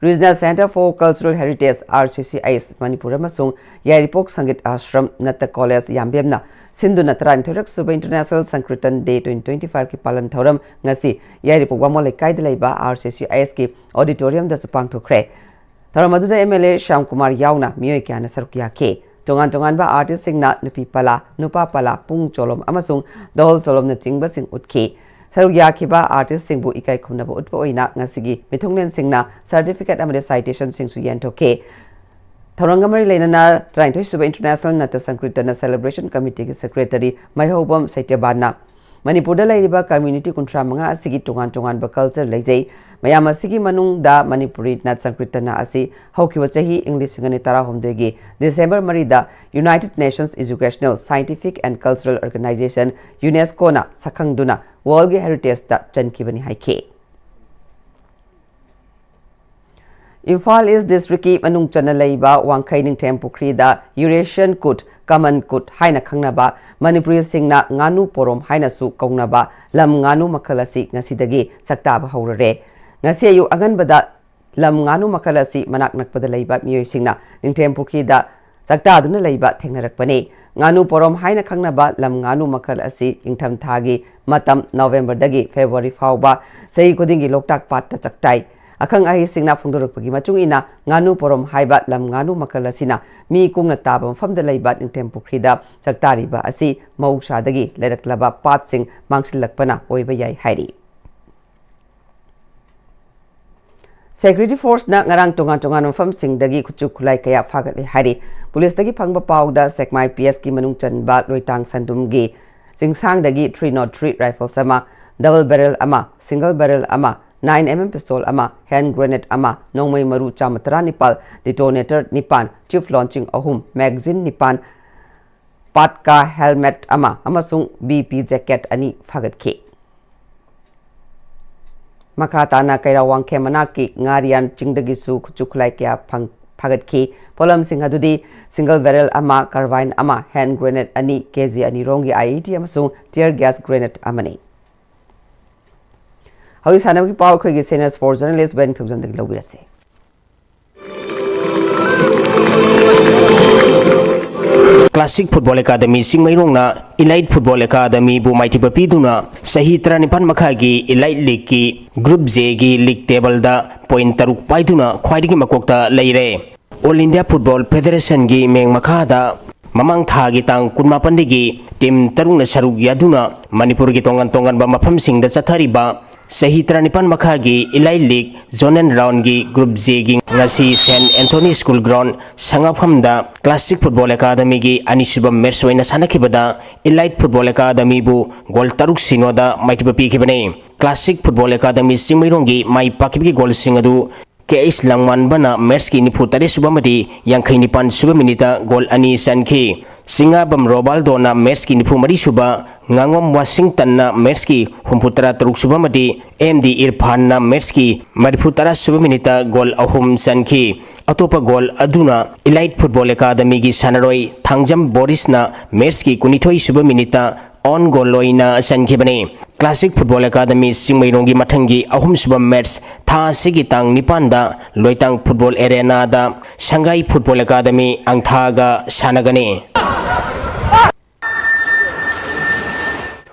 Regional Centre for Cultural Heritage, R C C H, Manipur ꯑꯃꯁꯨꯡ ꯌꯥꯏꯔꯤꯄꯣꯛ ꯁꯪꯒꯤꯠ ꯑꯥꯁ꯭ꯔꯝ ꯅꯠꯇ ꯀꯣꯂꯦꯖ ꯌꯥꯝꯕꯦꯝꯅ ꯁꯤꯟꯗꯨꯅ ꯇꯔꯥꯅꯤꯊꯣꯏꯔꯛ ꯁꯨꯕ International Sankirtan Day twenty twenty-fiveꯀꯤ ꯄꯥꯂꯟ ꯊꯧꯔꯝ ꯉꯁꯤ ꯌꯥꯏꯔꯤꯄꯣꯛ ꯕꯥꯃꯣꯟ ꯂꯩꯀꯥꯏꯗ ꯂꯩꯕ R C C Hꯀꯤ auditoriumꯗꯁꯨ ꯄꯥꯡꯊꯣꯛꯈ꯭ꯔꯦ꯫ ꯊꯧꯔꯝ ꯑꯗꯨꯗ M L A Shyam Kumar ꯌꯥꯎꯅ ꯃꯤꯑꯣꯏ ꯀꯌꯥꯅ ꯁꯔꯨꯛ ꯌꯥꯈꯤ꯫ ꯇꯣꯉꯥꯟ ꯇꯣꯉꯥꯟꯕ artistꯁꯤꯡꯅ ꯅꯨꯄꯤ ꯄꯂꯥ, ꯅꯨꯄꯥ ꯄꯂꯥ, ꯄꯨꯡ ꯆꯣꯂꯣꯝ ꯑꯃꯁꯨꯡ ꯗꯣꯜ ꯆꯣꯂꯣꯝꯅꯆꯤꯡꯕꯁꯤꯡ ꯎꯠꯈꯤ꯫ ꯁꯔꯨꯛ ꯌꯥꯈꯤꯕ artistꯁꯤꯡꯕꯨ ꯏꯀꯥꯏ ꯈꯨꯝꯅꯕ ꯎꯠꯄ ꯑꯣꯏꯅ ꯉꯁꯤꯒꯤ ꯃꯤꯊꯨꯡꯂꯦꯟꯁꯤꯡꯅ certificate ꯑꯃꯗꯤ citationꯁꯤꯡꯁꯨ ꯌꯦꯟꯊꯣꯛꯈꯤ꯫ ꯊꯧꯔꯝꯒ ꯃꯔꯤ ꯂꯩꯅꯅ ꯇꯔꯥꯅꯤꯊꯣꯏ ꯁꯨꯕ International Natya Sankirtan Celebration Committeeꯒꯤ secretary ꯃꯥꯏꯍꯧꯕꯝ ꯁꯩꯇ꯭ꯌꯕꯥꯟꯅ ꯃꯅꯤꯄꯨꯔꯗ ꯂꯩꯔꯤꯕ community ꯀꯨꯟꯊ꯭ꯔꯥ ꯃꯉꯥ ꯑꯁꯤꯒꯤ ꯇꯣꯉꯥꯟ ꯇꯣꯉꯥꯟꯕ culture ꯂꯩꯖꯩ꯫ ꯃꯌꯥꯝ ꯑꯁꯤꯒꯤ ꯃꯅꯨꯡꯗ ꯃꯅꯤꯄꯨꯔꯤ ꯅꯥꯠ ꯁꯪꯀ꯭ꯔꯤꯇꯅ ꯑꯁꯤ ꯍꯧꯈꯤꯕ ꯆꯍꯤ ꯏꯪ ꯂꯤꯁꯤꯡ ꯑꯅꯤ ꯇꯔꯥꯍꯨꯝꯗꯣꯏꯒꯤ ꯗꯤꯁꯦꯝꯕꯔ ꯃꯔꯤꯗ United Nations Educational, Scientific and Cultural Organization, UNESCOꯅ ꯁꯛꯈꯪꯗꯨꯅ World Heritageꯇ ꯆꯟꯈꯤꯕꯅꯤ ꯍꯥꯏꯈꯤ꯫ ꯏꯝꯐꯥꯜ ꯏꯁ ꯗꯤꯁꯇ꯭ꯔꯤꯛꯀꯤ ꯃꯅꯨꯡ ꯆꯟꯅ ꯂꯩꯕ ꯋꯥꯡꯈꯩ ꯅꯤꯡꯊꯦꯝ ꯄꯨꯈ꯭ꯔꯤꯗ Eurasian Kut, Kaman Kut ꯍꯥꯏꯅ ꯈꯪꯅꯕ ꯃꯅꯤꯄꯨꯔꯤꯁꯤꯡꯅ ꯉꯥꯅꯨ ꯄꯣꯔꯣꯝ ꯍꯥꯏꯅꯁꯨ ꯀꯧꯅꯕ ꯂꯝ ꯉꯥꯅꯨ ꯃꯈꯜ ꯑꯁꯤ ꯉꯁꯤꯗꯒꯤ ꯆꯥꯛꯇꯥꯕ ꯍꯧꯔꯔꯦ꯫ ꯉꯁꯤ ꯑꯌꯨꯛ ꯑꯉꯟꯕꯗ ꯂꯝ ꯉꯥꯅꯨ ꯃꯈꯜ ꯑꯁꯤ ꯃꯅꯥꯛ ꯅꯛꯄꯗ ꯂꯩꯕ ꯃꯤꯑꯣꯏꯁꯤꯡꯅ ꯅꯤꯡꯊꯦꯝ ꯄꯨꯈ꯭ꯔꯤꯗ ꯆꯥꯛꯇꯥꯗꯨꯅ ꯂꯩꯕ ꯊꯦꯡꯅꯔꯛꯄꯅꯤ꯫ ꯉꯥꯅꯨ ꯄꯣꯔꯣꯝ ꯍꯥꯏꯅ ꯈꯪꯅꯕ ꯂꯝ ꯉꯥꯅꯨ ꯃꯈꯜ ꯑꯁꯤ ꯏꯪꯊꯝꯊꯥꯒꯤ ꯃꯇꯝ ꯅꯕꯦꯝꯕꯔꯗꯒꯤ ꯐꯦꯕ꯭ꯔꯨꯋꯥꯔꯤ ꯐꯥꯎꯕ ꯆꯍꯤ ꯈꯨꯗꯤꯡꯒꯤ ꯂꯣꯛꯇꯥꯛ ꯄꯥꯠꯇ ꯆꯥꯛꯇꯥꯏ꯫ ꯑꯈꯪ ꯑꯍꯩꯁꯤꯡꯅ ꯐꯣꯡꯗꯣꯔꯛꯄꯒꯤ ꯃꯇꯨꯡ ꯏꯟꯅ, ꯉꯥꯅꯨ ꯄꯣꯔꯣꯝ ꯍꯥꯏꯕ ꯂꯝ ꯉꯥꯅꯨ ꯃꯈꯜ ꯑꯁꯤꯅ ꯃꯤ ꯀꯨꯡꯅ ꯇꯥꯕ ꯃꯐꯝꯗ ꯂꯩꯕ ꯅꯤꯡꯊꯦꯝ ꯄꯨꯈ꯭ꯔꯤꯗ ꯆꯥꯛꯇꯥꯔꯤꯕ ꯑꯁꯤ ꯃꯍꯧꯁꯥꯗꯒꯤ ꯂꯩꯔꯛꯂꯕ ꯄꯥꯠꯁꯤꯡ ꯃꯥꯡꯁꯤꯜꯂꯛꯄꯅ ꯑꯣꯏꯕ ꯌꯥꯏ ꯍꯥꯏꯔꯤ꯫ ꯁꯦꯀ꯭ꯌꯨꯔꯤꯇꯤ ꯐꯣꯔꯁꯅ ꯉꯔꯥꯡ ꯇꯣꯉꯥꯟ ꯇꯣꯉꯥꯟꯕ ꯃꯐꯝꯁꯤꯡꯗꯒꯤ ꯈꯨꯠꯁꯨ ꯈꯨꯠꯂꯥꯏ ꯀꯌꯥ ꯐꯥꯒꯠꯂꯦ ꯍꯥꯏꯔꯤ꯫ ꯄꯨꯂꯤꯁꯇꯒꯤ ꯐꯪꯕ ꯄꯥꯎꯗ ꯁꯦꯛꯃꯥꯏ ꯄꯤ ꯑꯦꯁꯀꯤ ꯃꯅꯨꯡ ꯆꯟꯕ ꯂꯣꯏꯇꯥꯡ ꯁꯟꯗꯨꯝꯒꯤ ꯆꯤꯡꯁꯥꯡꯗꯒꯤ three not three rifles ꯑꯃ, double barrel ꯑꯃ, single barrel ꯑꯃ, nine M M pistol ꯑꯃ, hand grenade ꯑꯃ, ꯅꯣꯡꯃꯩ ꯃꯔꯨ ꯆꯥꯝꯃ ꯇꯔꯥꯅꯤꯄꯥꯜ, detonator ꯅꯤꯄꯥꯟ, tube launching ꯑꯍꯨꯝ, magazine ꯅꯤꯄꯥꯟ, ꯄꯥꯠꯀꯥ helmet ꯑꯃ ꯑꯃꯁꯨꯡ B P jacket ꯑꯅꯤ ꯐꯥꯒꯠꯈꯤ꯫ ꯃꯈꯥ ꯇꯥꯅ ꯀꯩꯔꯥꯎ ꯋꯥꯡꯈꯦꯝ ꯃꯅꯥꯛꯀꯤ ꯉꯥꯔꯤꯌꯥꯟ ꯆꯤꯡꯗꯒꯤꯁꯨ ꯈꯨꯠꯁꯨ ꯈꯨꯠꯂꯥꯏ ꯀꯌꯥ ꯐꯪ-, ꯐꯥꯒꯠꯈꯤ꯫ ꯄꯣꯠꯂꯝꯁꯤꯡ ꯑꯗꯨꯗꯤ single barrel ꯑꯃ, carbine ꯑꯃ, hand grenade ꯑꯅꯤ, K G ꯑꯅꯤ ꯔꯣꯝꯒꯤ I E D ꯑꯃꯁꯨꯡ tear gas grenade ꯑꯃꯅꯤ꯫ ꯍꯧꯖꯤꯛ ꯁꯥꯟꯅꯕꯒꯤ ꯄꯥꯎ ꯑꯩꯈꯣꯏꯒꯤ senior sports journalist ꯕꯦꯟ ꯊꯣꯡꯖꯝꯗꯒꯤ ꯂꯧꯕꯤꯔꯁꯤ꯫ Classic Football Academy ꯆꯤꯡꯃꯩꯔꯣꯡꯅ Elite Football Academyꯕꯨ ꯃꯥꯏꯊꯤꯕ ꯄꯤꯗꯨꯅ ꯆꯍꯤ ꯇꯔꯥꯅꯤꯄꯥꯟ ꯃꯈꯥꯒꯤ Elite Leagueꯀꯤ Group Jꯒꯤ league tableꯗ point ꯇꯔꯨꯛ ꯄꯥꯏꯗꯨꯅ ꯈ꯭ꯋꯥꯏꯗꯒꯤ ꯃꯀꯣꯛꯇ ꯂꯩꯔꯦ꯫ All India Football Federationꯒꯤ ꯃꯤꯡ ꯃꯈꯥꯗ ꯃꯃꯥꯡ ꯊꯥꯒꯤ ꯇꯥꯡ ꯀꯨꯟꯃꯥꯄꯟꯗꯒꯤ team ꯇꯔꯨꯛꯅ ꯁꯔꯨꯛ ꯌꯥꯗꯨꯅ ꯃꯅꯤꯄꯨꯔꯒꯤ ꯇꯣꯉꯥꯟ ꯇꯣꯉꯥꯟꯕ ꯃꯐꯝꯁꯤꯡꯗ ꯆꯠꯊꯔꯤꯕ ꯆꯍꯤ ꯇꯔꯥꯅꯤꯄꯥꯟ ꯃꯈꯥꯒꯤ Elite League Zonal Roundꯒꯤ Group Jꯒꯤ ꯉꯁꯤ Saint Anthony School Ground ꯁꯉꯥꯐꯝꯗ Classic Football Academyꯒꯤ ꯑꯅꯤꯁꯨꯕ match ꯑꯣꯏꯅ ꯁꯥꯟꯅꯈꯤꯕꯗ Elite Football Academyꯕꯨ goal ꯇꯔꯨꯛ ꯁꯤꯅꯣꯗ ꯃꯥꯏꯊꯤꯕ ꯄꯤꯈꯤꯕꯅꯤ꯫ Classic Football Academy ꯆꯤꯡꯃꯩꯔꯣꯡꯒꯤ ꯃꯥꯏ ꯄꯥꯛꯈꯤꯕꯒꯤ goalꯁꯤꯡ ꯑꯗꯨ K H ꯂꯥꯡꯃꯥꯟꯕꯅ matchꯀꯤ ꯅꯤꯐꯨ ꯇꯔꯦꯠ ꯁꯨꯕ ꯑꯃꯗꯤ ꯌꯥꯡꯈꯩ ꯅꯤꯄꯥꯟ ꯁꯨꯕ minuteꯇ goal ꯑꯅꯤ ꯆꯟꯈꯤ꯫ ꯆꯤꯡꯉꯥꯕꯝ ꯔꯣꯕꯥꯜꯗꯣꯅ matchꯀꯤ ꯅꯤꯐꯨ ꯃꯔꯤ ꯁꯨꯕ, ꯉꯥꯉꯣꯝ ꯋꯥꯁꯤꯡꯇꯟꯅ matchꯀꯤ ꯍꯨꯝꯐꯨ ꯇꯔꯥ ꯇꯔꯨꯛ ꯁꯨꯕ ꯑꯃꯗꯤ M D ꯏꯔꯐꯥꯟꯅ matchꯀꯤ ꯃꯔꯤꯐꯨ ꯇꯔꯥ ꯁꯨꯕ minuteꯇ goal ꯑꯍꯨꯝ ꯆꯟꯈꯤ꯫ ꯑꯇꯣꯞꯄ goal ꯑꯗꯨꯅ Elite Football Academyꯒꯤ ꯁꯥꯟꯅꯔꯣꯏ ꯊꯥꯡꯖꯝ ꯕꯣꯔꯤꯁꯅ matchꯀꯤ ꯀꯨꯟꯅꯤꯊꯣꯏ ꯁꯨꯕ minuteꯇ own goal ꯑꯣꯏꯅ ꯆꯟꯈꯤꯕꯅꯤ꯫ Classic Football Academy ꯆꯤꯡꯃꯩꯔꯣꯡꯒꯤ ꯃꯊꯪꯒꯤ ꯑꯍꯨꯝꯁꯨꯕ match ꯊꯥ ꯑꯁꯤꯒꯤ ꯇꯥꯡ ꯅꯤꯄꯥꯟꯗ ꯂꯣꯏꯇꯥꯡ Football Arenaꯗ ꯁꯪꯒꯥꯏ Football Academy ꯑꯪꯊꯥꯒ ꯁꯥꯟꯅꯒꯅꯤ꯫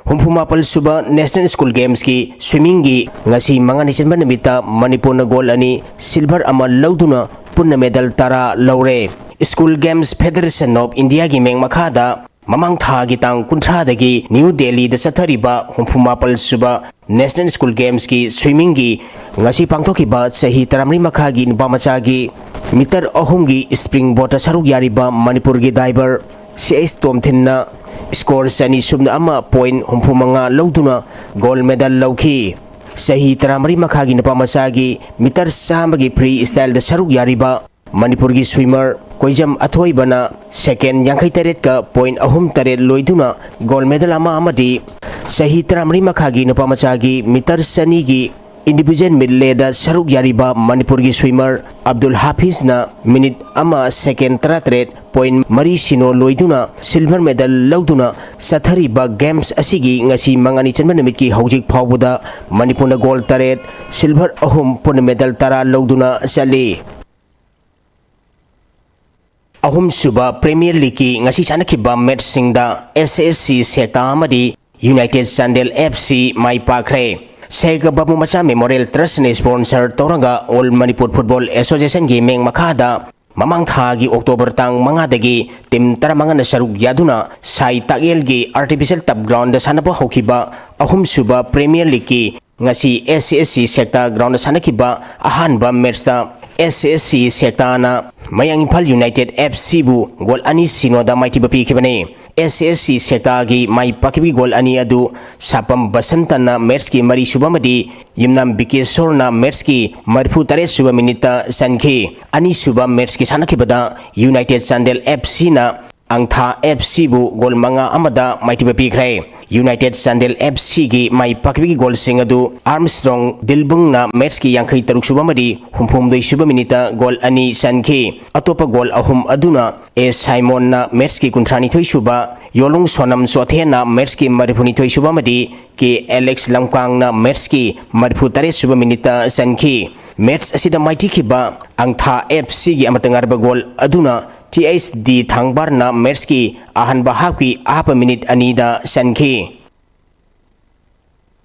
ꯍꯨꯝꯐꯨ ꯃꯥꯄꯜ ꯁꯨꯕ National School Gamesꯀꯤ swimmingꯒꯤ ꯉꯁꯤ ꯃꯉꯥꯅꯤ ꯆꯟꯕ ꯅꯨꯃꯤꯠꯇ ꯃꯅꯤꯄꯨꯔꯅ gold ꯑꯅꯤ, silver ꯑꯃ ꯂꯧꯗꯨꯅ ꯄꯨꯟꯅ medal ꯇꯔꯥ ꯂꯧꯔꯦ꯫ School Games Federation of Indiaꯒꯤ ꯃꯤꯡ ꯃꯈꯥꯗ ꯃꯃꯥꯡ ꯊꯥꯒꯤ ꯇꯥꯡ ꯀꯨꯟꯊ꯭ꯔꯥꯗꯒꯤ ꯅ꯭ꯌꯨ ꯗꯦꯜꯂꯤꯗ ꯆꯠꯊꯔꯤꯕ ꯍꯨꯝꯐꯨ ꯃꯥꯄꯜ ꯁꯨꯕ National School Gamesꯀꯤ swimmingꯒꯤ ꯉꯁꯤ ꯄꯥꯡꯊꯣꯛꯈꯤꯕ ꯆꯍꯤ ꯇꯔꯥꯃꯔꯤ ꯃꯈꯥꯒꯤ ꯅꯨꯄꯥ ꯃꯆꯥꯒꯤ meter ꯑꯍꯨꯝꯒꯤ springboardꯇ ꯁꯔꯨꯛ ꯌꯥꯔꯤꯕ ꯃꯅꯤꯄꯨꯔꯒꯤ diver C H ꯇꯣꯝꯊꯤꯟꯅ score ꯆꯅꯤ ꯁꯨꯞꯅ ꯑꯃ point ꯍꯨꯝꯐꯨ ꯃꯉꯥ ꯂꯧꯗꯨꯅ gold medal ꯂꯧꯈꯤ꯫ ꯆꯍꯤ ꯇꯔꯥꯃꯔꯤ ꯃꯈꯥꯒꯤ ꯅꯨꯄꯥ ꯃꯆꯥꯒꯤ meter ꯆꯥꯝꯃꯒꯤ freestyleꯗ ꯁꯔꯨꯛ ꯌꯥꯔꯤꯕ ꯃꯅꯤꯄꯨꯔꯒꯤ swimmer ꯀꯣꯏꯖꯝ ꯑꯊꯣꯏꯕꯅ second ꯌꯥꯡꯈꯩ ꯇꯔꯦꯠꯀ point ꯑꯍꯨꯝ ꯇꯔꯦꯠ ꯂꯣꯏꯗꯨꯅ gold medal ꯑꯃ ꯑꯃꯗꯤ ꯆꯍꯤ ꯇꯔꯥꯃꯔꯤ ꯃꯈꯥꯒꯤ ꯅꯨꯄꯥ ꯃꯆꯥꯒꯤ meter ꯆꯅꯤꯒꯤ individual medleyꯗ ꯁꯔꯨꯛ ꯌꯥꯔꯤꯕ ꯃꯅꯤꯄꯨꯔꯒꯤ swimmer ꯑꯕꯗꯨꯜ ꯍꯥꯐꯤꯖꯅ minute ꯑꯃ second ꯇꯔꯥꯇꯔꯦꯠ point ꯃꯔꯤ ꯁꯤꯅꯣ ꯂꯣꯏꯗꯨꯅ silver medal ꯂꯧꯗꯨꯅ ꯆꯠꯊꯔꯤꯕ games ꯑꯁꯤꯒꯤ ꯉꯁꯤ ꯃꯉꯥꯅꯤ ꯆꯟꯕ ꯅꯨꯃꯤꯠꯀꯤ ꯍꯧꯖꯤꯛ ꯐꯥꯎꯕꯗ ꯃꯅꯤꯄꯨꯔꯅ gold ꯇꯔꯦꯠ, silver ꯑꯍꯨꯝ, ꯄꯨꯟꯅ medal ꯇꯔꯥ ꯂꯧꯗꯨꯅ ꯆꯠꯂꯤ꯫ ꯑꯍꯨꯝꯁꯨꯕ Premier Leagueꯀꯤ ꯉꯁꯤ ꯁꯥꯟꯅꯈꯤꯕ matchꯁꯤꯡꯗ S S C ꯁꯦꯛꯇꯥ ꯑꯃꯗꯤ United Chandel F C ꯃꯥꯏ ꯄꯥꯛꯈ꯭ꯔꯦ꯫ ꯁꯦꯒ ꯕꯥꯕꯨ ꯃꯆꯥ Memorial Trustꯅ sponsor ꯇꯧꯔꯒ All Manipur Football Associationꯒꯤ ꯃꯤꯡ ꯃꯈꯥꯗ ꯃꯃꯥꯡ ꯊꯥꯒꯤ October ꯇꯥꯡ ꯃꯉꯥꯗꯒꯤ team ꯇꯔꯥꯃꯉꯥꯅ ꯁꯔꯨꯛ ꯌꯥꯗꯨꯅ ꯁꯥꯏ ꯇꯥꯛꯌꯦꯜꯒꯤ artificial turf groundꯗ ꯁꯥꯟꯅꯕ ꯍꯧꯈꯤꯕ ꯑꯍꯨꯝꯁꯨꯕ Premier Leagueꯀꯤ ꯉꯁꯤ S C S C Sekta ground ꯁꯥꯟꯅꯈꯤꯕ ꯑꯍꯥꯟꯕ ꯃꯦꯠꯁꯇ S C S C ꯁꯦꯛꯇꯥꯅ ꯃꯌꯥꯡ ꯏꯝꯐꯥꯜ ꯌꯨꯅꯥꯏꯇꯦꯗ F Cꯕꯨ ꯒꯣꯜ ꯑꯅꯤ ꯁꯤꯅꯣꯗ ꯃꯥꯏꯊꯤꯕ ꯄꯤꯈꯤꯕꯅꯤ꯫ S C S C ꯁꯦꯛꯇꯥꯒꯤ ꯃꯥꯏ ꯄꯥꯛꯈꯤꯕꯒꯤ ꯒꯣꯜ ꯑꯅꯤ ꯑꯗꯨ ꯁꯥꯄꯝ ꯕꯁꯟꯇꯅ ꯃꯦꯠꯁꯀꯤ ꯃꯔꯤꯁꯨꯕ ꯑꯃꯗꯤ ꯌꯨꯝꯅꯥꯝ ꯕꯤꯀꯦꯁꯣꯔꯅ ꯃꯦꯠꯁꯀꯤ ꯃꯔꯤꯐꯨ ꯇꯔꯦꯠ ꯁꯨꯕ ꯃꯤꯅꯤꯠꯇ ꯆꯟꯈꯤ꯫ ꯑꯅꯤꯁꯨꯕ ꯃꯦꯠꯁꯀꯤ ꯁꯥꯟꯅꯈꯤꯕꯗ ꯌꯨꯅꯥꯏꯇꯦꯗ ꯆꯥꯟꯗꯦꯜ F Cꯅ ꯑꯪꯊꯥ F Cꯕꯨ ꯒꯣꯜ ꯃꯉꯥ ꯑꯃꯗ ꯃꯥꯏꯊꯤꯕ ꯄꯤꯈ꯭ꯔꯦ꯫ ꯌꯨꯅꯥꯏꯇꯦꯗ ꯆꯥꯟꯗꯦꯜ F Cꯒꯤ ꯃꯥꯏ ꯄꯥꯛꯈꯤꯕꯒꯤ ꯒꯣꯜꯁꯤꯡ ꯑꯗꯨ ꯑꯥꯔꯝꯁꯇ꯭ꯔꯣꯡ ꯗꯤꯜꯕꯨꯡꯅ ꯃꯦꯠꯁꯀꯤ ꯌꯥꯡꯈꯩ ꯇꯔꯨꯛ ꯁꯨꯕ ꯑꯃꯗꯤ ꯍꯨꯝꯐꯨ ꯍꯨꯝꯗꯣꯏ ꯁꯨꯕ ꯃꯤꯅꯤꯠꯇ ꯒꯣꯜ ꯑꯅꯤ ꯆꯟꯈꯤ꯫ ꯑꯇꯣꯞꯄ ꯒꯣꯜ ꯑꯍꯨꯝ ꯑꯗꯨꯅ ꯑꯦ ꯁꯥꯏꯃꯣꯟꯅ ꯃꯦꯠꯁꯀꯤ ꯀꯨꯟꯊ꯭ꯔꯥ ꯅꯤꯊꯣꯏ ꯁꯨꯕ, ꯌꯣꯂꯨꯡ ꯁꯣꯅꯝ ꯆꯣꯊꯦꯅ ꯃꯦꯠꯁꯀꯤ ꯃꯔꯤꯐꯨ ꯅꯤꯊꯣꯏ ꯁꯨꯕ ꯑꯃꯗꯤ ꯀꯦ ꯑꯦꯂꯦꯛꯁ ꯂꯝꯀꯥꯡꯅ ꯃꯦꯠꯁꯀꯤ ꯃꯔꯤꯐꯨ ꯇꯔꯦꯠ ꯁꯨꯕ ꯃꯤꯅꯤꯠꯇ ꯆꯟꯈꯤ꯫ ꯃꯦꯠꯁ ꯑꯁꯤꯗ ꯃꯥꯏꯊꯤꯈꯤꯕ ꯑꯪꯊꯥ F Cꯒꯤ ꯑꯃꯠꯇ ꯉꯥꯏꯔꯕ ꯒꯣꯜ ꯑꯗꯨꯅ T H D ꯊꯥꯡꯕꯥꯔꯅ ꯃꯦꯠꯁꯀꯤ ꯑꯍꯥꯟꯕ ꯍꯥꯞꯀꯤ ꯑꯍꯥꯞꯄ ꯃꯤꯅꯤꯠ ꯑꯅꯤꯗ ꯆꯟꯈꯤ꯫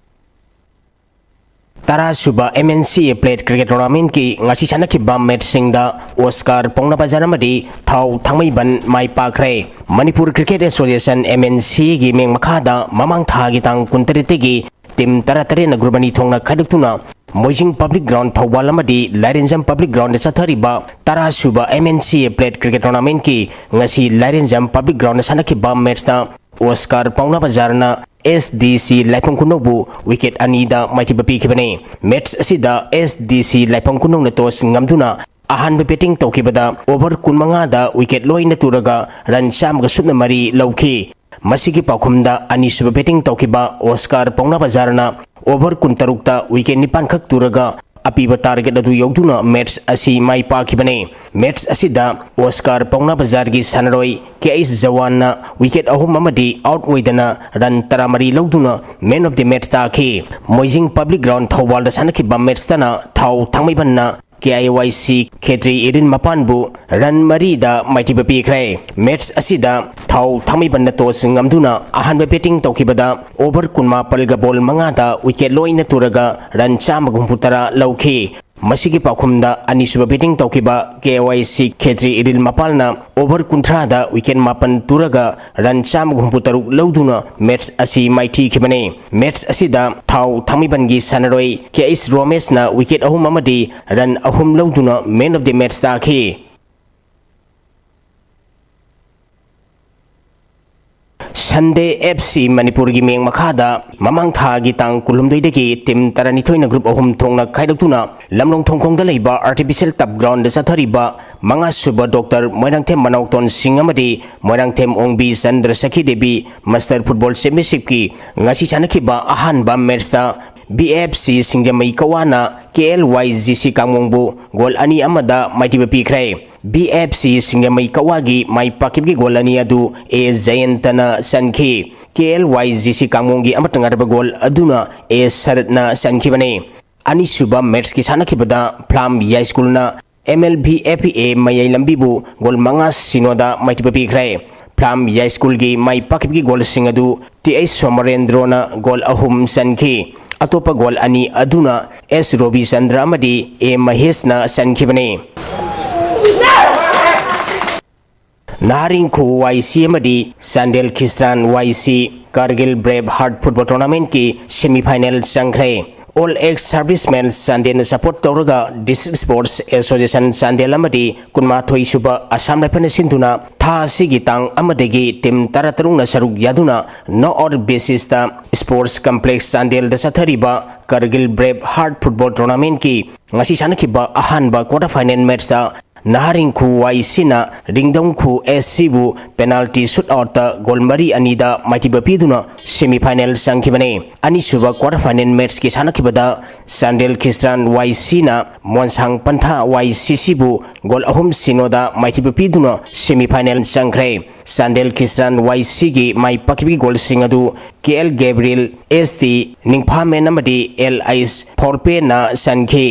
ꯇꯔꯥ ꯁꯨꯕ M N C A plate cricket tournamentꯀꯤ ꯉꯁꯤ ꯁꯥꯟꯅꯈꯤꯕ ꯃꯦꯠꯁꯁꯤꯡꯗ ꯑꯣꯁꯀꯥꯔ ꯄꯥꯎꯅꯥ ꯕꯖꯥꯔ ꯑꯃꯗꯤ ꯊꯥꯎ ꯊꯥꯡꯃꯩꯕꯟ ꯃꯥꯏ ꯄꯥꯛꯈ꯭ꯔꯦ꯫ Manipur Cricket Association, M N C Aꯒꯤ ꯃꯤꯡ ꯃꯈꯥꯗ ꯃꯃꯥꯡ ꯊꯥꯒꯤ ꯇꯥꯡ ꯀꯨꯟꯇꯔꯦꯠꯇꯒꯤ ꯇꯤꯝ ꯇꯔꯥꯇꯔꯦꯠꯅ ꯒ꯭ꯔꯨꯞ ꯑꯅꯤ ꯊꯣꯛꯅ ꯈꯥꯏꯗꯣꯛꯇꯨꯅ ꯃꯣꯏꯖꯤꯡ ꯄꯕ꯭ꯂꯤꯛ ꯒ꯭ꯔꯥꯎꯟ ꯊꯧꯕꯥꯜ ꯑꯃꯗꯤ ꯂꯥꯏꯔꯦꯟꯖꯝ ꯄꯕ꯭ꯂꯤꯛ ꯒ꯭ꯔꯥꯎꯟꯗ ꯆꯠꯊꯔꯤꯕ ꯇꯔꯥ ꯁꯨꯕ M N C A plate cricket tournamentꯀꯤ ꯉꯁꯤ ꯂꯥꯏꯔꯦꯟꯖꯝ ꯄꯕ꯭ꯂꯤꯛ ꯒ꯭ꯔꯥꯎꯟꯗ ꯁꯥꯟꯅꯈꯤꯕ ꯃꯦꯠꯁꯇ ꯑꯣꯁꯀꯥꯔ ꯄꯥꯎꯅꯥ ꯕꯖꯥꯔꯅ S D C ꯂꯥꯏꯐꯝ ꯈꯨꯅꯧꯕꯨ ꯋꯤꯀꯦꯠ ꯑꯅꯤꯗ ꯃꯥꯏꯊꯤꯕ ꯄꯤꯈꯤꯕꯅꯤ꯫ ꯃꯦꯠꯁ ꯑꯁꯤꯗ S D C ꯂꯥꯏꯐꯝ ꯈꯨꯅꯧꯅ ꯇꯣꯁ ꯉꯝꯗꯨꯅ ꯑꯍꯥꯟꯕ ꯕꯦꯇꯤꯡ ꯇꯧꯈꯤꯕꯗ ꯑꯣꯚꯔ ꯀꯨꯟꯃꯉꯥꯗ ꯋꯤꯀꯦꯠ ꯂꯣꯏꯅ ꯇꯨꯔꯒ ꯔꯟ ꯆꯥꯝꯃꯒ ꯁꯨꯞꯅ ꯃꯔꯤ ꯂꯧꯈꯤ꯫ ꯃꯁꯤꯒꯤ ꯄꯥꯎꯈꯨꯝꯗ ꯑꯅꯤꯁꯨꯕ ꯕꯦꯇꯤꯡ ꯇꯧꯈꯤꯕ ꯑꯣꯁꯀꯥꯔ ꯄꯥꯎꯅꯥ ꯕꯖꯥꯔꯅ ꯑꯣꯚꯔ ꯀꯨꯟꯇꯔꯨꯛꯇ ꯋꯤꯀꯦꯠ ꯅꯤꯄꯥꯟ ꯈꯛ ꯇꯨꯔꯒ ꯑꯄꯤꯕ ꯇꯥꯔꯒꯦꯠ ꯑꯗꯨ ꯌꯧꯗꯨꯅ ꯃꯦꯠꯁ ꯑꯁꯤ ꯃꯥꯏ ꯄꯥꯛꯈꯤꯕꯅꯤ꯫ ꯃꯦꯠꯁ ꯑꯁꯤꯗ ꯑꯣꯁꯀꯥꯔ ꯄꯥꯎꯅꯥ ꯕꯖꯥꯔꯒꯤ ꯁꯥꯟꯅꯔꯣꯏ ꯀꯦ ꯑꯩꯆ ꯖꯋꯥꯟꯅ ꯋꯤꯀꯦꯠ ꯑꯍꯨꯝ ꯑꯃꯗꯤ ꯑꯥꯎꯠ ꯑꯣꯏꯗꯅ ꯔꯟ ꯇꯔꯥꯃꯔꯤ ꯂꯧꯗꯨꯅ Man of the Match ꯇꯥꯈꯤ꯫ ꯃꯣꯏꯖꯤꯡ ꯄꯕ꯭ꯂꯤꯛ ꯒ꯭ꯔꯥꯎꯟ ꯊꯧꯕꯥꯜꯗ ꯁꯥꯟꯅꯈꯤꯕ ꯃꯦꯠꯁꯇꯅ ꯊꯥꯎ ꯊꯥꯡꯃꯩꯕꯟꯅ K I Y C ꯈꯦꯇ꯭ꯔꯤ ꯏꯔꯤꯟ ꯃꯄꯥꯟꯕꯨ ꯔꯟ ꯃꯔꯤꯗ ꯃꯥꯏꯊꯤꯕ ꯄꯤꯈ꯭ꯔꯦ꯫ ꯃꯦꯠꯁ ꯑꯁꯤꯗ ꯊꯥꯎ ꯊꯥꯡꯃꯩꯕꯟꯅ ꯇꯣꯁ ꯉꯝꯗꯨꯅ ꯑꯍꯥꯟꯕ ꯕꯦꯇꯤꯡ ꯇꯧꯈꯤꯕꯗ ꯑꯣꯚꯔ ꯀꯨꯟꯃꯥꯄꯜꯒ ꯕꯣꯜ ꯃꯉꯥꯗ ꯋꯤꯀꯦꯠ ꯂꯣꯏꯅ ꯇꯨꯔꯒ ꯔꯟ ꯆꯥꯝꯃꯒ ꯍꯨꯝꯐꯨꯇꯔꯥ ꯂꯧꯈꯤ꯫ ꯃꯁꯤꯒꯤ ꯄꯥꯎꯈꯨꯝꯗ ꯑꯅꯤꯁꯨꯕ batting ꯇꯧꯈꯤꯕ ꯀꯦ ꯋꯥꯏ ꯁꯤ ꯈꯦꯇ꯭ꯔꯤ ꯏꯔꯤꯜ ꯃꯄꯥꯜꯅ over ꯀꯨꯟꯊ꯭ꯔꯥꯗ wicket ꯃꯥꯄꯟ ꯇꯨꯔꯒ run ꯆꯥꯝꯃꯒ ꯍꯨꯝꯐꯨ ꯇꯔꯨꯛ ꯂꯧꯗꯨꯅ match ꯑꯁꯤ ꯃꯥꯏꯊꯤꯈꯤꯕꯅꯤ꯫ Match ꯑꯁꯤꯗ ꯊꯥꯎ ꯊꯥꯡꯃꯩꯕꯟꯒꯤ ꯁꯥꯟꯅꯔꯣꯏ ꯀꯦ ꯑꯩꯆ ꯔꯣꯃꯦꯁꯅ wicket ꯑꯍꯨꯝ ꯑꯃꯗꯤ run ꯑꯍꯨꯝ ꯂꯧꯗꯨꯅ man of the match ꯇꯥꯈꯤ꯫ ꯁꯟꯗꯦ ꯑꯦꯐ ꯁꯤ ꯃꯅꯤꯄꯨꯔꯒꯤ ꯃꯤꯡ ꯃꯈꯥꯗ ꯃꯃꯥꯡ ꯊꯥꯒꯤ ꯇꯥꯡ ꯀꯨꯟꯍꯨꯝꯗꯣꯏꯗꯒꯤ team ꯇꯔꯥꯅꯤꯊꯣꯏꯅ group ꯑꯍꯨꯝ ꯊꯣꯛꯅ ꯈꯥꯏꯗꯣꯛꯇꯨꯅ ꯂꯝꯂꯣꯡ ꯊꯣꯡꯈꯣꯡꯗ ꯂꯩꯕ artificial turf ground ꯗ ꯆꯠꯊꯔꯤꯕ ꯃꯉꯥꯁꯨꯕ ꯗꯣꯛꯇꯔ ꯃꯣꯏꯔꯥꯡꯊꯦꯝ ꯃꯅꯥꯎꯇꯣꯟ ꯁꯤꯡ ꯑꯃꯗꯤ ꯃꯣꯏꯔꯥꯡꯊꯦꯝ ꯑꯣꯡꯕꯤ Chandra ꯁꯈꯤ Devi master football championship ꯀꯤ ꯉꯁꯤ ꯁꯥꯟꯅꯈꯤꯕ ꯑꯍꯥꯟꯕ match ꯇ ꯕꯤ ꯑꯦꯐ ꯁꯤ ꯁꯤꯡꯖꯃꯩ ꯀꯋꯥꯅ ꯀꯦ L Y G C ꯀꯥꯡꯃꯣꯡꯕꯨ goal ꯑꯅꯤ ꯑꯃꯗ ꯃꯥꯏꯊꯤꯕ ꯄꯤꯈ꯭ꯔꯦ꯫ ꯕꯤ ꯑꯦꯐ ꯁꯤ ꯁꯤꯡꯖꯃꯩ ꯀꯋꯥꯒꯤ ꯃꯥꯏ ꯄꯥꯛꯈꯤꯕꯒꯤ goal ꯑꯅꯤ ꯑꯗꯨ ꯑꯦ ꯖꯌꯟꯇꯅ ꯆꯟꯈꯤ꯫ ꯀꯦ ꯑꯦꯜ ꯋꯥꯏ ꯖꯤ ꯁꯤ ꯀꯥꯡꯃꯣꯡꯒꯤ ꯑꯃꯠꯇ ꯉꯥꯏꯔꯕ goal ꯑꯗꯨꯅ ꯑꯦ ꯁꯔꯠꯅ ꯆꯟꯈꯤꯕꯅꯤ꯫ ꯑꯅꯤꯁꯨꯕ match ꯀꯤ ꯁꯥꯟꯅꯈꯤꯕꯗ ꯐ꯭ꯂꯥꯝ ꯌꯥꯏꯁ꯭ꯀꯨꯜꯅ M L V F A ꯃꯌꯥꯏ ꯂꯝꯕꯤꯕꯨ goal ꯃꯉꯥ ꯁꯤꯅꯣꯗ ꯃꯥꯏꯊꯤꯕ ꯄꯤꯈ꯭ꯔꯦ꯫ ꯐ꯭ꯂꯥꯝ ꯌꯥꯏꯁ꯭ꯀꯨꯜꯒꯤ ꯃꯥꯏ ꯄꯥꯛꯈꯤꯕꯒꯤ goal ꯁꯤꯡ ꯑꯗꯨ ꯇꯤ ꯑꯩꯆ ꯁꯣꯃꯔꯦꯟꯗ꯭ꯔꯣꯅ goal ꯑꯍꯨꯝ ꯆꯟꯈꯤ꯫ ꯑꯇꯣꯞꯄ goal ꯑꯅꯤ ꯑꯗꯨꯅ ꯑꯦꯁ ꯔꯣꯕꯤꯆꯟꯗ꯭ꯔ ꯑꯃꯗꯤ ꯑꯦ ꯃꯍꯦꯁꯅ ꯆꯟꯈꯤꯕꯅꯤ꯫ ꯅꯍꯥꯔꯤꯡꯈꯨ ꯋꯥꯏ ꯁꯤ ꯑꯃꯗꯤ ꯆꯥꯟꯗꯦꯜ ꯈ꯭ꯔꯤꯁꯇꯥꯟ ꯋꯥꯏ ꯁꯤ Kargil Brave Heart football tournament ꯀꯤ semi final ꯆꯪꯈ꯭ꯔꯦ꯫ All Ex Servicemen ꯆꯥꯟꯗꯦꯜꯅ support ꯇꯧꯔꯒ District Sports Association ꯆꯥꯟꯗꯦꯜ ꯑꯃꯗꯤ ꯀꯨꯟꯃꯥꯊꯣꯏ ꯁꯨꯕ ꯑꯁꯥꯝ ꯔꯥꯏꯐꯜꯅ ꯁꯤꯟꯗꯨꯅ ꯊꯥ ꯑꯁꯤꯒꯤ ꯇꯥꯡ ꯑꯃꯗꯒꯤ team ꯇꯔꯥꯇꯔꯨꯛꯅ ꯁꯔꯨꯛ ꯌꯥꯗꯨꯅ knock out basis ꯇ Sports Complex ꯆꯥꯟꯗꯦꯜꯗ ꯆꯠꯊꯔꯤꯕ Kargil Brave Heart football tournament ꯀꯤ ꯉꯁꯤ ꯁꯥꯟꯅꯈꯤꯕ ꯑꯍꯥꯟꯕ quarter final match ꯇ ꯅꯍꯥꯔꯤꯡꯈꯨ ꯋꯥꯏ ꯁꯤꯅ ꯔꯤꯡꯗꯧꯈꯨ ꯑꯦꯁ ꯁꯤꯕꯨ penalty shoot out ꯇ goal ꯃꯔꯤ ꯑꯅꯤꯗ ꯃꯥꯏꯊꯤꯕ ꯄꯤꯗꯨꯅ semi final ꯆꯪꯈꯤꯕꯅꯤ꯫ ꯑꯅꯤꯁꯨꯕ quarter final match ꯀꯤ ꯁꯥꯟꯅꯈꯤꯕꯗ ꯆꯥꯟꯗꯦꯜ ꯈ꯭ꯔꯤꯁꯇꯥꯟ ꯋꯥꯏ ꯁꯤꯅ ꯃꯣꯟꯁꯥꯡ ꯄꯟꯊꯥ ꯋꯥꯏ ꯁꯤ ꯁꯤꯕꯨ goal ꯑꯍꯨꯝ ꯁꯤꯅꯣꯗ ꯃꯥꯏꯊꯤꯕ ꯄꯤꯗꯨꯅ semi final ꯆꯪꯈ꯭ꯔꯦ꯫ ꯆꯥꯟꯗꯦꯜ ꯈ꯭ꯔꯤꯁꯇꯥꯟ ꯋꯥꯏ ꯁꯤꯒꯤ ꯃꯥꯏ ꯄꯥꯛꯈꯤꯕꯒꯤ goal ꯁꯤꯡ ꯑꯗꯨ ꯀꯦ ꯑꯦꯜ ꯒꯦꯕ꯭ꯔꯤꯌꯦꯜ, ꯑꯦꯁ ꯇꯤ ꯅꯤꯡꯐꯥꯃꯦꯟ ꯑꯃꯗꯤ ꯑꯦꯜ ꯑꯩꯁ ꯐꯣꯔꯄꯦꯅ ꯆꯟꯈꯤ꯫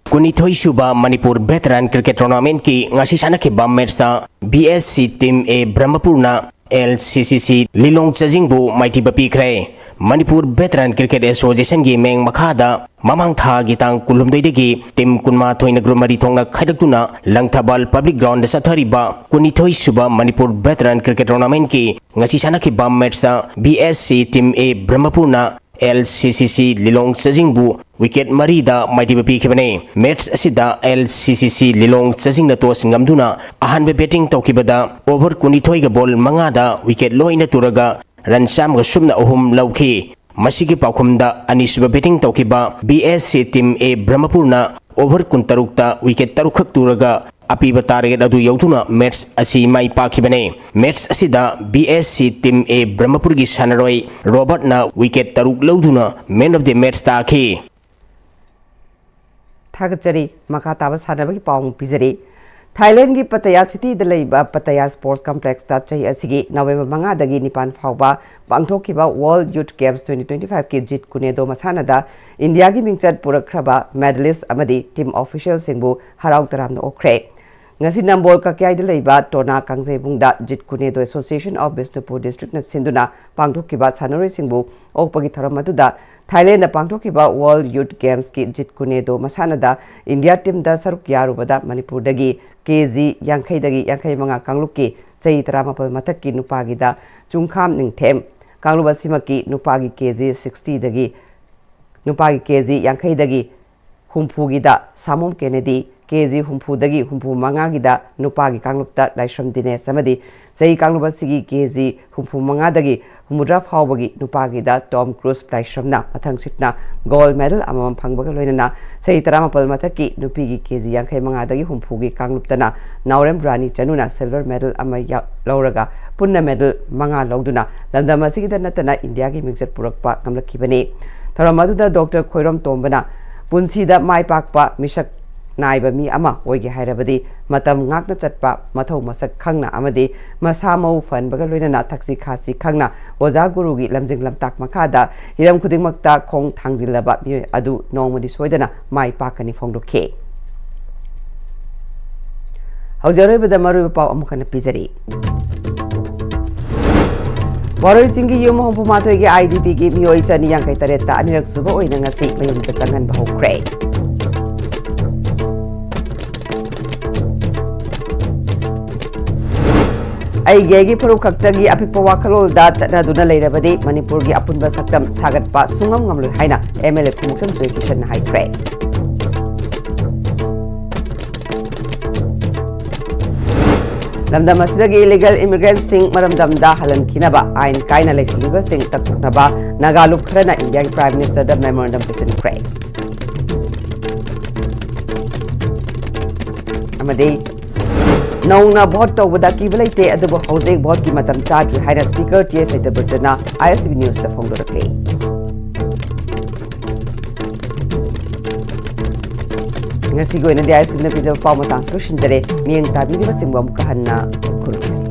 ꯀꯨꯟꯅꯤꯊꯣꯏ ꯁꯨꯕ ꯃꯅꯤꯄꯨꯔ Veteran Cricket Tournament ꯀꯤ ꯉꯁꯤ ꯁꯥꯟꯅꯈꯤꯕ match ꯇ B S C Team A ꯕ꯭ꯔꯍꯃꯄꯨꯔꯅ L C ꯁꯤ ꯁꯤ ꯂꯤꯂꯣꯡ ꯆꯥꯖꯤꯡꯕꯨ ꯃꯥꯏꯊꯤꯕ ꯄꯤꯈ꯭ꯔꯦ꯫ ꯃꯅꯤꯄꯨꯔ ꯚꯦꯇꯔꯥꯟ ꯀ꯭ꯔꯤꯀꯦꯠ ꯑꯦꯁꯣꯁꯤꯌꯦꯁꯟꯒꯤ ꯃꯌꯦꯡ ꯃꯈꯥꯗ ꯃꯃꯥꯡ ꯊꯥꯒꯤ ꯇꯥꯡ ꯀꯨꯟꯍꯨꯝꯗꯣꯏꯗꯒꯤ ꯇꯤꯝ ꯀꯨꯟꯃꯥꯊꯣꯏꯅ ꯒ꯭ꯔꯨꯞ ꯃꯔꯤ ꯊꯣꯛꯅ ꯈꯥꯏꯗꯣꯛꯇꯨꯅ ꯂꯪꯊꯕꯥꯜ ꯄꯕ꯭ꯂꯤꯛ ꯒ꯭ꯔꯥꯎꯟꯗ ꯆꯠꯊꯔꯤꯕ ꯀꯨꯟꯅꯤꯊꯣꯏ ꯁꯨꯕ ꯃꯅꯤꯄꯨꯔ ꯚꯦꯇꯔꯥꯟ ꯀ꯭ꯔꯤꯀꯦꯠ ꯇꯣꯔꯅꯥꯃꯦꯟꯠꯀꯤ ꯉꯁꯤ ꯁꯥꯟꯅꯈꯤꯕ ꯃꯦꯠꯁꯇ ꯕꯤ ꯑꯦꯁ ꯁꯤ ꯇꯤꯝ ꯑꯦ ꯕ꯭ꯔꯍꯃꯄꯨꯔꯅ ꯑꯦꯜ ꯁꯤ ꯁꯤ ꯁꯤ ꯂꯤꯂꯣꯡ ꯆꯥꯖꯤꯡꯕꯨ ꯋꯤꯀꯦꯠ ꯃꯔꯤꯗ ꯃꯥꯏꯊꯤꯕ ꯄꯤꯈꯤꯕꯅꯤ꯫ ꯃꯦꯠꯁ ꯑꯁꯤꯗ ꯑꯦꯜ ꯁꯤ ꯁꯤ ꯁꯤ ꯂꯤꯂꯣꯡ ꯆꯥꯖꯤꯡꯅ ꯇꯣꯁ ꯉꯝꯗꯨꯅ ꯑꯍꯥꯟꯕ ꯕꯦꯇꯤꯡ ꯇꯧꯈꯤꯕꯗ ꯑꯣꯚꯔ ꯀꯨꯟꯅꯤꯊꯣꯏꯒ ꯕꯣꯜ ꯃꯉꯥꯗ ꯋꯤꯀꯦꯠ ꯂꯣꯏꯅ ꯇꯨꯔꯒ ꯔꯟ ꯆꯥꯝꯃꯒ ꯁꯨꯞꯅ ꯑꯍꯨꯝ ꯂꯧꯈꯤ꯫ ꯃꯁꯤꯒꯤ ꯄꯥꯎꯈꯨꯝꯗ ꯑꯅꯤꯁꯨꯕ ꯕꯦꯇꯤꯡ ꯇꯧꯈꯤꯕ ꯕꯤ ꯑꯦꯁ ꯁꯤ ꯇꯤꯝ ꯑꯦ ꯕ꯭ꯔꯍꯃꯄꯨꯔꯅ ꯑꯣꯚꯔ ꯀꯨꯟꯇꯔꯨꯛꯇ ꯋꯤꯀꯦꯠ ꯇꯔꯨꯛꯈꯛ ꯇꯨꯔꯒ ꯑꯄꯤꯕ ꯇꯥꯔꯒꯦꯠ ꯑꯗꯨ ꯌꯧꯗꯨꯅ ꯃꯦꯠꯁ ꯑꯁꯤ ꯃꯥꯏ ꯄꯥꯛꯈꯤꯕꯅꯤ꯫ ꯃꯦꯠꯁ ꯑꯁꯤꯗ ꯕꯤ ꯑꯦꯁ ꯁꯤ ꯇꯤꯝ ꯑꯦ ꯕ꯭ꯔꯍꯃꯄꯨꯔꯒꯤ ꯁꯥꯟꯅꯔꯣꯏ ꯔꯣꯕꯔꯠꯅ ꯋꯤꯀꯦꯠ ꯇꯔꯨꯛ ꯂꯧꯗꯨꯅ ꯃꯦꯟ ꯑꯣꯐ ꯗꯤ ꯃꯦꯠꯁ ꯇꯥꯈꯤ꯫ ꯊꯥꯒꯠꯆꯔꯤ꯫ ꯃꯈꯥ ꯇꯥꯕ ꯁꯥꯟꯅꯕꯒꯤ ꯄꯥꯎ ꯑꯃꯨꯛ ꯄꯤꯖꯔꯤ꯫ ꯊꯥꯏꯂꯦꯟꯒꯤ ꯄꯇꯌꯥ ꯁꯤꯇꯤꯗ ꯂꯩꯕ ꯄꯇꯌꯥ ꯁ꯭ꯄꯣꯔꯠꯁ ꯀꯝꯄ꯭ꯂꯦꯛꯁꯇ ꯆꯍꯤ ꯑꯁꯤꯒꯤ ꯅꯕꯦꯝꯕꯔ ꯃꯉꯥꯗꯒꯤ ꯅꯤꯄꯥꯟ ꯐꯥꯎꯕ ꯄꯥꯡꯊꯣꯛꯈꯤꯕ world youth games twenty twenty five ꯀꯤ ꯖꯤꯠ ꯀꯨꯅꯦꯗꯣ ꯃꯁꯥꯟꯅꯗ ꯏꯟꯗꯤꯌꯥꯒꯤ ꯃꯤꯡꯆꯠ ꯄꯨꯔꯛꯈ꯭ꯔꯕ ꯃꯦꯗꯂꯤꯁ ꯑꯃꯗꯤ ꯇꯤꯝ ꯑꯣꯐꯤꯁꯤꯌꯦꯜꯁꯤꯡꯕꯨ ꯍꯔꯥꯎ ꯇꯔꯥꯝꯅ ꯑꯣꯛꯈ꯭ꯔꯦ꯫ ꯉꯁꯤ ꯅꯝꯕꯣꯜ ꯀꯀ꯭ꯌꯥꯏꯗ ꯂꯩꯕ ꯇꯣꯅꯥ ꯀꯥꯡꯖꯩꯕꯨꯡꯗ ꯖꯤꯠ ꯀꯨꯅꯦꯗꯣ ꯑꯦꯁꯣꯁꯤꯌꯦꯁꯟ ꯑꯣꯐ ꯕꯤꯁꯅꯨꯄꯨꯔ ꯗꯤꯁꯇ꯭ꯔꯤꯛꯅ ꯁꯤꯟꯗꯨꯅ ꯄꯥꯡꯊꯣꯛꯈꯤꯕ ꯁꯥꯟꯅꯔꯣꯏꯁꯤꯡꯕꯨ ꯑꯣꯛꯄꯒꯤ ꯊꯧꯔꯝ ꯑꯗꯨꯗ ꯊꯥꯏꯂꯦꯟꯗ ꯄꯥꯡꯊꯣꯛꯈꯤꯕ ꯋꯥꯔꯜꯗ ꯌꯨꯊ ꯒꯦꯝꯁꯀꯤ ꯖꯤꯠ ꯀꯨꯅꯦꯗꯣ ꯃꯁꯥꯟꯅꯗ ꯏꯟꯗꯤꯌꯥ ꯇꯤꯝꯗ ꯁꯔꯨꯛ ꯌꯥꯔꯨꯕꯗ ꯃꯅꯤꯄꯨꯔꯗꯒꯤ ꯀꯦ ꯖꯤ ꯌꯥꯡꯈꯩꯗꯒꯤ ꯌꯥꯡꯈꯩ ꯃꯉꯥ ꯀꯥꯡꯂꯨꯞꯀꯤ ꯆꯍꯤ ꯇꯔꯥꯃꯥꯄꯜ ꯃꯊꯛꯀꯤ ꯅꯨꯄꯥꯒꯤꯗ ꯆꯨꯡꯈꯥꯝ ꯅꯤꯡꯊꯦꯝ, ꯀꯥꯡꯂꯨꯞ ꯑꯁꯤꯃꯛꯀꯤ ꯅꯨꯄꯥꯒꯤ ꯀꯦ ꯖꯤ ꯁꯤꯛꯁꯇꯤꯗꯒꯤ, ꯅꯨꯄꯥꯒꯤ ꯀꯦ ꯖꯤ ꯌꯥꯡꯈꯩꯗꯒꯤ ꯍꯨꯝꯐꯨꯒꯤꯗ ꯁꯥꯃꯣꯝ ꯀꯦꯅꯦꯗꯤ, ꯀꯦ ꯖꯤ ꯍꯨꯝꯐꯨꯗꯒꯤ ꯍꯨꯝꯐꯨ ꯃꯉꯥꯒꯤꯗ ꯅꯨꯄꯥꯒꯤ ꯀꯥꯡꯂꯨꯞꯇ ꯂꯥꯏꯁ꯭ꯔꯝ ꯗꯤꯅꯦꯁ ꯑꯃꯗꯤ ꯆꯍꯤ ꯀꯥꯡꯂꯨꯞ ꯑꯁꯤꯒꯤ ꯀꯦ ꯖꯤ ꯍꯨꯝꯐꯨ ꯃꯉꯥꯗꯒꯤ ꯍꯨꯝꯐꯨꯇꯔꯥ ꯐꯥꯎꯕꯒꯤ ꯅꯨꯄꯥꯒꯤꯗ ꯇꯣꯝ ꯀ꯭ꯔꯨꯖ ꯂꯥꯏꯁ꯭ꯔꯝꯅ ꯃꯊꯪꯁꯤꯠꯅ ꯒꯣꯜꯗ ꯃꯦꯗꯜ ꯑꯃꯃꯝ ꯐꯪꯕꯒ ꯂꯣꯏꯅꯅ ꯆꯍꯤ ꯇꯔꯥꯃꯥꯄꯜ ꯃꯊꯛꯀꯤ ꯅꯨꯄꯤꯒꯤ ꯀꯦ ꯖꯤ ꯌꯥꯡꯈꯩ ꯃꯉꯥꯗꯒꯤ ꯍꯨꯝꯐꯨꯒꯤ ꯀꯥꯡꯂꯨꯞꯇꯅ ꯅꯥꯎꯔꯦꯝ ꯔꯥꯅꯤ ꯆꯅꯨꯅ ꯁꯤꯜꯚꯔ ꯃꯦꯗꯜ ꯑꯃ ꯌꯥ-, ꯂꯧꯔꯒ ꯄꯨꯟꯅ ꯃꯦꯗꯜ ꯃꯉꯥ ꯂꯧꯗꯨꯅ ꯂꯝꯗꯝ ꯑꯁꯤꯒꯤꯗ ꯅꯠꯇꯅ ꯏꯟꯗꯤꯌꯥꯒꯤ ꯃꯤꯡꯆꯠ ꯄꯨꯔꯛꯄ ꯉꯝꯂꯛꯈꯤꯕꯅꯤ꯫ ꯊꯧꯔꯝ ꯑꯗꯨꯗ ꯗꯣꯛꯇꯔ ꯈꯣꯏꯔꯣꯝ ꯇꯣꯝꯕꯅ ꯄꯨꯟꯁꯤꯗ ꯃꯥꯏ ꯄꯥꯛꯄ ꯃꯤꯁꯛ ꯅꯥꯏꯕ ꯃꯤ ꯑꯃ ꯑꯣꯏꯒꯦ ꯍꯥꯏꯔꯕꯗꯤ ꯃꯇꯝ ꯉꯥꯛꯅ ꯆꯠꯄ, ꯃꯊꯧ ꯃꯁꯛ ꯈꯪꯅ ꯑꯃꯗꯤ ꯃꯁꯥ ꯃꯎ ꯐꯍꯟꯕꯒ ꯂꯣꯏꯅꯅ ꯊꯛꯁꯤ ꯈꯥꯁꯤ ꯈꯪꯅ ꯑꯣꯖꯥ ꯒꯨꯔꯨꯒꯤ ꯂꯝꯖꯤꯡ ꯂꯝꯇꯥꯛ ꯃꯈꯥꯗ ꯍꯤꯔꯝ ꯈꯨꯗꯤꯡꯃꯛꯇ ꯈꯣꯡ ꯊꯥꯡꯖꯤꯜꯂꯕ ꯃꯤꯑꯣꯏ ꯑꯗꯨ ꯅꯣꯡꯃꯗꯤ ꯁꯣꯏꯗꯅ ꯃꯥꯏ ꯄꯥꯛꯀꯅꯤ ꯐꯣꯡꯗꯣꯛꯈꯤ꯫ ꯍꯧꯖꯤꯛ ꯑꯔꯣꯏꯕꯗ ꯃꯔꯨꯑꯣꯏꯕ ꯄꯥꯎ ꯑꯃꯨꯛ ꯍꯟꯅ ꯄꯤꯖꯔꯤ꯫ ꯋꯥꯔꯣꯏꯁꯤꯡꯒꯤ ꯌꯨꯝ ꯍꯨꯝꯐꯨ ꯃꯥꯊꯣꯏꯒꯤ IDPꯒꯤ ꯃꯤꯑꯣꯏ ꯆꯅꯤ ꯌꯥꯡꯈꯩ ꯇꯔꯦꯠꯇ ꯑꯅꯤꯔꯛ ꯁꯨꯕ ꯑꯣꯏꯅ ꯉꯁꯤ ꯃꯌꯨꯝꯗ ꯆꯪꯍꯟꯕ ꯍꯧꯈ꯭ꯔꯦ꯫ ꯑꯩꯒꯤ ꯑꯩꯒꯤ ꯐꯨꯔꯨꯞ ꯈꯛꯇꯒꯤ ꯑꯄꯤꯛꯄ ꯋꯥꯈꯜꯂꯣꯟꯗ ꯆꯠꯅꯗꯨꯅ ꯂꯩꯔꯕꯗꯤ ꯃꯅꯤꯄꯨꯔꯒꯤ ꯑꯄꯨꯟꯕ ꯁꯛꯇꯝ ꯁꯥꯒꯠꯄ ꯁꯨꯡꯉꯝ ꯉꯝꯂꯣꯏ ꯍꯥꯏꯅ MLA ꯈꯨꯃꯨꯛꯆꯝ ꯖꯣꯏꯀꯤꯁꯟꯅ ꯍꯥꯏꯈ꯭ꯔꯦ꯫ ꯂꯝꯗꯝ ꯑꯁꯤꯗꯒꯤ illegal immigrantꯁꯤꯡ ꯃꯔꯝꯗꯝꯗ ꯍꯜꯍꯟꯈꯤꯅꯕ ꯑꯥꯏꯟ ꯀꯥꯏꯅ ꯂꯩꯁꯤꯜꯂꯤꯕꯁꯤꯡ ꯀꯛꯊꯠꯅꯕ ꯅꯥꯒꯥ ꯂꯨꯞ ꯈꯔꯅ Indiaꯒꯤ Prime Ministerꯗ memorandum ꯄꯤꯁꯤꯟꯈ꯭ꯔꯦ꯫ ꯑꯃꯗꯤ ꯅꯧꯅ vote ꯇꯧꯕꯗ ꯑꯀꯤꯕ ꯂꯩꯇꯦ, ꯑꯗꯨꯕꯨ ꯍꯧꯖꯤꯛ voteꯀꯤ ꯃꯇꯝ ꯆꯥꯗ꯭ꯔꯤ ꯍꯥꯏꯅ Speaker T S ꯁꯇ꯭ꯌꯕ꯭ꯔꯇꯅ ISTV Newsꯇ ꯐꯣꯡꯗꯣꯔꯛꯂꯤ꯫ ꯉꯁꯤꯒꯤ ꯑꯣꯏꯅꯗꯤ ISTVꯅ ꯄꯤꯖꯕ ꯄꯥꯎ ꯃꯇꯥꯡꯁꯤ ꯂꯣꯏꯁꯤꯟꯖꯔꯦ꯫ ꯃꯤꯠꯌꯦꯡ ꯇꯥꯕꯤꯔꯤꯕꯁꯤꯡꯕꯨ ꯑꯃꯨꯛꯀ ꯍꯟꯅ ꯈꯨꯔꯨꯝꯖꯔꯤ꯫